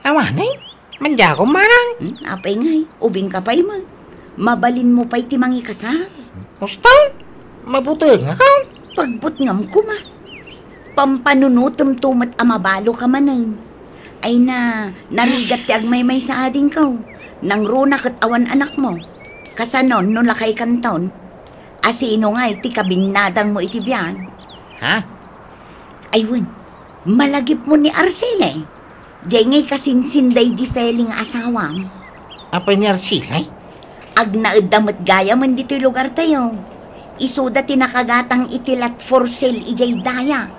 Awanen? Mandiakon, manang? Hmm, apay ngay, ubingka pay met. Mabalinmo pay ti mangikasar. Usto? Mabutengakon? Pagbutngam koma. Pampanunotemto met a mabaloka manen. Ay na, narigat ti agmaymaysa adingko. Nangruna ket awan anakmo. Kasanon no lakaykanton? Asino ngay ti kabinnadangmo iti biag? Ha? Ay wen, malagipmo ni Arceli. Diay ngay kasinsin daydi Feli nga asawam. Apay ni Arceli? Agnaedda met gayamen ditoy lugartayo. Isuda ti nakagatang iti lot for sale idiay daya.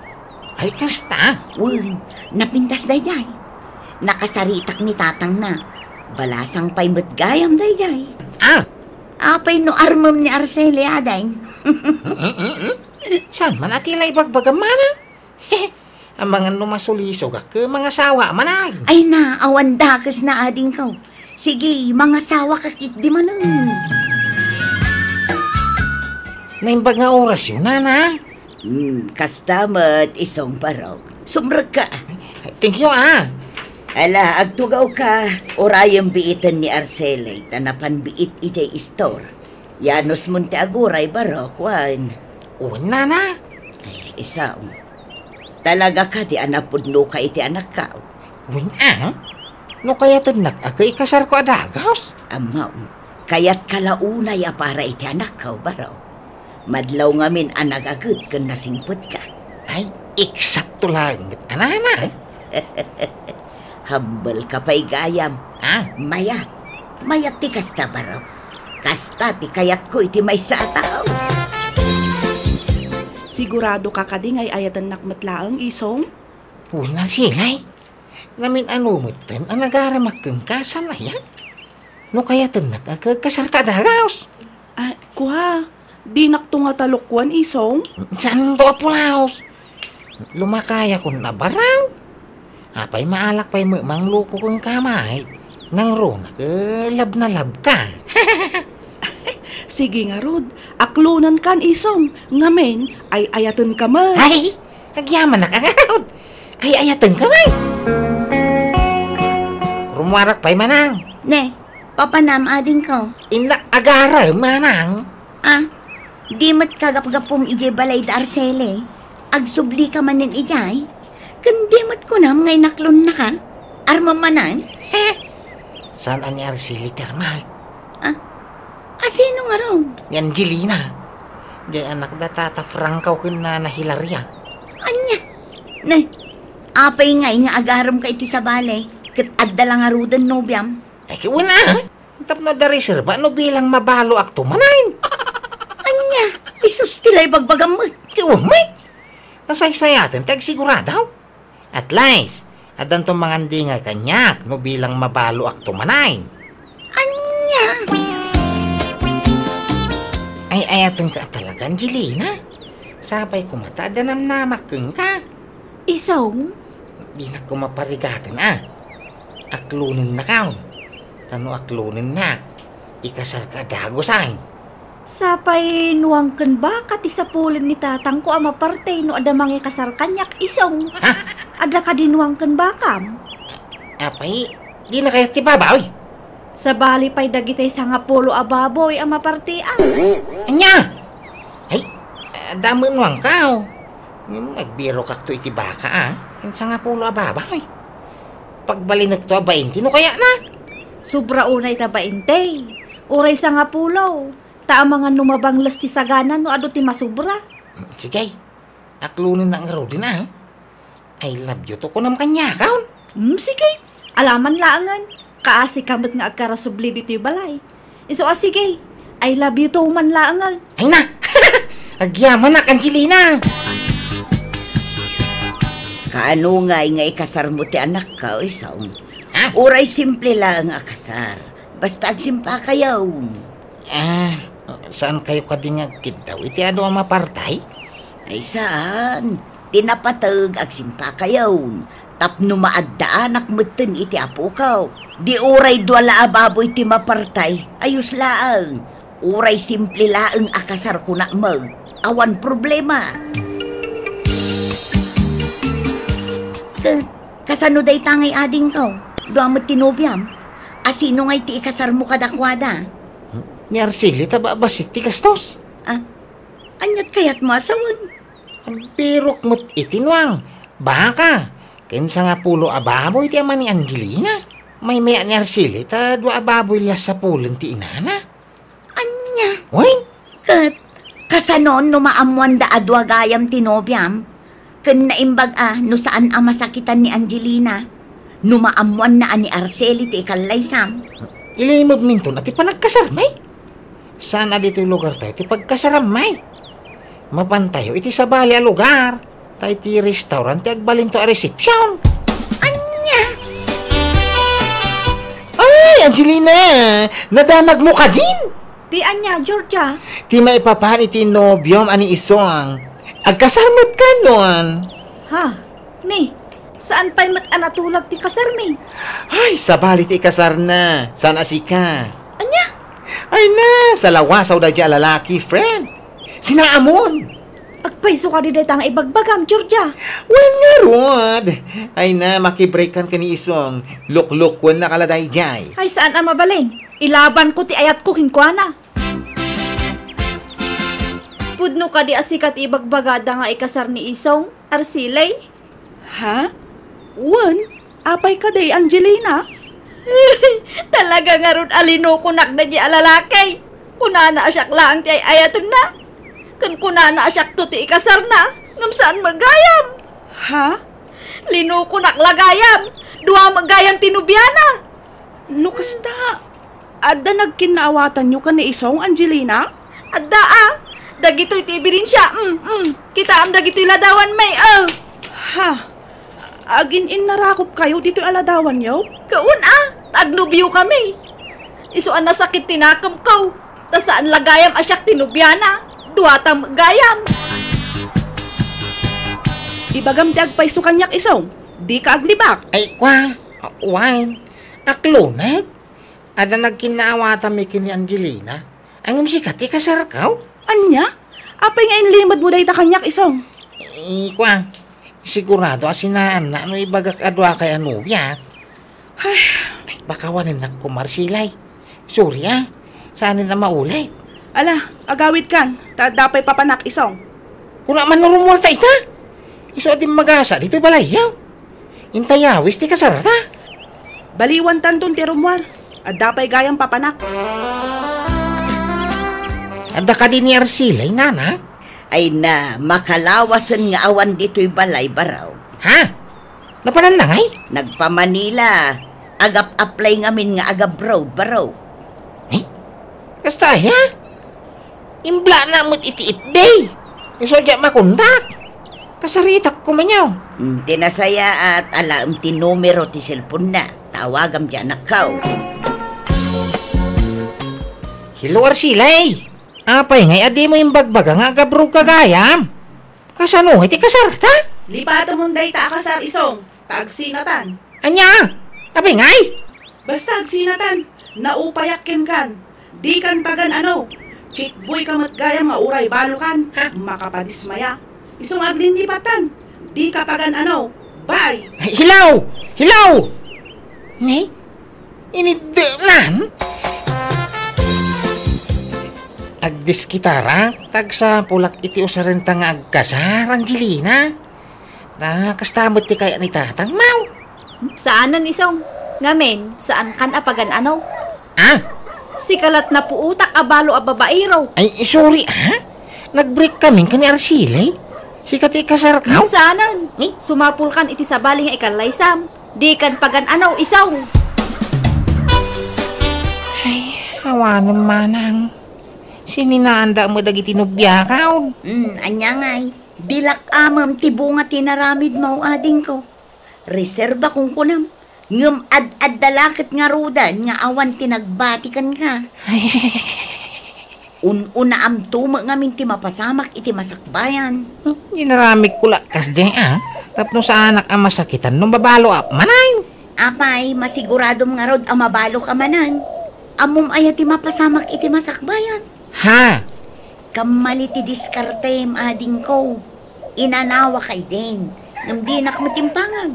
Ay, kasta? Wen, napintas daydiay. Nakasaritak ni tatangna. Balasang pay met gayam daydiay. Ah! Apay no armem ni Arceli, ading? Mm, mm, mm. Saan man a ti la ibagbagam, manang? Amangan no masulisogak ket mangasawa manen. Ay na, awan dakesna, adingko. Sige, mangasawaka ketdi manen. Naimbag nga orasyo, nana. Hmm, kasta met, isong barok. Sumrekka. Thank you, ah. Ala, agtugawka. Urayem biiten ni Arceli, ta napan biit idiay istor. Yanusmon ti aguray, barok, wen. Wen, nana. Ay, isong. Talaga kadi a napudnoka iti anakko? Wen, ah. No kayatennak a ket ikasarko a dagus? Ammo, kayatka la unay a para iti anakko, barok. Madlaw ngamin a nagaget ken nasingpetka. Ay, eksakto laeng met a, nana. Humble ka pay gayam. Ah? Mayat. Mayat ti kasta, barok. Kasta ti kayatko iti maysa a tao. Siguradoka kadi nga ay-ayatennak met laeng, isong? Wen, Arceli. Namin-ano metten a nagaramak kenka, saan aya? No kayatennak a ket kasarka a dagus. Ah, kua, dinakto nga talukwan, isong? Saanto a pulaos? Lumakayakon a barang. Apay, maalak pay met mangluko kenka met. Nangruna ket love na love ka. Sige ngarud, aklonenkan, isong. Ngamin, ay-ayatenka met. Ay, agyamanak a ngarud. Ay-ayatenka met. Rummuarak pay, manang. Ne, papanam, adingko? Innak agarem, manang. Ah, di met kagapgapum idiay balay da Arceli. Agsublika manen idiay. Ken di met kunam nga inaklonnaka. Armem manen? Saan a ni Arceli ti armak? Ah, asino ngarud? Ni Angelina. Diay anak da Tata Franco ken Nana Hilaria. Ania? Ne, apay ngay nga agaremka iti sabali, ket adda la ngaruden nobiam? Ay, ket wen a. Tapno adda reserba no bilang mabaloakto manen. Ania? Isus ti la ibagbagam met. Ket wen met. Nasaysayaten ti agsigurado. At least, Addanto mangandingay kaniak no bilang mabaloakto manen. Ania? Ay-ayatenka talaga, Angelina. Sapay koma ta adda namnamak kenka. Isong? Dinak koma parigaten a. Aklonennakon. Ta no aklonennak, ikasarka dagusen. Sapay nuang ken baka ti sapulen ni tatangko a maparte no adda mangikasar kaniak, Isong. Ha? Adda kadi nuang ken bakam? Apay, dina kayat ti baboy? Sabali pay dagiti sangapulo a baboy a mapartean. Ania? Ay, adda met nuangko. Ngem agbirokakto iti baka a, ken sangapulo a baboy. Pagbalinekto a bainte no kayatna. Sobra unay ta bainte, uray sangapulo. Ta amangan no mabangles ti sagana no adu ti masobra. Sige, aklonennak ngaruden a. I love you to kunam kaniakon. Hmm, sige. Alaman laengen. Kaasika met nga agkarasubli ditoy balay. Isu a sige. I love you to man laengen. Ay na! Agyamanak, Angelina! Kaano ngay nga ikasarmo ti anakko, Isong? Ha? Uray simple laeng a kasar. Basta agsimpakayon. Ah, saan kayo kadi nga agkiddaw iti adu a mapartay? Ay, saan? Ti napateg agsimpakayon. Tapno maaddaanak metten iti apoko. Di uray dua la a baboy ti mapartay, ayos laeng. Uray simple laeng a kasar kunak met, awan problema. Ket, kasano dayta ngay adingko? Dua met ti nobiam? A sino ngay ti ikasarmo kadakuada? Ni Arceli ta ba-, bassit ti gastos. Ah, aniat kayatmo a sawen? Agbirok met iti nuang, baka, ken sangapulo a baboy ti ama ni Angelina. Maymayat ni Arceli ta dua a baboy la sapulen ti inana. Ania? Wen? Ket, kasano no maammoanda a dua gayam ti nobiam? Ken naimbag a no saan a masakitan ni Angelina? No maammoanna a ni Arceli ti ikallaysam? Ilimebminton a ti panagkasarmi? Saan a ditoy lugartayo ti pagkasarammi? Mapantayo iti sabali a lugar. Ta iti restaurant ti agbalinto a resepsiyon. Ania? Ay, Angelina! Nadamagmo kadin? Ti ania, Georgia? Ti maipapan iti nobiom a ni Isong. Agkasar met kanon. Ha? Ni, saan pay met a natulag ti kasarmi? Ay, sabali ti ikasarna. Saan a sika? Ania? Ay na, salawasaw daydiay a lalaki, friend. Sinaamon. Agpayso kadi dayta nga ibagbagam, Georgia? Wen ngarud. Ay na, makibreakan ken ni Isong. Luklukuennaka la daydiay. Ay, saan a mabalin? Ilabanko ti ayatko kenkuana. Pudno kadi a sika ti ibagbagada nga ikasar ni Isong, Arceli? Ha? Wen, apay kadi, Angelina? Talaga ngarud a linukonak daydiay a lalaki. Kunana a siak laeng ti ay-ayatenna. Ken kunana a siakto ti ikasarna, ngem saan met gayam. Ha? Linukonak la gayam. Dua met gayam ti nobiana. No kasta, adda nagkinnaawatanyo ken ni Isong, Angelina? Adda a. Dagitoy ti ebidensia. Mm, mm. Kitaem dagitoy ladawanmi, a. Ha? Agin-innarakopkayo ditoy a ladawanyo? Kaun a, ta agnobiokami. Isu a nasakit ti nakemko. Ta saan la gayam a siak ti nobiana. Duata met gayam. Ibagam ti agpayso kaniak, Isong. Dika aglibak. Ay, kua, wen. Akloneg. Adda nagkinnaawatanmi ken ni Angelina. Ngem sika ti ikasarko? Ania? Apay nga inlimedmo dayta kaniak, Isong? Ay, kua, sigurado a sinaanna no ibagak a duakay a nobia. Ay. Ay, pakawanennak koma, Arceli. Sorry, a. Saanen a maulit. Ala, agawidkan, ta adda pay papanak, Isong. Kuna man no rummuarta ita. Isu a dimmagasa ditoy balayyo. Inta yawis ti kasarta. Baliwantanton ti rummuar. Adda pay gayam papanak. Adda kadi ni Arceli, nana? Ay na, makalawasen nga awan ditoy balay, baro. Ha? Napananna ngay? Nagpa-Manila. Agap-apply ngamin nga agabroad, baro. Eh? Kasta aya? Imblana met iti F B. Isu diak makontak. Kasaritak koma, nyaw. Mm, ti nasayaat, alaem ti numero ti cellphone-na. Tawagam ti anakko. Hello, Arcilay! Apay ngay a dimo imbagbaga nga agabrugka gayam? Kasano ngay ti kasarta? Lipatemon dayta a kasar, Isong, ta agsinatan. Ania? Apay ngay? Basta agsinatan, naupayak kenkan. Dikan pagan-ano. Chickboy ka met gayam nga uray balokan. Ha? Makapadismaya. Isong aglilipatan. Dika pagan-ano. Bye! Hilaw! Hilaw! Ni? Iniddenan? Agdiskitarak, ta agsapulak iti usarenta nga agkasar, Angelina. Ta kasta met ti kayat ni tatang, maw? Saanen, Isong. Ngamin, saankan a pagan-ano. Ah? Sika la't napuotak a balo a babaero. Ay, sorry, ah. Nag-break kami ken ni Arcilay. Sika ti ikasarkaw? Saanen. Ni? Sumapulkan iti sabali nga ikallaysam. Dikan pagan-ano, Isong. Ay, awanen manang. Sininaanda met dagiti nobiakaw. Hmm, ania ngay? Dilak amem ti bunga ti naramidmo, adingko. Reserba kunkunam. Ngem ad-adda la ket ngaruden nga awan ti nagbati kenka. Un-unaamto met ngamin ti mapasamak iti masakbayan. Hmm, inaramidko la kasdiay, ah. Tapno saanak a masakitan no mabaloak manen. Apay, masiguradom ngarud a mabaloka manen. Ammom aya ti mapasamak iti masakbayan? Ha? Kammali ti diskartem, adingko. Inanawak ay din, ngem dinak met impangag.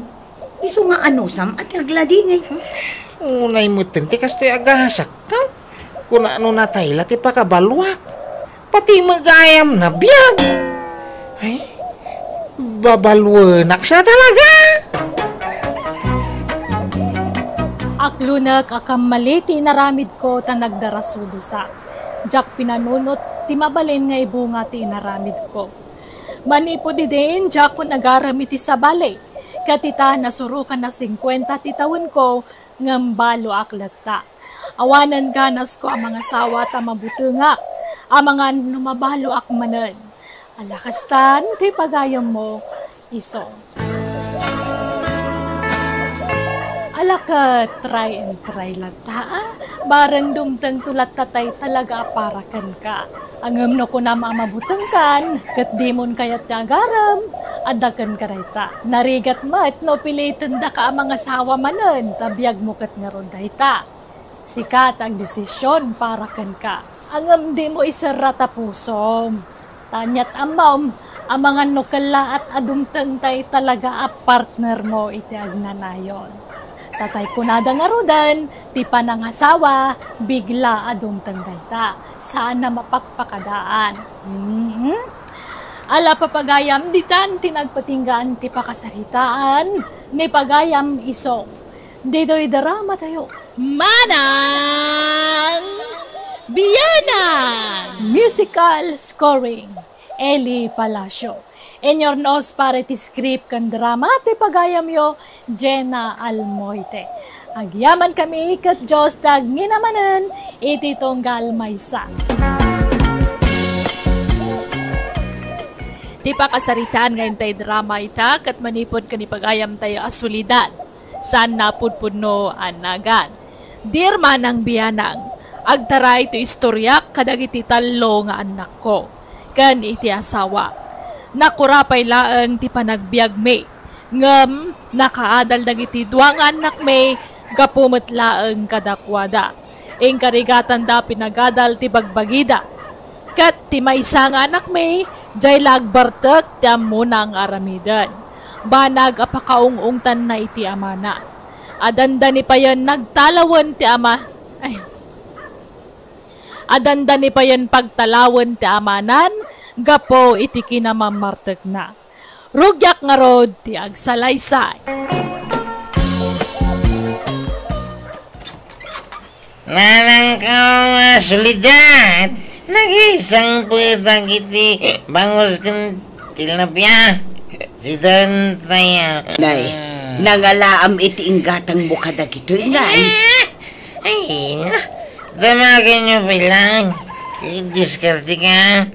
Isu nga anusam a ti agladingit. Unay metten ti kastoy a gasak, no? Kuna no natay la ti pakabaloak. Pati met gayam nabiag. Ay, babaloenak sa talaga. Aklonek a kammali ti inaramidko ta nagdarasudosak. Diak pinanunot ti mabalin nga ibunga ti inaramidko. Manipud idin, diakon agarem iti sabali. Ket ita, nasurokan a singkuenta ti tawenko, ngem baloak latta. Awanen ganasko a mangasawa ta mabutengak, amangan no mabaloak manen. Ala kastan ti pagayammo, Isong. Ala ket, try and try latta, a? Bareng dumtengto latta tay talaga a para kenka. Ngem no kunam a mabutengkan, ket dimon kayat ti agarem, adda kenka dayta. Narigat met no pilitendaka a mangasawa manen, ta biagmo ket ngarud dayta. Sika ti agdesision para kenka. Ngem dimo iserra ta pusom. Ta aniat ammom, amangan no kellaat a dumteng tay talaga a partnermo iti agnanayon. Ta tay kunada ngaruden, ti panangasawa, bigla a dumteng dayta. Saan a mapakpakadaan. Mhm. Ala, pagayam, ditan ti nagpatinggaan ti pakasaritaan ni pagayam Isong. Ditoy drama tayo. Manang Bianang! Musical scoring, Eli Palacio. Inurnos para iti script ken drama ti pagayamyo, Jenna Almoite. Agyamankami ket Dios ti agngina manen iti tunggal maysa. Ti pakasaritaan nga intay drama ita ket manipud ken ni pagayamtayo a Soledad. Saan a pudpudno a nagan. Dear Manang Bianang, agtaray ti istoriak kadagiti tallo nga annakko ken iti asawa. Nakura pay laeng ti panagbiagmi, ngem nakaadal dagiti dua nga annakmi gapu met laeng kadakuada. Inkarigatanda pinagadal ti bagbagida. Ket ti maysa nga anakmi, diay la agbartek ti ammona nga aramiden. Banag a pakaung-ungtanna iti amana. Adanda ni payen nagtalawen ti ama-, ay. Adanda ni payen pagtalawen ti amanan gapu iti kinamammartekna. Rugiak ngarud ti agsalaysay. Nanangko a Soledad, nagisangpetak iti bangus ken tilapia. Sitaentayo. Nay, nangalaam iti inggatangmo kadagitoy, ngay. Ay, damagenyo pay laeng. Diskarte ka.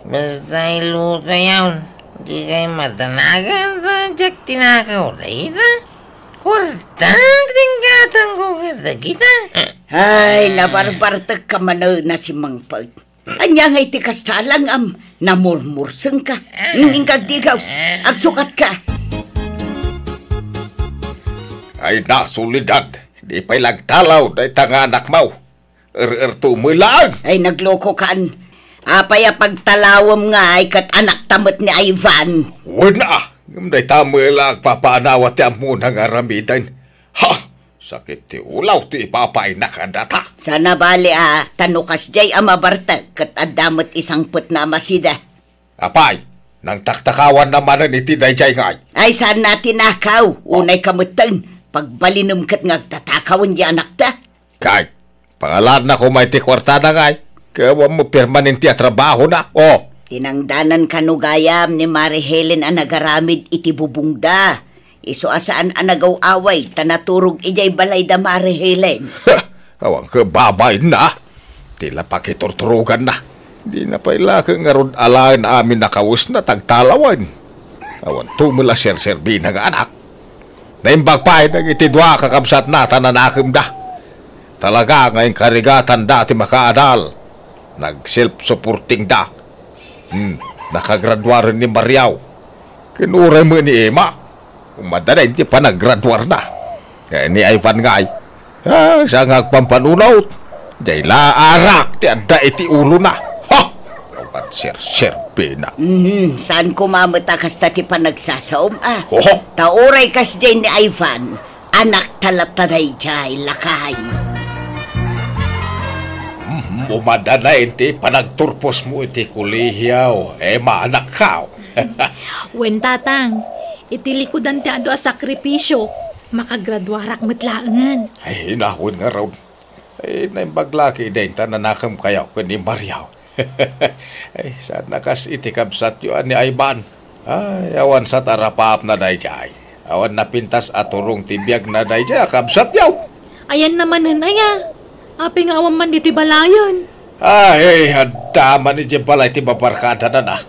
Basta iluto yaon. Dikay madanagan ta diak tinakaw dayta. Kuartak ti inggatangko kadagita. Ay, nabarbartekka manen a simmangpet. Ania ngay ti kasta, langam? Namurmursengka. Ngingkagdigaws, agsukatka. Ay na, Soledad, di pay lagtalaw dayta nga anakmo. Er-erto met laeng. Ay, naglokokan. Apay a pagtalawem ngay ket anakta met ni Ivan? Wen a, ngem dayta met la agpapaanawa ti ammona nga aramiden. Ha! Sakit ti ulaw ti ipapainak a data. Saan a bali a, ta no kasdiay a mabartek ket adda met isangpetna a masida. Apay, nangtaktakawanna manen iti daydiay ngay? Ay, saan a tinakaw. Unay ka metten, pagbalinem ket nga agtatakawen di anakta. Kay, pangalaanna koma iti kuartada ngay, ket awan met permanente a trabahona. O! Tinangdanan kano gayam ni Mari Helen a nagaramid iti bubongda. Isu a saan a nagaw-away ta naturog idiay balayda, Mari Helen. Awan ket babainna. Ti la pakiturturoganna. Dina pay la ket ngarud alaen amin a kawesna ta agtalawen. Awan tumel a serserbina nga anak. Naimbag pay dagiti dua a kakabsatna ta nanakemda. Talaga nga inkarigatanda ti makaadal. Nag-self-supportingda. Hmm, nakagraduaren ni Mariaw. Ken uray met ni Emma. Umadda daydi panagraduarna. Eh, ni Ivan ngay. Ah, saan nga agpampanunot? Diay la arak ti adda iti ulona. Ha! Awan serserbina. Mhm, saan koma met a kasta ti panagsasaom, a? Oho. Ta uray kasdiay ni Ivan, anakta latta daydiay, lakay. Mhm, umadda daydi panagturposmo iti kolehio, Emma, anakko. Wen, Tatang, iti likudan ti adu a sakripisio, makagraduarak met laengen. Ay, nawen ngarud. Ay, naimbag la ket dayta nanakemkayo ken ni Mariaw. Ay, saan a kas iti kabsatyo a ni Ivan. Ay, awan sa tarapapna daydiay. Awan napintas a turong ti biagna daydiay a kabsatyo. Ayanna manen aya? Apay nga awan man ditoy balayen? Ay, adda man idiay balay ti babarkadana.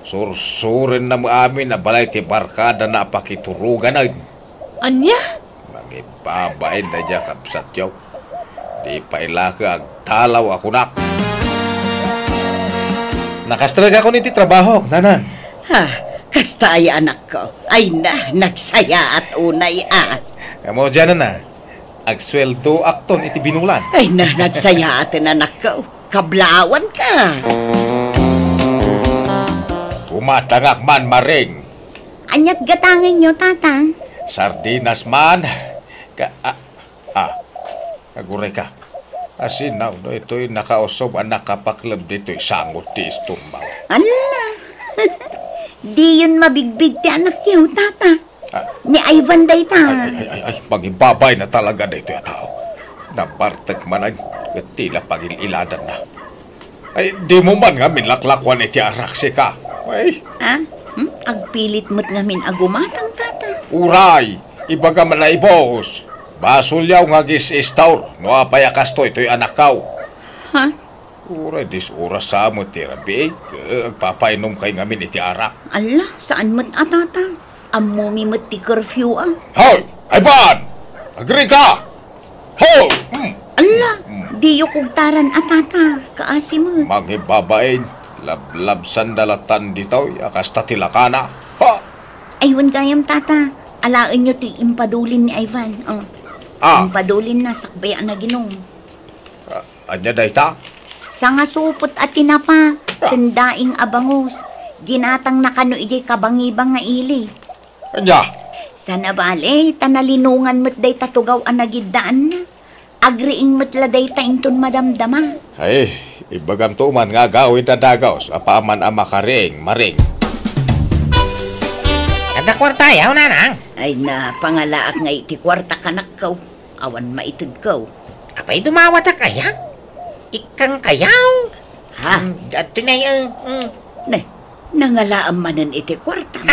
Sursurenna met amin a balay ti barkadana a pakituroganen. Ania? Mangibabain daydiay a kabsatyo. Di pay la ket agtalaw a kunak. Nakastrek ako iti trabahok, nanang. Ha, kasta aya, anakko? Ay na, nagsayaat unay a. Kamo diay, nanang? Agsueldoakton iti binulan. Ay na, nagsayaaten, anakko. Kablawanka. Tumatangak man, Maring. Aniat gatangenyo, Tata? Sardinas man. Ka, ah, ah, agurayka. Asinaw no itoy nakausog a nakapakleb ditoy sangot ti istorbaw. Ala! Diyon mabigbig ti anakyo, Tata. Ah. Ni Ivan dayta. Ay, ay, ay, ay, ay, mangibabain na talaga daytoy a tao. Nabartek manen, ket ti la pagil-iladanna. Ay, dimo man ngamin laklakuan iti arak, sika. Ay. Ha? Hmm? Agpilit met ngamin a gumatang, Tata. Uray, ibagam a naibus. Basolyo nga agis-istor, no apay a kastoy toy anakko. Ha? Uray, dis oras sa met ti rabii, agpapainomkay ngamin iti arak. Ala, saan met a, Tata? Ammomi met ti curfew a. Hoy! Ivan! Agrika! Hoy! Hmm. Ala, hmm, diyo kugtaran a, Tata. Kaasi met. Mangibabain, lablabsanda latan ditoy a kasta ti lakana. Ha! Ay, wen gayam, Tata. Alaenyo ti impadulin ni Ivan. Oh. Ah. Impadulin na sakbay a naginom. Ah, ania dayta? Sangasupot a tinapa, ah, ken daing a bangus. Ginatangna kano idiay kabangibang nga ili. Ania? Saan a bale, ta nalinongan met dayta tugaw a nagiddaanna. Agriing met la dayta inton madamdama. Ay, ibagamto man nga agawid a dagus, apaman a makariing, Maring. Adda kuartayo, nanang? Ay na, pangalaak nga iti kuarta, kanakko. Awan maitedko. Apay dumawatak aya? Ikkang kayaw? Ha? Mm, adtoy nay, eh, mm. Ne, nangalaam manen iti kuarta.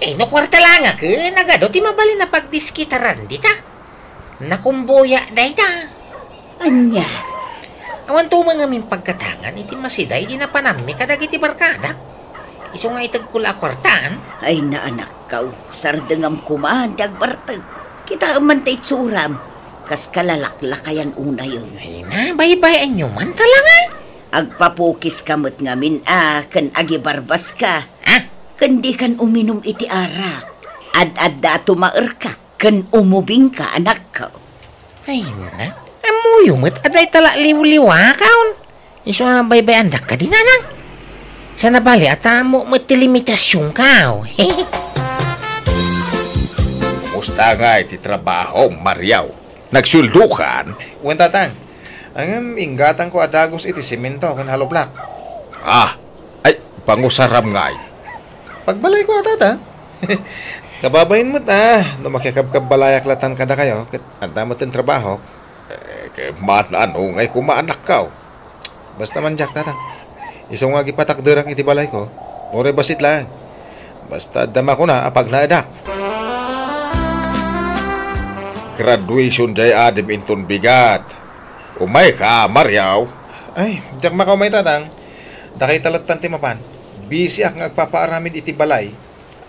Eh, no kuarta la nga ken, nagadu ti mabalin a pagdiskitaran dita. Nakumboya dayta. Ania? Awan to man ngamin pagkatangan iti masida idi napanammi kadagiti barkadak. Isu nga itegko la a kuartaan. Ay, naanakkaw, sardengam koma ti agbartek. Kitaem man ta itsuram, kas kalalaklakayan unayen. Ay na, baybay-anyo man talaga. Agpapukiska met ngamin a ken agibarbaska. Ah? Ken dikan uminum iti arak. Ad-adda a tumaerka ken umubingka, anakko. Ay na, ammoyo met a dayta la liwliwakon. Isu a baybay-andak kadi, nanang. Saan a bali a ta ammo met ti limitasionko. Kumusta ngay ti trabaho, Mariaw? Nagsueldokan? Wen, tatang. Ngem inggatangko a dagus iti semento ken hollow block. Ah, ay, pangusaram ngay. Pagbalayko a, tatang. Kababain met a, no makikabkabbalayak latan kadakayo, ket adda met ti trabahok. Eh, ket man-ano ngay koma, anakko? Basta man diak, tatang. Isu nga agipatakderak iti balayko, uray bassit laeng. Basta adda makuna a pagnaedak. Graduation diay adim inton bigat. Umayka, Mariaw. Ay, diak makaumay, tatang. Dakayta lattan ti mapan. Busyak nga agpapaaramid iti balay.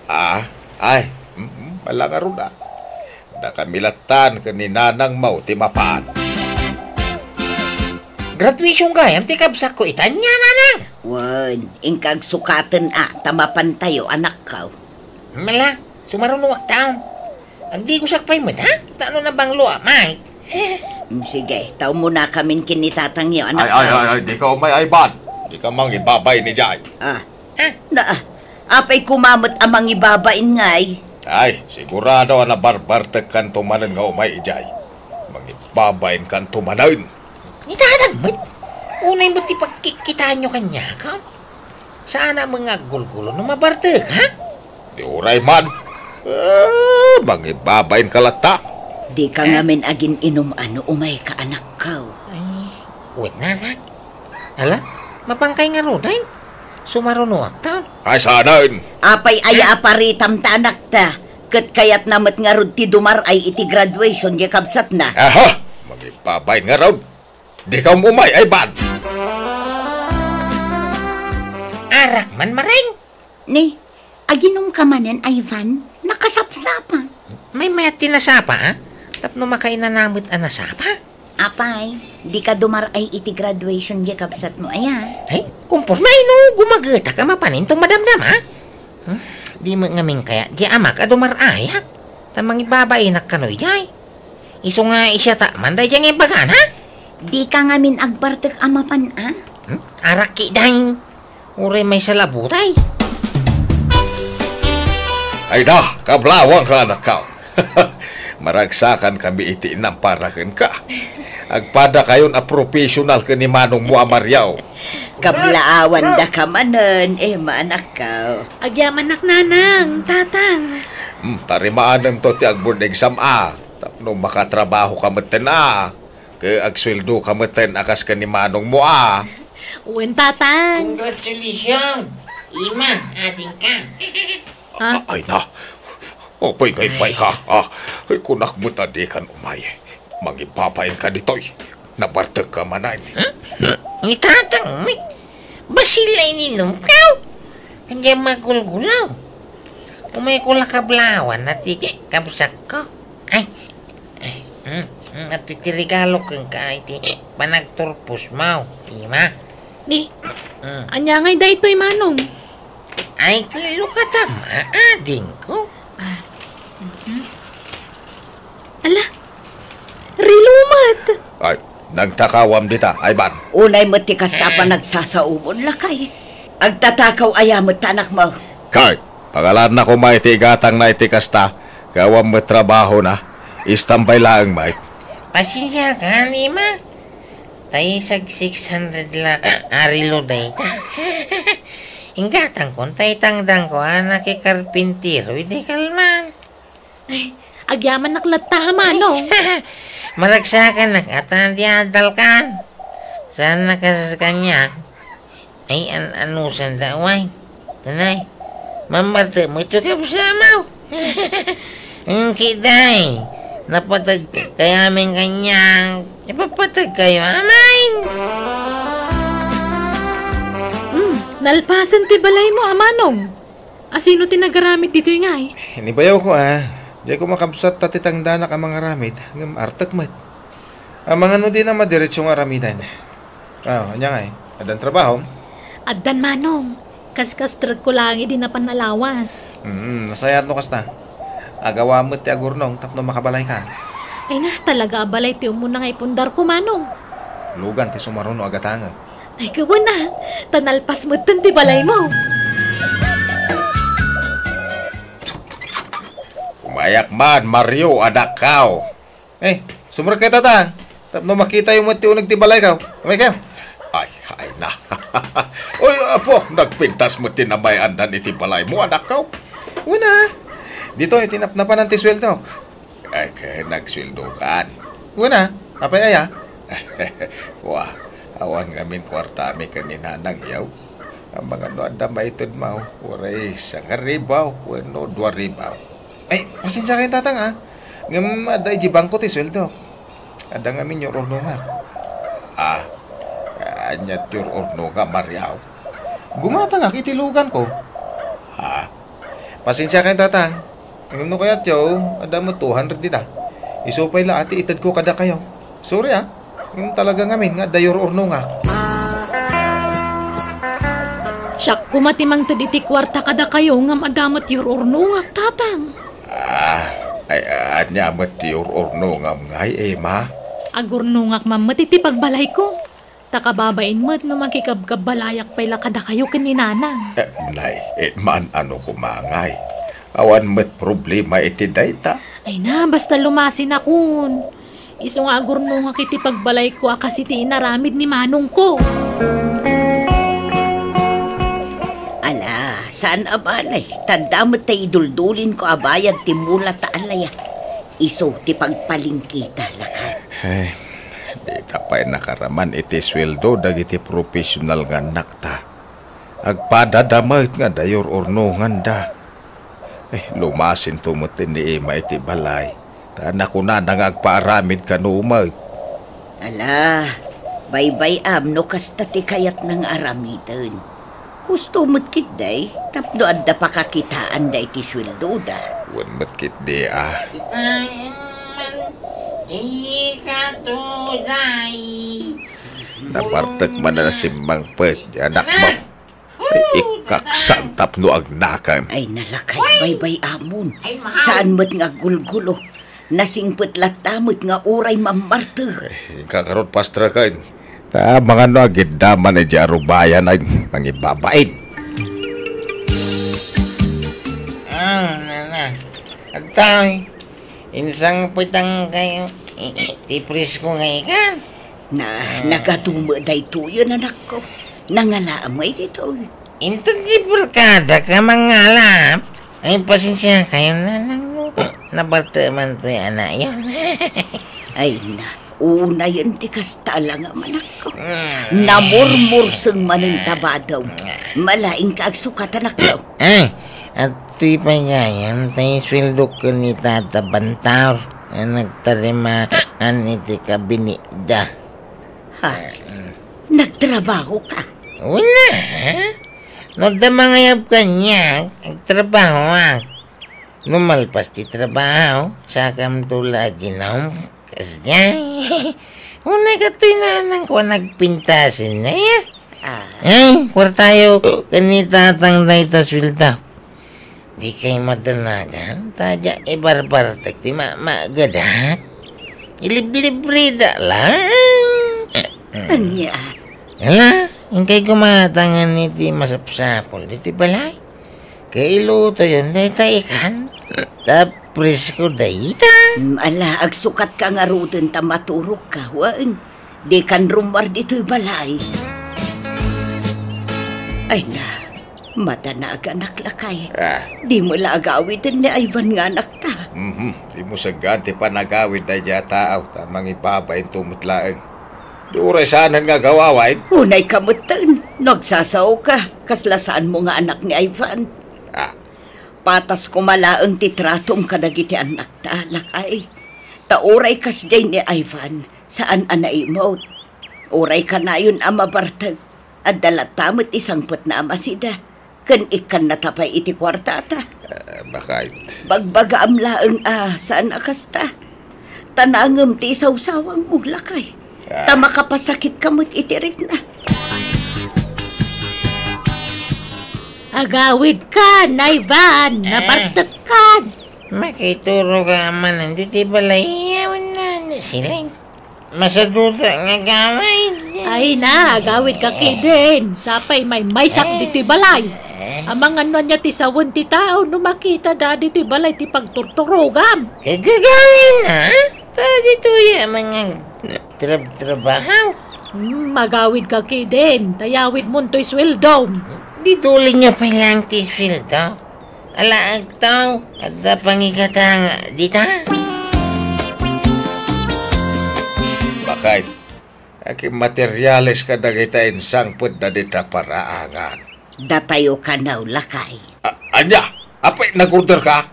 Ah, ay, mm, bala ngarud a. Dakami lattan ken ni nanangmo ti mapan. Graduation gayam ti kabsatko ita ania, nanang? Wen, inka agsukaten a, ta mapantayo, anakko. Mala, sumarunoakton. Agdigosak pay met, ha? Ta no nabanglo a, may. Mm, sige, ta umunakamin ken ni tatangyo, anakko. Ay, ay, ay, ay, dika umay, Ivan. Dika mangibabain idiay. Ah, Ha? Na, apay koma met a mangibabain ngay? Ay, sigurado a nabarbartekkanto manen nga umay idiay. Mangibabainkanto manen. Ni tatang met? Unay met ti pagkikkitaenyo kaniak, ha? Saan a met nga aggulgulo no mabartek, ha? Di uray man. Ah, mangibabainka latta. Dika ngamin agin-inum a no umayka, anakko. Ay, wen, nanang. Ala, mapankay ngaruden? Sumarunoakton. Ay, saanen? Apay aya a paritam ta anakta, ket kayatna met ngarud ti dumar-ay iti graduation diay kabsatna. Aha! Mangibabain ngarud. Dika umay, Ivan. Arak man, Mareng. Ni, aginumka manen, Ivan? Nakasapsapa. Maymayat ti nasapa, a? Tapno makainana met a nasapa. Apay, dika dumar-ay iti graduation diay kabsatmo aya? Ay, kumporme no gumagetak a mapanen ti madamdama. Hmm? Di met ngamin kayat diay amak a dumar-ayak. Ta mangibabainak kano idiay. Isu nga isiatak man daydiay nga imbagana. Dika ngamin agbartek a mapan a? Hmm? Arak ketdin. Uray maysa la butay. Ay da, kablaawanka, anakko. Maragsakankami iti inampara kenka. Agpadakayon a professional ken ni manongmo a Mariaw. Kablaawandaka manen, Emma, anakko. Agyamanak, nanang, tatang. Hmm, tarimaanemto ti ag-board exam a, tapno makatrabahoka metten a. Ket agsueldoka metten a kas ken ni manongmo a. Wen, tatang. Congratulations, Emma, adingka. Ha? A-, ay na. Apay nga imbagka? Ay. Ah, ay, kunak met a dikan umay. Mangibabainka ditoy. Nabartekka manen. Hmm? Ni tatang met. Bassit la ininumko. Ania a magulgulaw? Umayko la kablaawan a ti kabsatko. Ay, ay, mm, mm, adtoy ti regalo kenka iti panagturposmo, Emma. Ni, mm. Ania ngay daytoy, manong? Ay, ti lokatama, adingko. Ah, mhm. Ala, relo met. Ay, nagtakawam dita, Ivan. Unay met ti kasta a panagsasaomon, lakay. Agtatakaw aya met ti anakmo? Kay, pangalanna koma iti igatangna iti kasta, ket awan met trabahona. Istambay laeng met. Pasensiakan, Emma. Ta isag six hundred la a relo dayta. Inggatangkon ta itangdangko a nakikarpintero idi kalman. Ay, agyamanak latta a manong. Maragsakanak a ta di adalkan. Saan a kas kaniak? Ay, an-, anusanda, way. Tanay, mammartek met ti kabsatmo. Ngem ketdi, napateg kayamin kaniak. Ipapateg kayo amin. Hmm, Nalpasen ti balaymo, a manong. Asino ti nagaramid ditoy ngay? Ni bayawko, a. Dayko makabsat ta ti tangdanak a mangaramid, ngem artek met. Amangan no dina madiretso nga aramiden. Ah, ania ngay? Addan trabahom? Addan, manong. Kaskastrekko laeng idi napan a lawas. Mm, nasayaat no kasta. Agawa met ti agurnong tapno makabalayka. Ay na, talaga a balay ti umuna nga ipundarko, manong. Lugan ti sumaruno a gatangek. Ay, kawen a, ta nalpas metten ti balaymo. Umayak man, Mario, anakko. Eh, sumrekkayo, tatang. Tapno makitayo met ti uneg ti balayko. Umaykayo. Ay, ay na. Oy, apo, nagpintas met ti namay-annan iti balaymo, anakko. Wen a. Ditoy, ti napnapanan ti sueldok. Ay, ket nagsueldokan. Wen a, apay aya? Wa, awan ngamin kuartami ken ni nanangyo. Amangan no adda maitedmo, uray sangaribu wenno duaribu. Ay, pasensiakayo, tatang, a. Ngem adda idiay bangko ti sueldo. Adda ngamin yur-urnongak. Ah, ania ti yur-urnongam, Mario? Gumatangak iti luganko. Ha? Pasensiakayo, tatang. Ngem no kayatyo, adda met two hundred dita. Isu pay la a ti itedko kadakayo. Sorry, a. Ngem talaga ngamin nga adda yur-urnongak. Siak koma ti mangted iti kuarta kadakayo ngem adda met yur-urnongak, tatang. Ah, ay, ania met ti yur-urnongam ngay, Emma? Agurnongak man met iti pagbalayko. Ta kababain met no makikabkabbalayak pay la kadakayo ken ni nanang. Eh, nay, eh, maan-ano koma ngay. Awan met problema iti dayta. Ay na, basta lumasinakon. Isu nga agurnongak iti pagbalayko a kas iti inaramid ni manongko. Ala, saan a balay. Ta adda met tay iduldulinko a bayad ti mula ta alaya. Isu ti pagpalingkita, lakay. Ay, dita pay nakaraman iti sueldo dagiti professional nga annakta. Agpadada met nga adda yur-urnonganda. Eh, lumasinto met ni Emma iti balay. Ta nakunana nga agpaaramid kano met. Ala, baybay-am no kasta ti kayatna nga aramiden. Husto met ketdi, tapno adda pakakitaanda iti sueldoda. Wen met ketdi, a. Ditayen man, ikatuday. Nabartek man a nasimmangpet, di anakmo. Ay, ikaksan tapno agnakem. Ay, nalakay, baybay-amon. Saan met nga aggulgulo. Nasingpet latta met nga uray mammartek. Eh, inka ngarud, pastreken. Ta amangan no agiddaman idiay arubayan a mangibabain. Ah, nana. Agtaoy. Insangpetan kayo. Ti presko nga ikan. Na, nagadu met daytoyen, anakko. Nangalaam ngay ditoy. Inted ti barkada ka mangalap. Ay, pasensiakayo, nanang, no. Nabartek man toy anakyo. Ay na, unayen ti kasta la nga manakko. Mm. Namurmurseng manen ta badaw. Malaing ka agsukat, anakko. Ay, adtoy pay gayam, tay sueldok ken ni Tata Bantaur a nagtarimaan iti kabinetda. Ha? Nagtrabaho ka? Wen a, ha? No adda mangayab kaniak, agtrabahoak. No malpas ti trabaho, sakamto la aginum. Kasdiay. Unay katoy nanangko a nagpintasen, aya? Ah. Ay, kuartayo ken ni tatang dayta suelda. Dikay madanagan, ta diak ibarbartek ti ma-, maagadak. Iliblibreda laeng. Ania? Ala, inkay gumatangan iti masapsapul iti balay. Kailutoyon dayta ikan. Ta presko dayta. Mm, ala, agsukat ka ngaruden ta maturog ka, wen. Dikan rummuar ditoy balay. Ay na, madanaganak, lakay. Ah. Dimo la agawiden ni Ivan nga anakta. Mhm. Dimo saggaan ti panagawid daydiay a tao, ta mangibabainto met laeng. Di uray saanen nga agawawain. Unay ka metten, no agsasao ka, kasla saanmo nga anak ni Ivan. Ah. Patas koma laeng ti tratom kadagiti annakta, lakay. Ta uray kasdiay ni Ivan, saan a naimut. Uray kanayon a mabartek, Adda latta met ti sangpetna a masida, ken ikkannata pay iti kuartata. Ah, bakit? Bagbagaam laeng a saan a kasta. Ta naangem ti isawsawangmo, lakay. Ah. Ta makapasakitka met iti rikna. Agawidkan, Ivan, ah, napartekkan. Makiturog a manen ditoy balay, awan na, na siling. Masaduta nga agawid. Ay na, agawidka ketdin. Sapay maymaysak ditoy balay. Amangan no ania ti sawen ti tao no makitada ditoy balay ti pagturturogam. Kagagawin na? Ta ditoy a mga trab-trabaho. Hmm, agawidka ketdin. Tayawidmon toy sueldom. Ditolinyo pay lang ti sueldo. Ala, agtaw, adda pangigatang dita? Bakit? Akin materiales kadagita insangpetda dita paraangan. Datayo kano, lakay. A-, ania? Apay, nag-order ka?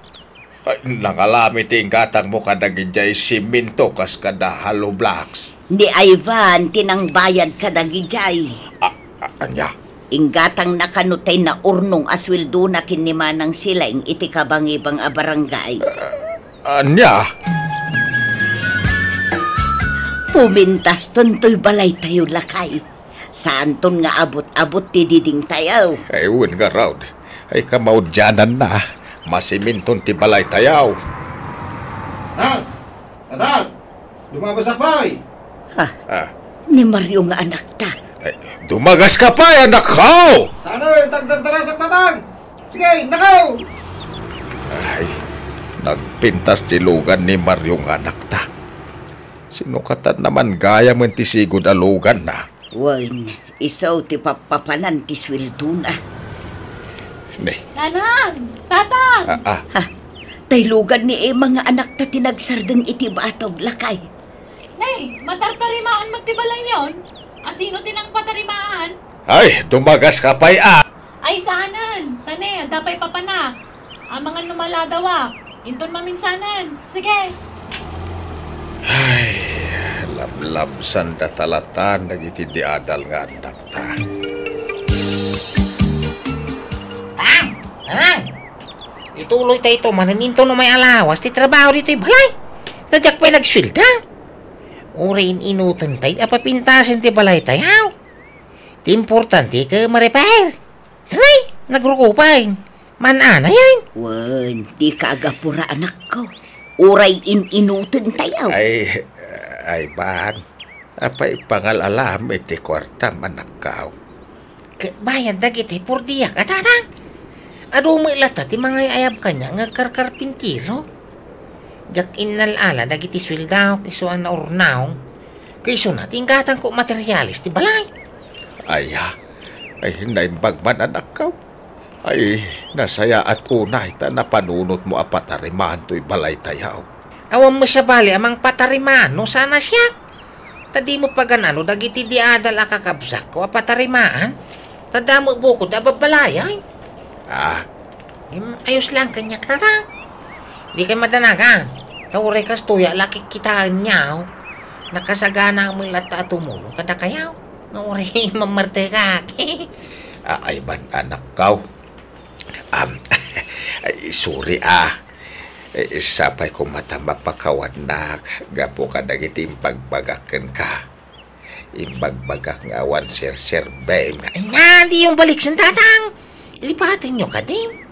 Ay, nangalami ti inggatangmo kadagidiay siminto kas kada hollow blocks. Ni Ivan ti nangbayad kadagidiay. A-, a-, ania? Inggatangna kano tay naurnong a sueldona ken ni Manang Sileng iti kabangibang a barangay. Ah, ania? Pumintaston toy balaytayo, lakay. Saanton nga abut-abut ti didingtayo. Ay, wen ngarud. Ay, kamaudiananna. Masiminton ti balaytayo. Nang! Tatang! Dumagaska pay! Ha? Ah. Ni Mario nga anakta. Ay, dumagaska pay, anakko! Saan, eh, tagdardarasek, Tatang? Sige, nakaw! Ay, nagpintas ti lugan ni Mario nga anakta. Sinukatan naman gayam ti sigud a luganna. Wen, isu ti pappapanan ti sueldona. Ne. Nanang! Tatang! Ah, ah. Ha? Tay lugan ni Emma nga anakta ti nagsardeng iti batog, lakay. Ne, matartarimaan met ti balayyon? Asino ti nangpatarimaan? Ay, dumagaska pay a! Ay, saanen. Ta ne, adda pay papanak. Amangan no maladawak. Inton maminsanan. Sige. Ay, lablabsanda talatan dagiti diadal nga annakta. Tang! Tang! Ituloyta ito manen inton umay alawas ti trabaho ditoy balay. Ta diak pay nagsuelda. Uray in-inutentayo a papintasen ti balaytayo. Ti importante ket ma-repair. Taray, nagruko pay. Maan-anayen. Wen, dika agapura, anakko. Uray in-inutentayo. Ay, ay, ban. Apay pangal-alam iti kuartam, anakko? Ket bayad dagiti purdiak a, Tatang. Adu met latta ti mangay-ayab kaniak nga agkarkarpintero. Diak innal-ala dagiti sueldaok isu a naurnaw. Ket isuna ti inggatangko materiales ti balay. Aya, ay, naimbag man, anakko. Ay, nasayaat unay ta napanunotmo a patarimaan toy balaytayo. Awan met sabali a mangpatarimaan no saan a siak. Ta dimo pagan-ano dagiti diadal a kakabsatko a patarimaan. Ta adda met bukod a babbalayay. Ah. Ngem ayos laeng kaniak, Tatang. Dikay madanagan. Ta uray kastoy a lakik kitaenyo. Nakasaganaak met latta a tumulong kadakayo. Nga uray mamartekak. Ah, ay, ban, anakko. Am, ay, sorry, ah. Eh, sapay koma ta mapakawannak gapu kadagiti imbagbagak kenka. Imbagbagak nga awan serserbem nga, ay nga, diyo baliksen, Tatang. Lipatenyo kadin.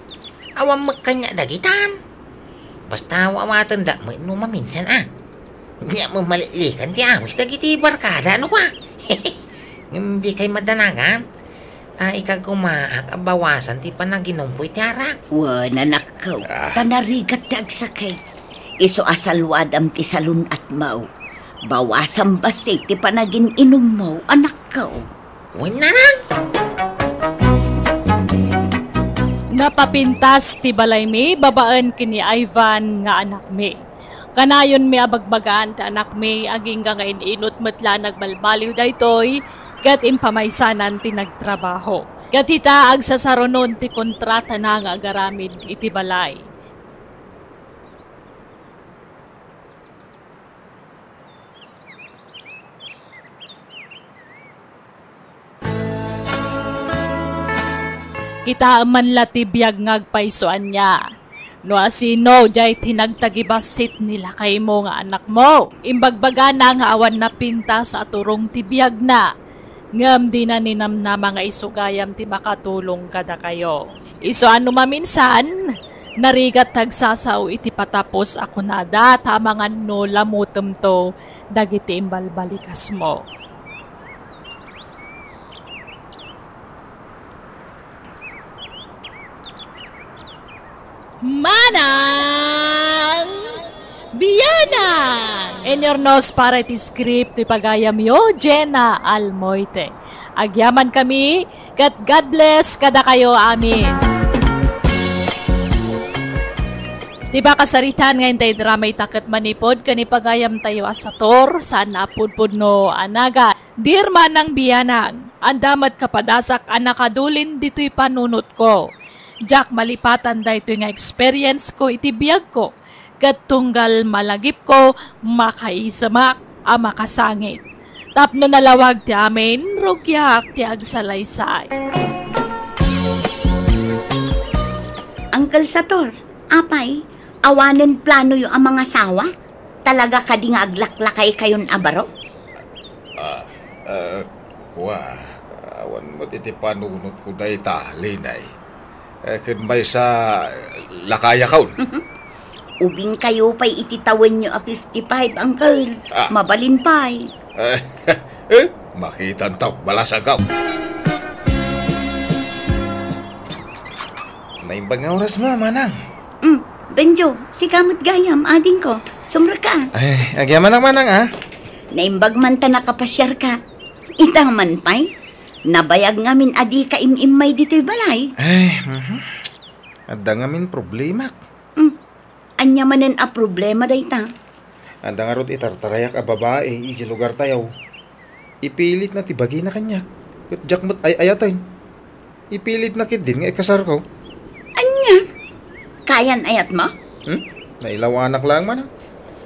Awan met kaniak dagitan. Basta awatendak met no maminsan, ah. Nia met maliklikan ti awis dagiti barkada, no, kwa? Ngem dikay madanagan. Ta ikagumaak a bawasan ti panaginumko iti arak. Wen, anakko, ah, ta narigat ti agsakit. Isu a saluadam ti salun-atmo. Bawasam bassit ti panagin-inummo, anakko. Wen, nanang! Napapintas ti balaymi babaen ken ni Ivan nga anakmi. Kanayonmi a bagbagaan ti anakmi, agingga nga in-inut met la nagbalbaliw daytoy, ket impamaysanan ti nagtrabaho. Ket ita, agsasarunon ti kontratana nga agaramid iti balay. Kitaem man la ti biag nga agpayso ania. No asino jay ti nagtagibassit ni lakaymo nga anakmo? Imbagbagana nga awan napintas a turong ti biagna, ngem dina ninamnama nga isu gayam ti makatulong kadakayo. Isu a no maminsan, narigat ti agsasao iti patapos a kunada, ta amangan no lamutemto dagiti imbalbalikasmo. Manang Bianang! Inyurnos para iti script ti pagayamyo, Jenna Almoite. Agyamankami, ket God bless kadakayo amin. Ti pakasaritaan nga intay drama ita ket manipud ken ipagayamtayo a sator, saan a pudpudno a nagan. Dear Manang Bianang, adda met kapadasak a nakadulin ditoy panunotko. Diak malipatan daytoy nga experience ko iti biagko, ket tunggal malagipko, makaisemak a makasangit. Tapno nalawag ti amin, rugiak ti agsalaysay. Uncle Sator, apay, awanen planoyo a mangasawa? Talaga kadi nga aglaklakaykayon a baro? Ah, ah, kua, awan met iti panunotko dayta, Linay. Eh, ken maysa, lakayakon. Ubingkayo pay iti tawenyo a fifty-five, Uncle. Ah. Mabalin pay. Eh, eh, makitanto, balasangko. Naimbag nga oras mo, manang. Mm, Benjo, sika met gayam, adingko. Sumrekka. Ay, agyamanak, manang, ah. Naimbag man ta nakapasiarka. Ita man pay, nabayag ngamin a dika im-immay ditoy balay. Ay, mhm. Adda ngamin problemak. Mm, ania manen a problema dayta? Adda ngarud itartarayak a babai idiay lugartayo. Ipilitna ti bagina kaniak, ket diak met ay-ayaten. Ipilitna ketdin nga ikasarko. Ania? Kayan-ayatmo? Hmm? Nailawanak laeng manang.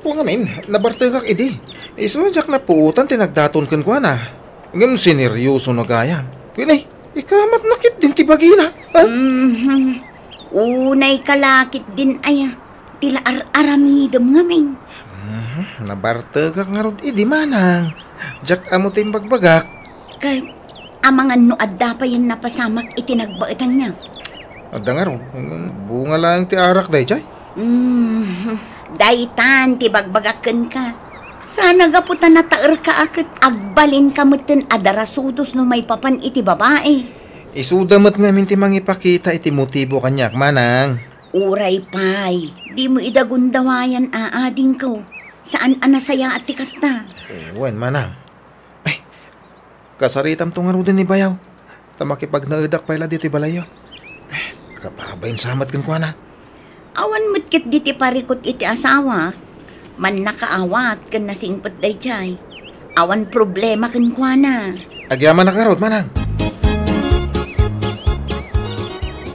Wen ngamin, nabartekak idi. Isu a diak napuotan ti nagdaton kenkuana. Ngem sineryoso na gayam. Wen ay, ikamatna ketdin ti bagina. Ha? Mhm. Unayka la ketdin aya. Ti la ar-aramidem ngamin. Mhm, nabartekak ngarud idi, manang. Diak ammo ti imbagbagak. Ket amangan no adda payen napasamak iti nagbaetanna. Adda ngarud, bunga laeng ti arak daydiay. Mhm, daytan ti bagbagak kenka. Sana gapu ta nataerka a ket agbalinka metten a darasudos no maipapan iti babai. Isuda met ngamin ti mangipakita iti motibo kaniak, manang. Uray pay, dimo ida gundawayan a adingko. Saan a nasayaat ti kasta. Eh, wen, manang. Ay, kasaritamto ngaruden ni bayaw. Ta makipagnaedak pay la ditoy balayyo. Eh, kababain sa met kenkuana. Awan met ketdi ti parikut iti asawak. Mannakaawat ken nasingpet daydiay. Awan problema kenkuana. Agyamanak ngarud, manang.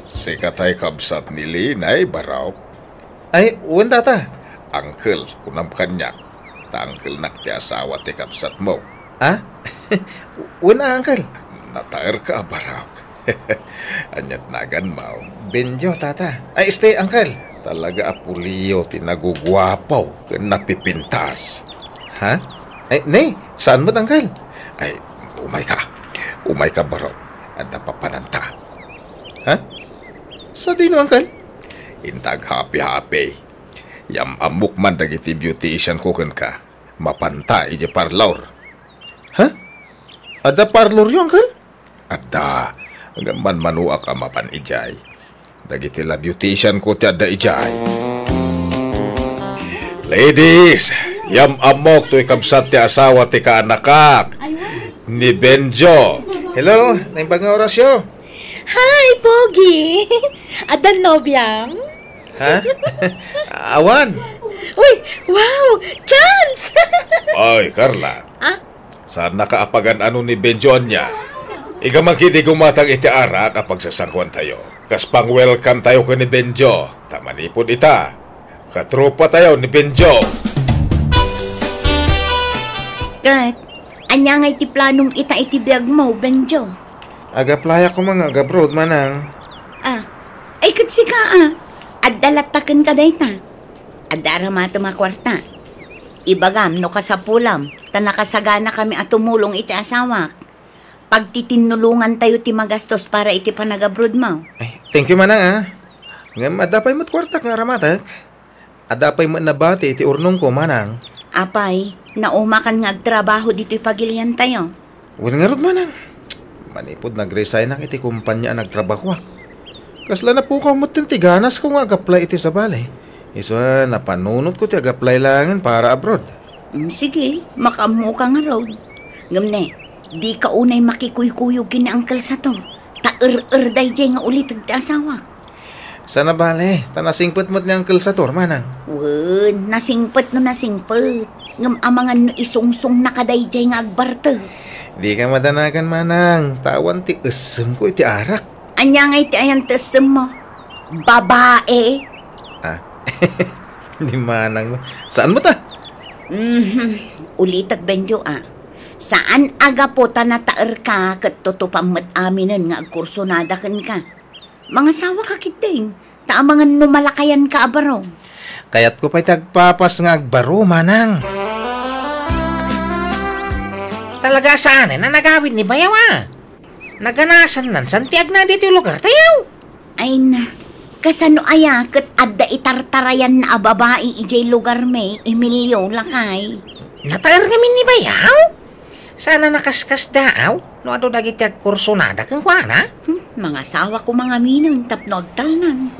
Sika tay kabsat ni Linay, Barok? Ay, wen, tata. Uncle, kunam kaniak. Ta unclenak ti asawa ti kabsatmo. Ah? Wen a, uncle. Nataerka a Barok. Ania't naganmo? Benjo, tata. Ay, este, uncle. Talaga a pulio ti naguguapo ken napipintas. Ha? Ay, ne, saan met, uncle? Ay, umayka. Umayka, Barok. Adda papananta. Ha? Sadino, uncle? Inta aghapi-hapi. Yam-ammok man dagiti beautician ko kenka. Mapanta idiay parlor. Ha? Adda parloryo, uncle? Adda. Ngem manmanuak a mapan idiay. Dagiti la beautician ko ti adda idiay. Ladies, yam-ammok toy kabsat ti asawa ti kaanakak, ni Benjo. Hello, naimbag nga orasyo? Hi, Pogi! Addan nobiam? Ha? Awan. Uy, wow! Chance! Oy, Carla. Ah? Saannaka a pagan-ano ni Benjo ania? Iga man ketdi gumatang iti arak a pagsasangkuantayo. Kas pang-welcome tayo ken ni Benjo, ta manipud ita, katropa tayo ni Benjo. Ket, ania ngay ti planom ita iti biagmo, Benjo? Agaplayak koma nga agabroad, manang. Sika a, adda latta kenka dayta. Adda aramatem a kuarta. Ibagam no kasapulam, ta nakasaganakami a tumulong iti asawak. Pagtitinnulongantayo ti magastos para iti panagabrodmo. Ay, thank you, manang, ah. Ngem adda pay met kuartak nga aramatek. Adda pay met nabati iti urnongko, manang. Apay, naumakan nga agtrabaho ditoy pagiliantayo? Wen ngarud, manang. Manipud nagresignak iti kumpania a nagtrabahoak. Kasla napukaw met ti ganasko nga ag-apply iti sabali. Isu a, napanunotko ti ag-apply laengen para abroad. Mm, sige, makaammoka ngarud. Ngem ne, dika unay makikuykuyog ken ni Uncle Sator. Ta er-er daydiay nga uliteg ti asawak. Saan a bale, ta nasingpet met ni Uncle Sator, manang. Wen, nasingpet no nasingpet. Ngem amangan no isungsungnaka daydiay nga agbarteg. Dika madanagan, manang, ta awan ti essemko iti arak. Ania ngay ti ayan ti essemmo? Babae? Ah, di manang. Saan met a? Mhm. Uliteg, Benjo, a. Saan a gapu ta nataerka ket tutupam met aminen nga agkursunada kenka. Mangasawaka ketdin, ta amangan no malakayanka a baro. Kayatko pay ti agpapas nga agbaro, manang. Talaga a saanen a nagawid ni bayaw a. Naganasannan san ti agna ditoy lugartayo. Ay na, kasano aya ket adda itartarayanna a babai idiay lugarmi, Emilio, lakay? Nataer ngamin ni bayaw? Saan a nakaskasdaaw no adu dagiti agkursunada kenkuana? Hmm, mangasawa koma ngamin tapno agtalnan.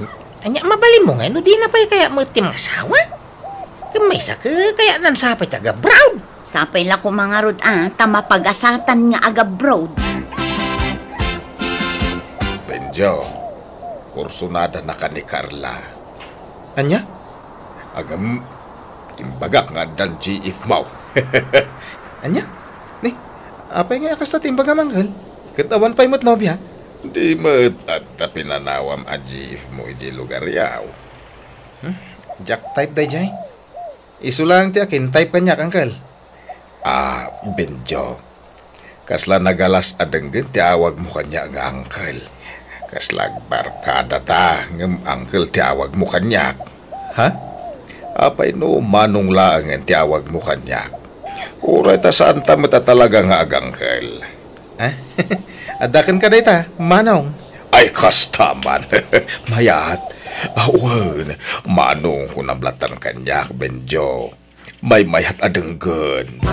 Ania, mabalinmo ngay no dina pay kayat met ti mangasawa? Ken maysa ket kayatnan sapay ti agabroad. Sapay la koma ngarud a ta mapagasatan nga agabroad. Benjo, kursunada na ka ni Carla. Ania? Ngem, imbagak nga addan G F mo. Ania? Ni, apay nga a kasta ti imbagam, Uncle? Ket awan pay met nobia? Di met adda pinanawam a G F mo idiay lugaryo. Hmm? Diak type daydiay. Isu laeng ti akin type kaniak, Uncle. Ah, Benjo. Kasla nagalas a denggen ti awagmo kaniak nga uncle. Kasla agbarkadata ngem uncle ti awagmo kaniak. Ha? Apay no Manong laengen ti awagmo kaniak? Uray ta saanta met a talaga nga agangkel. Ha? Adda kenka dayta, Manong. Ay, kasta man. Mayat. Awan, Manong kunam latan kaniak, Benjo. Maymayat a denggen.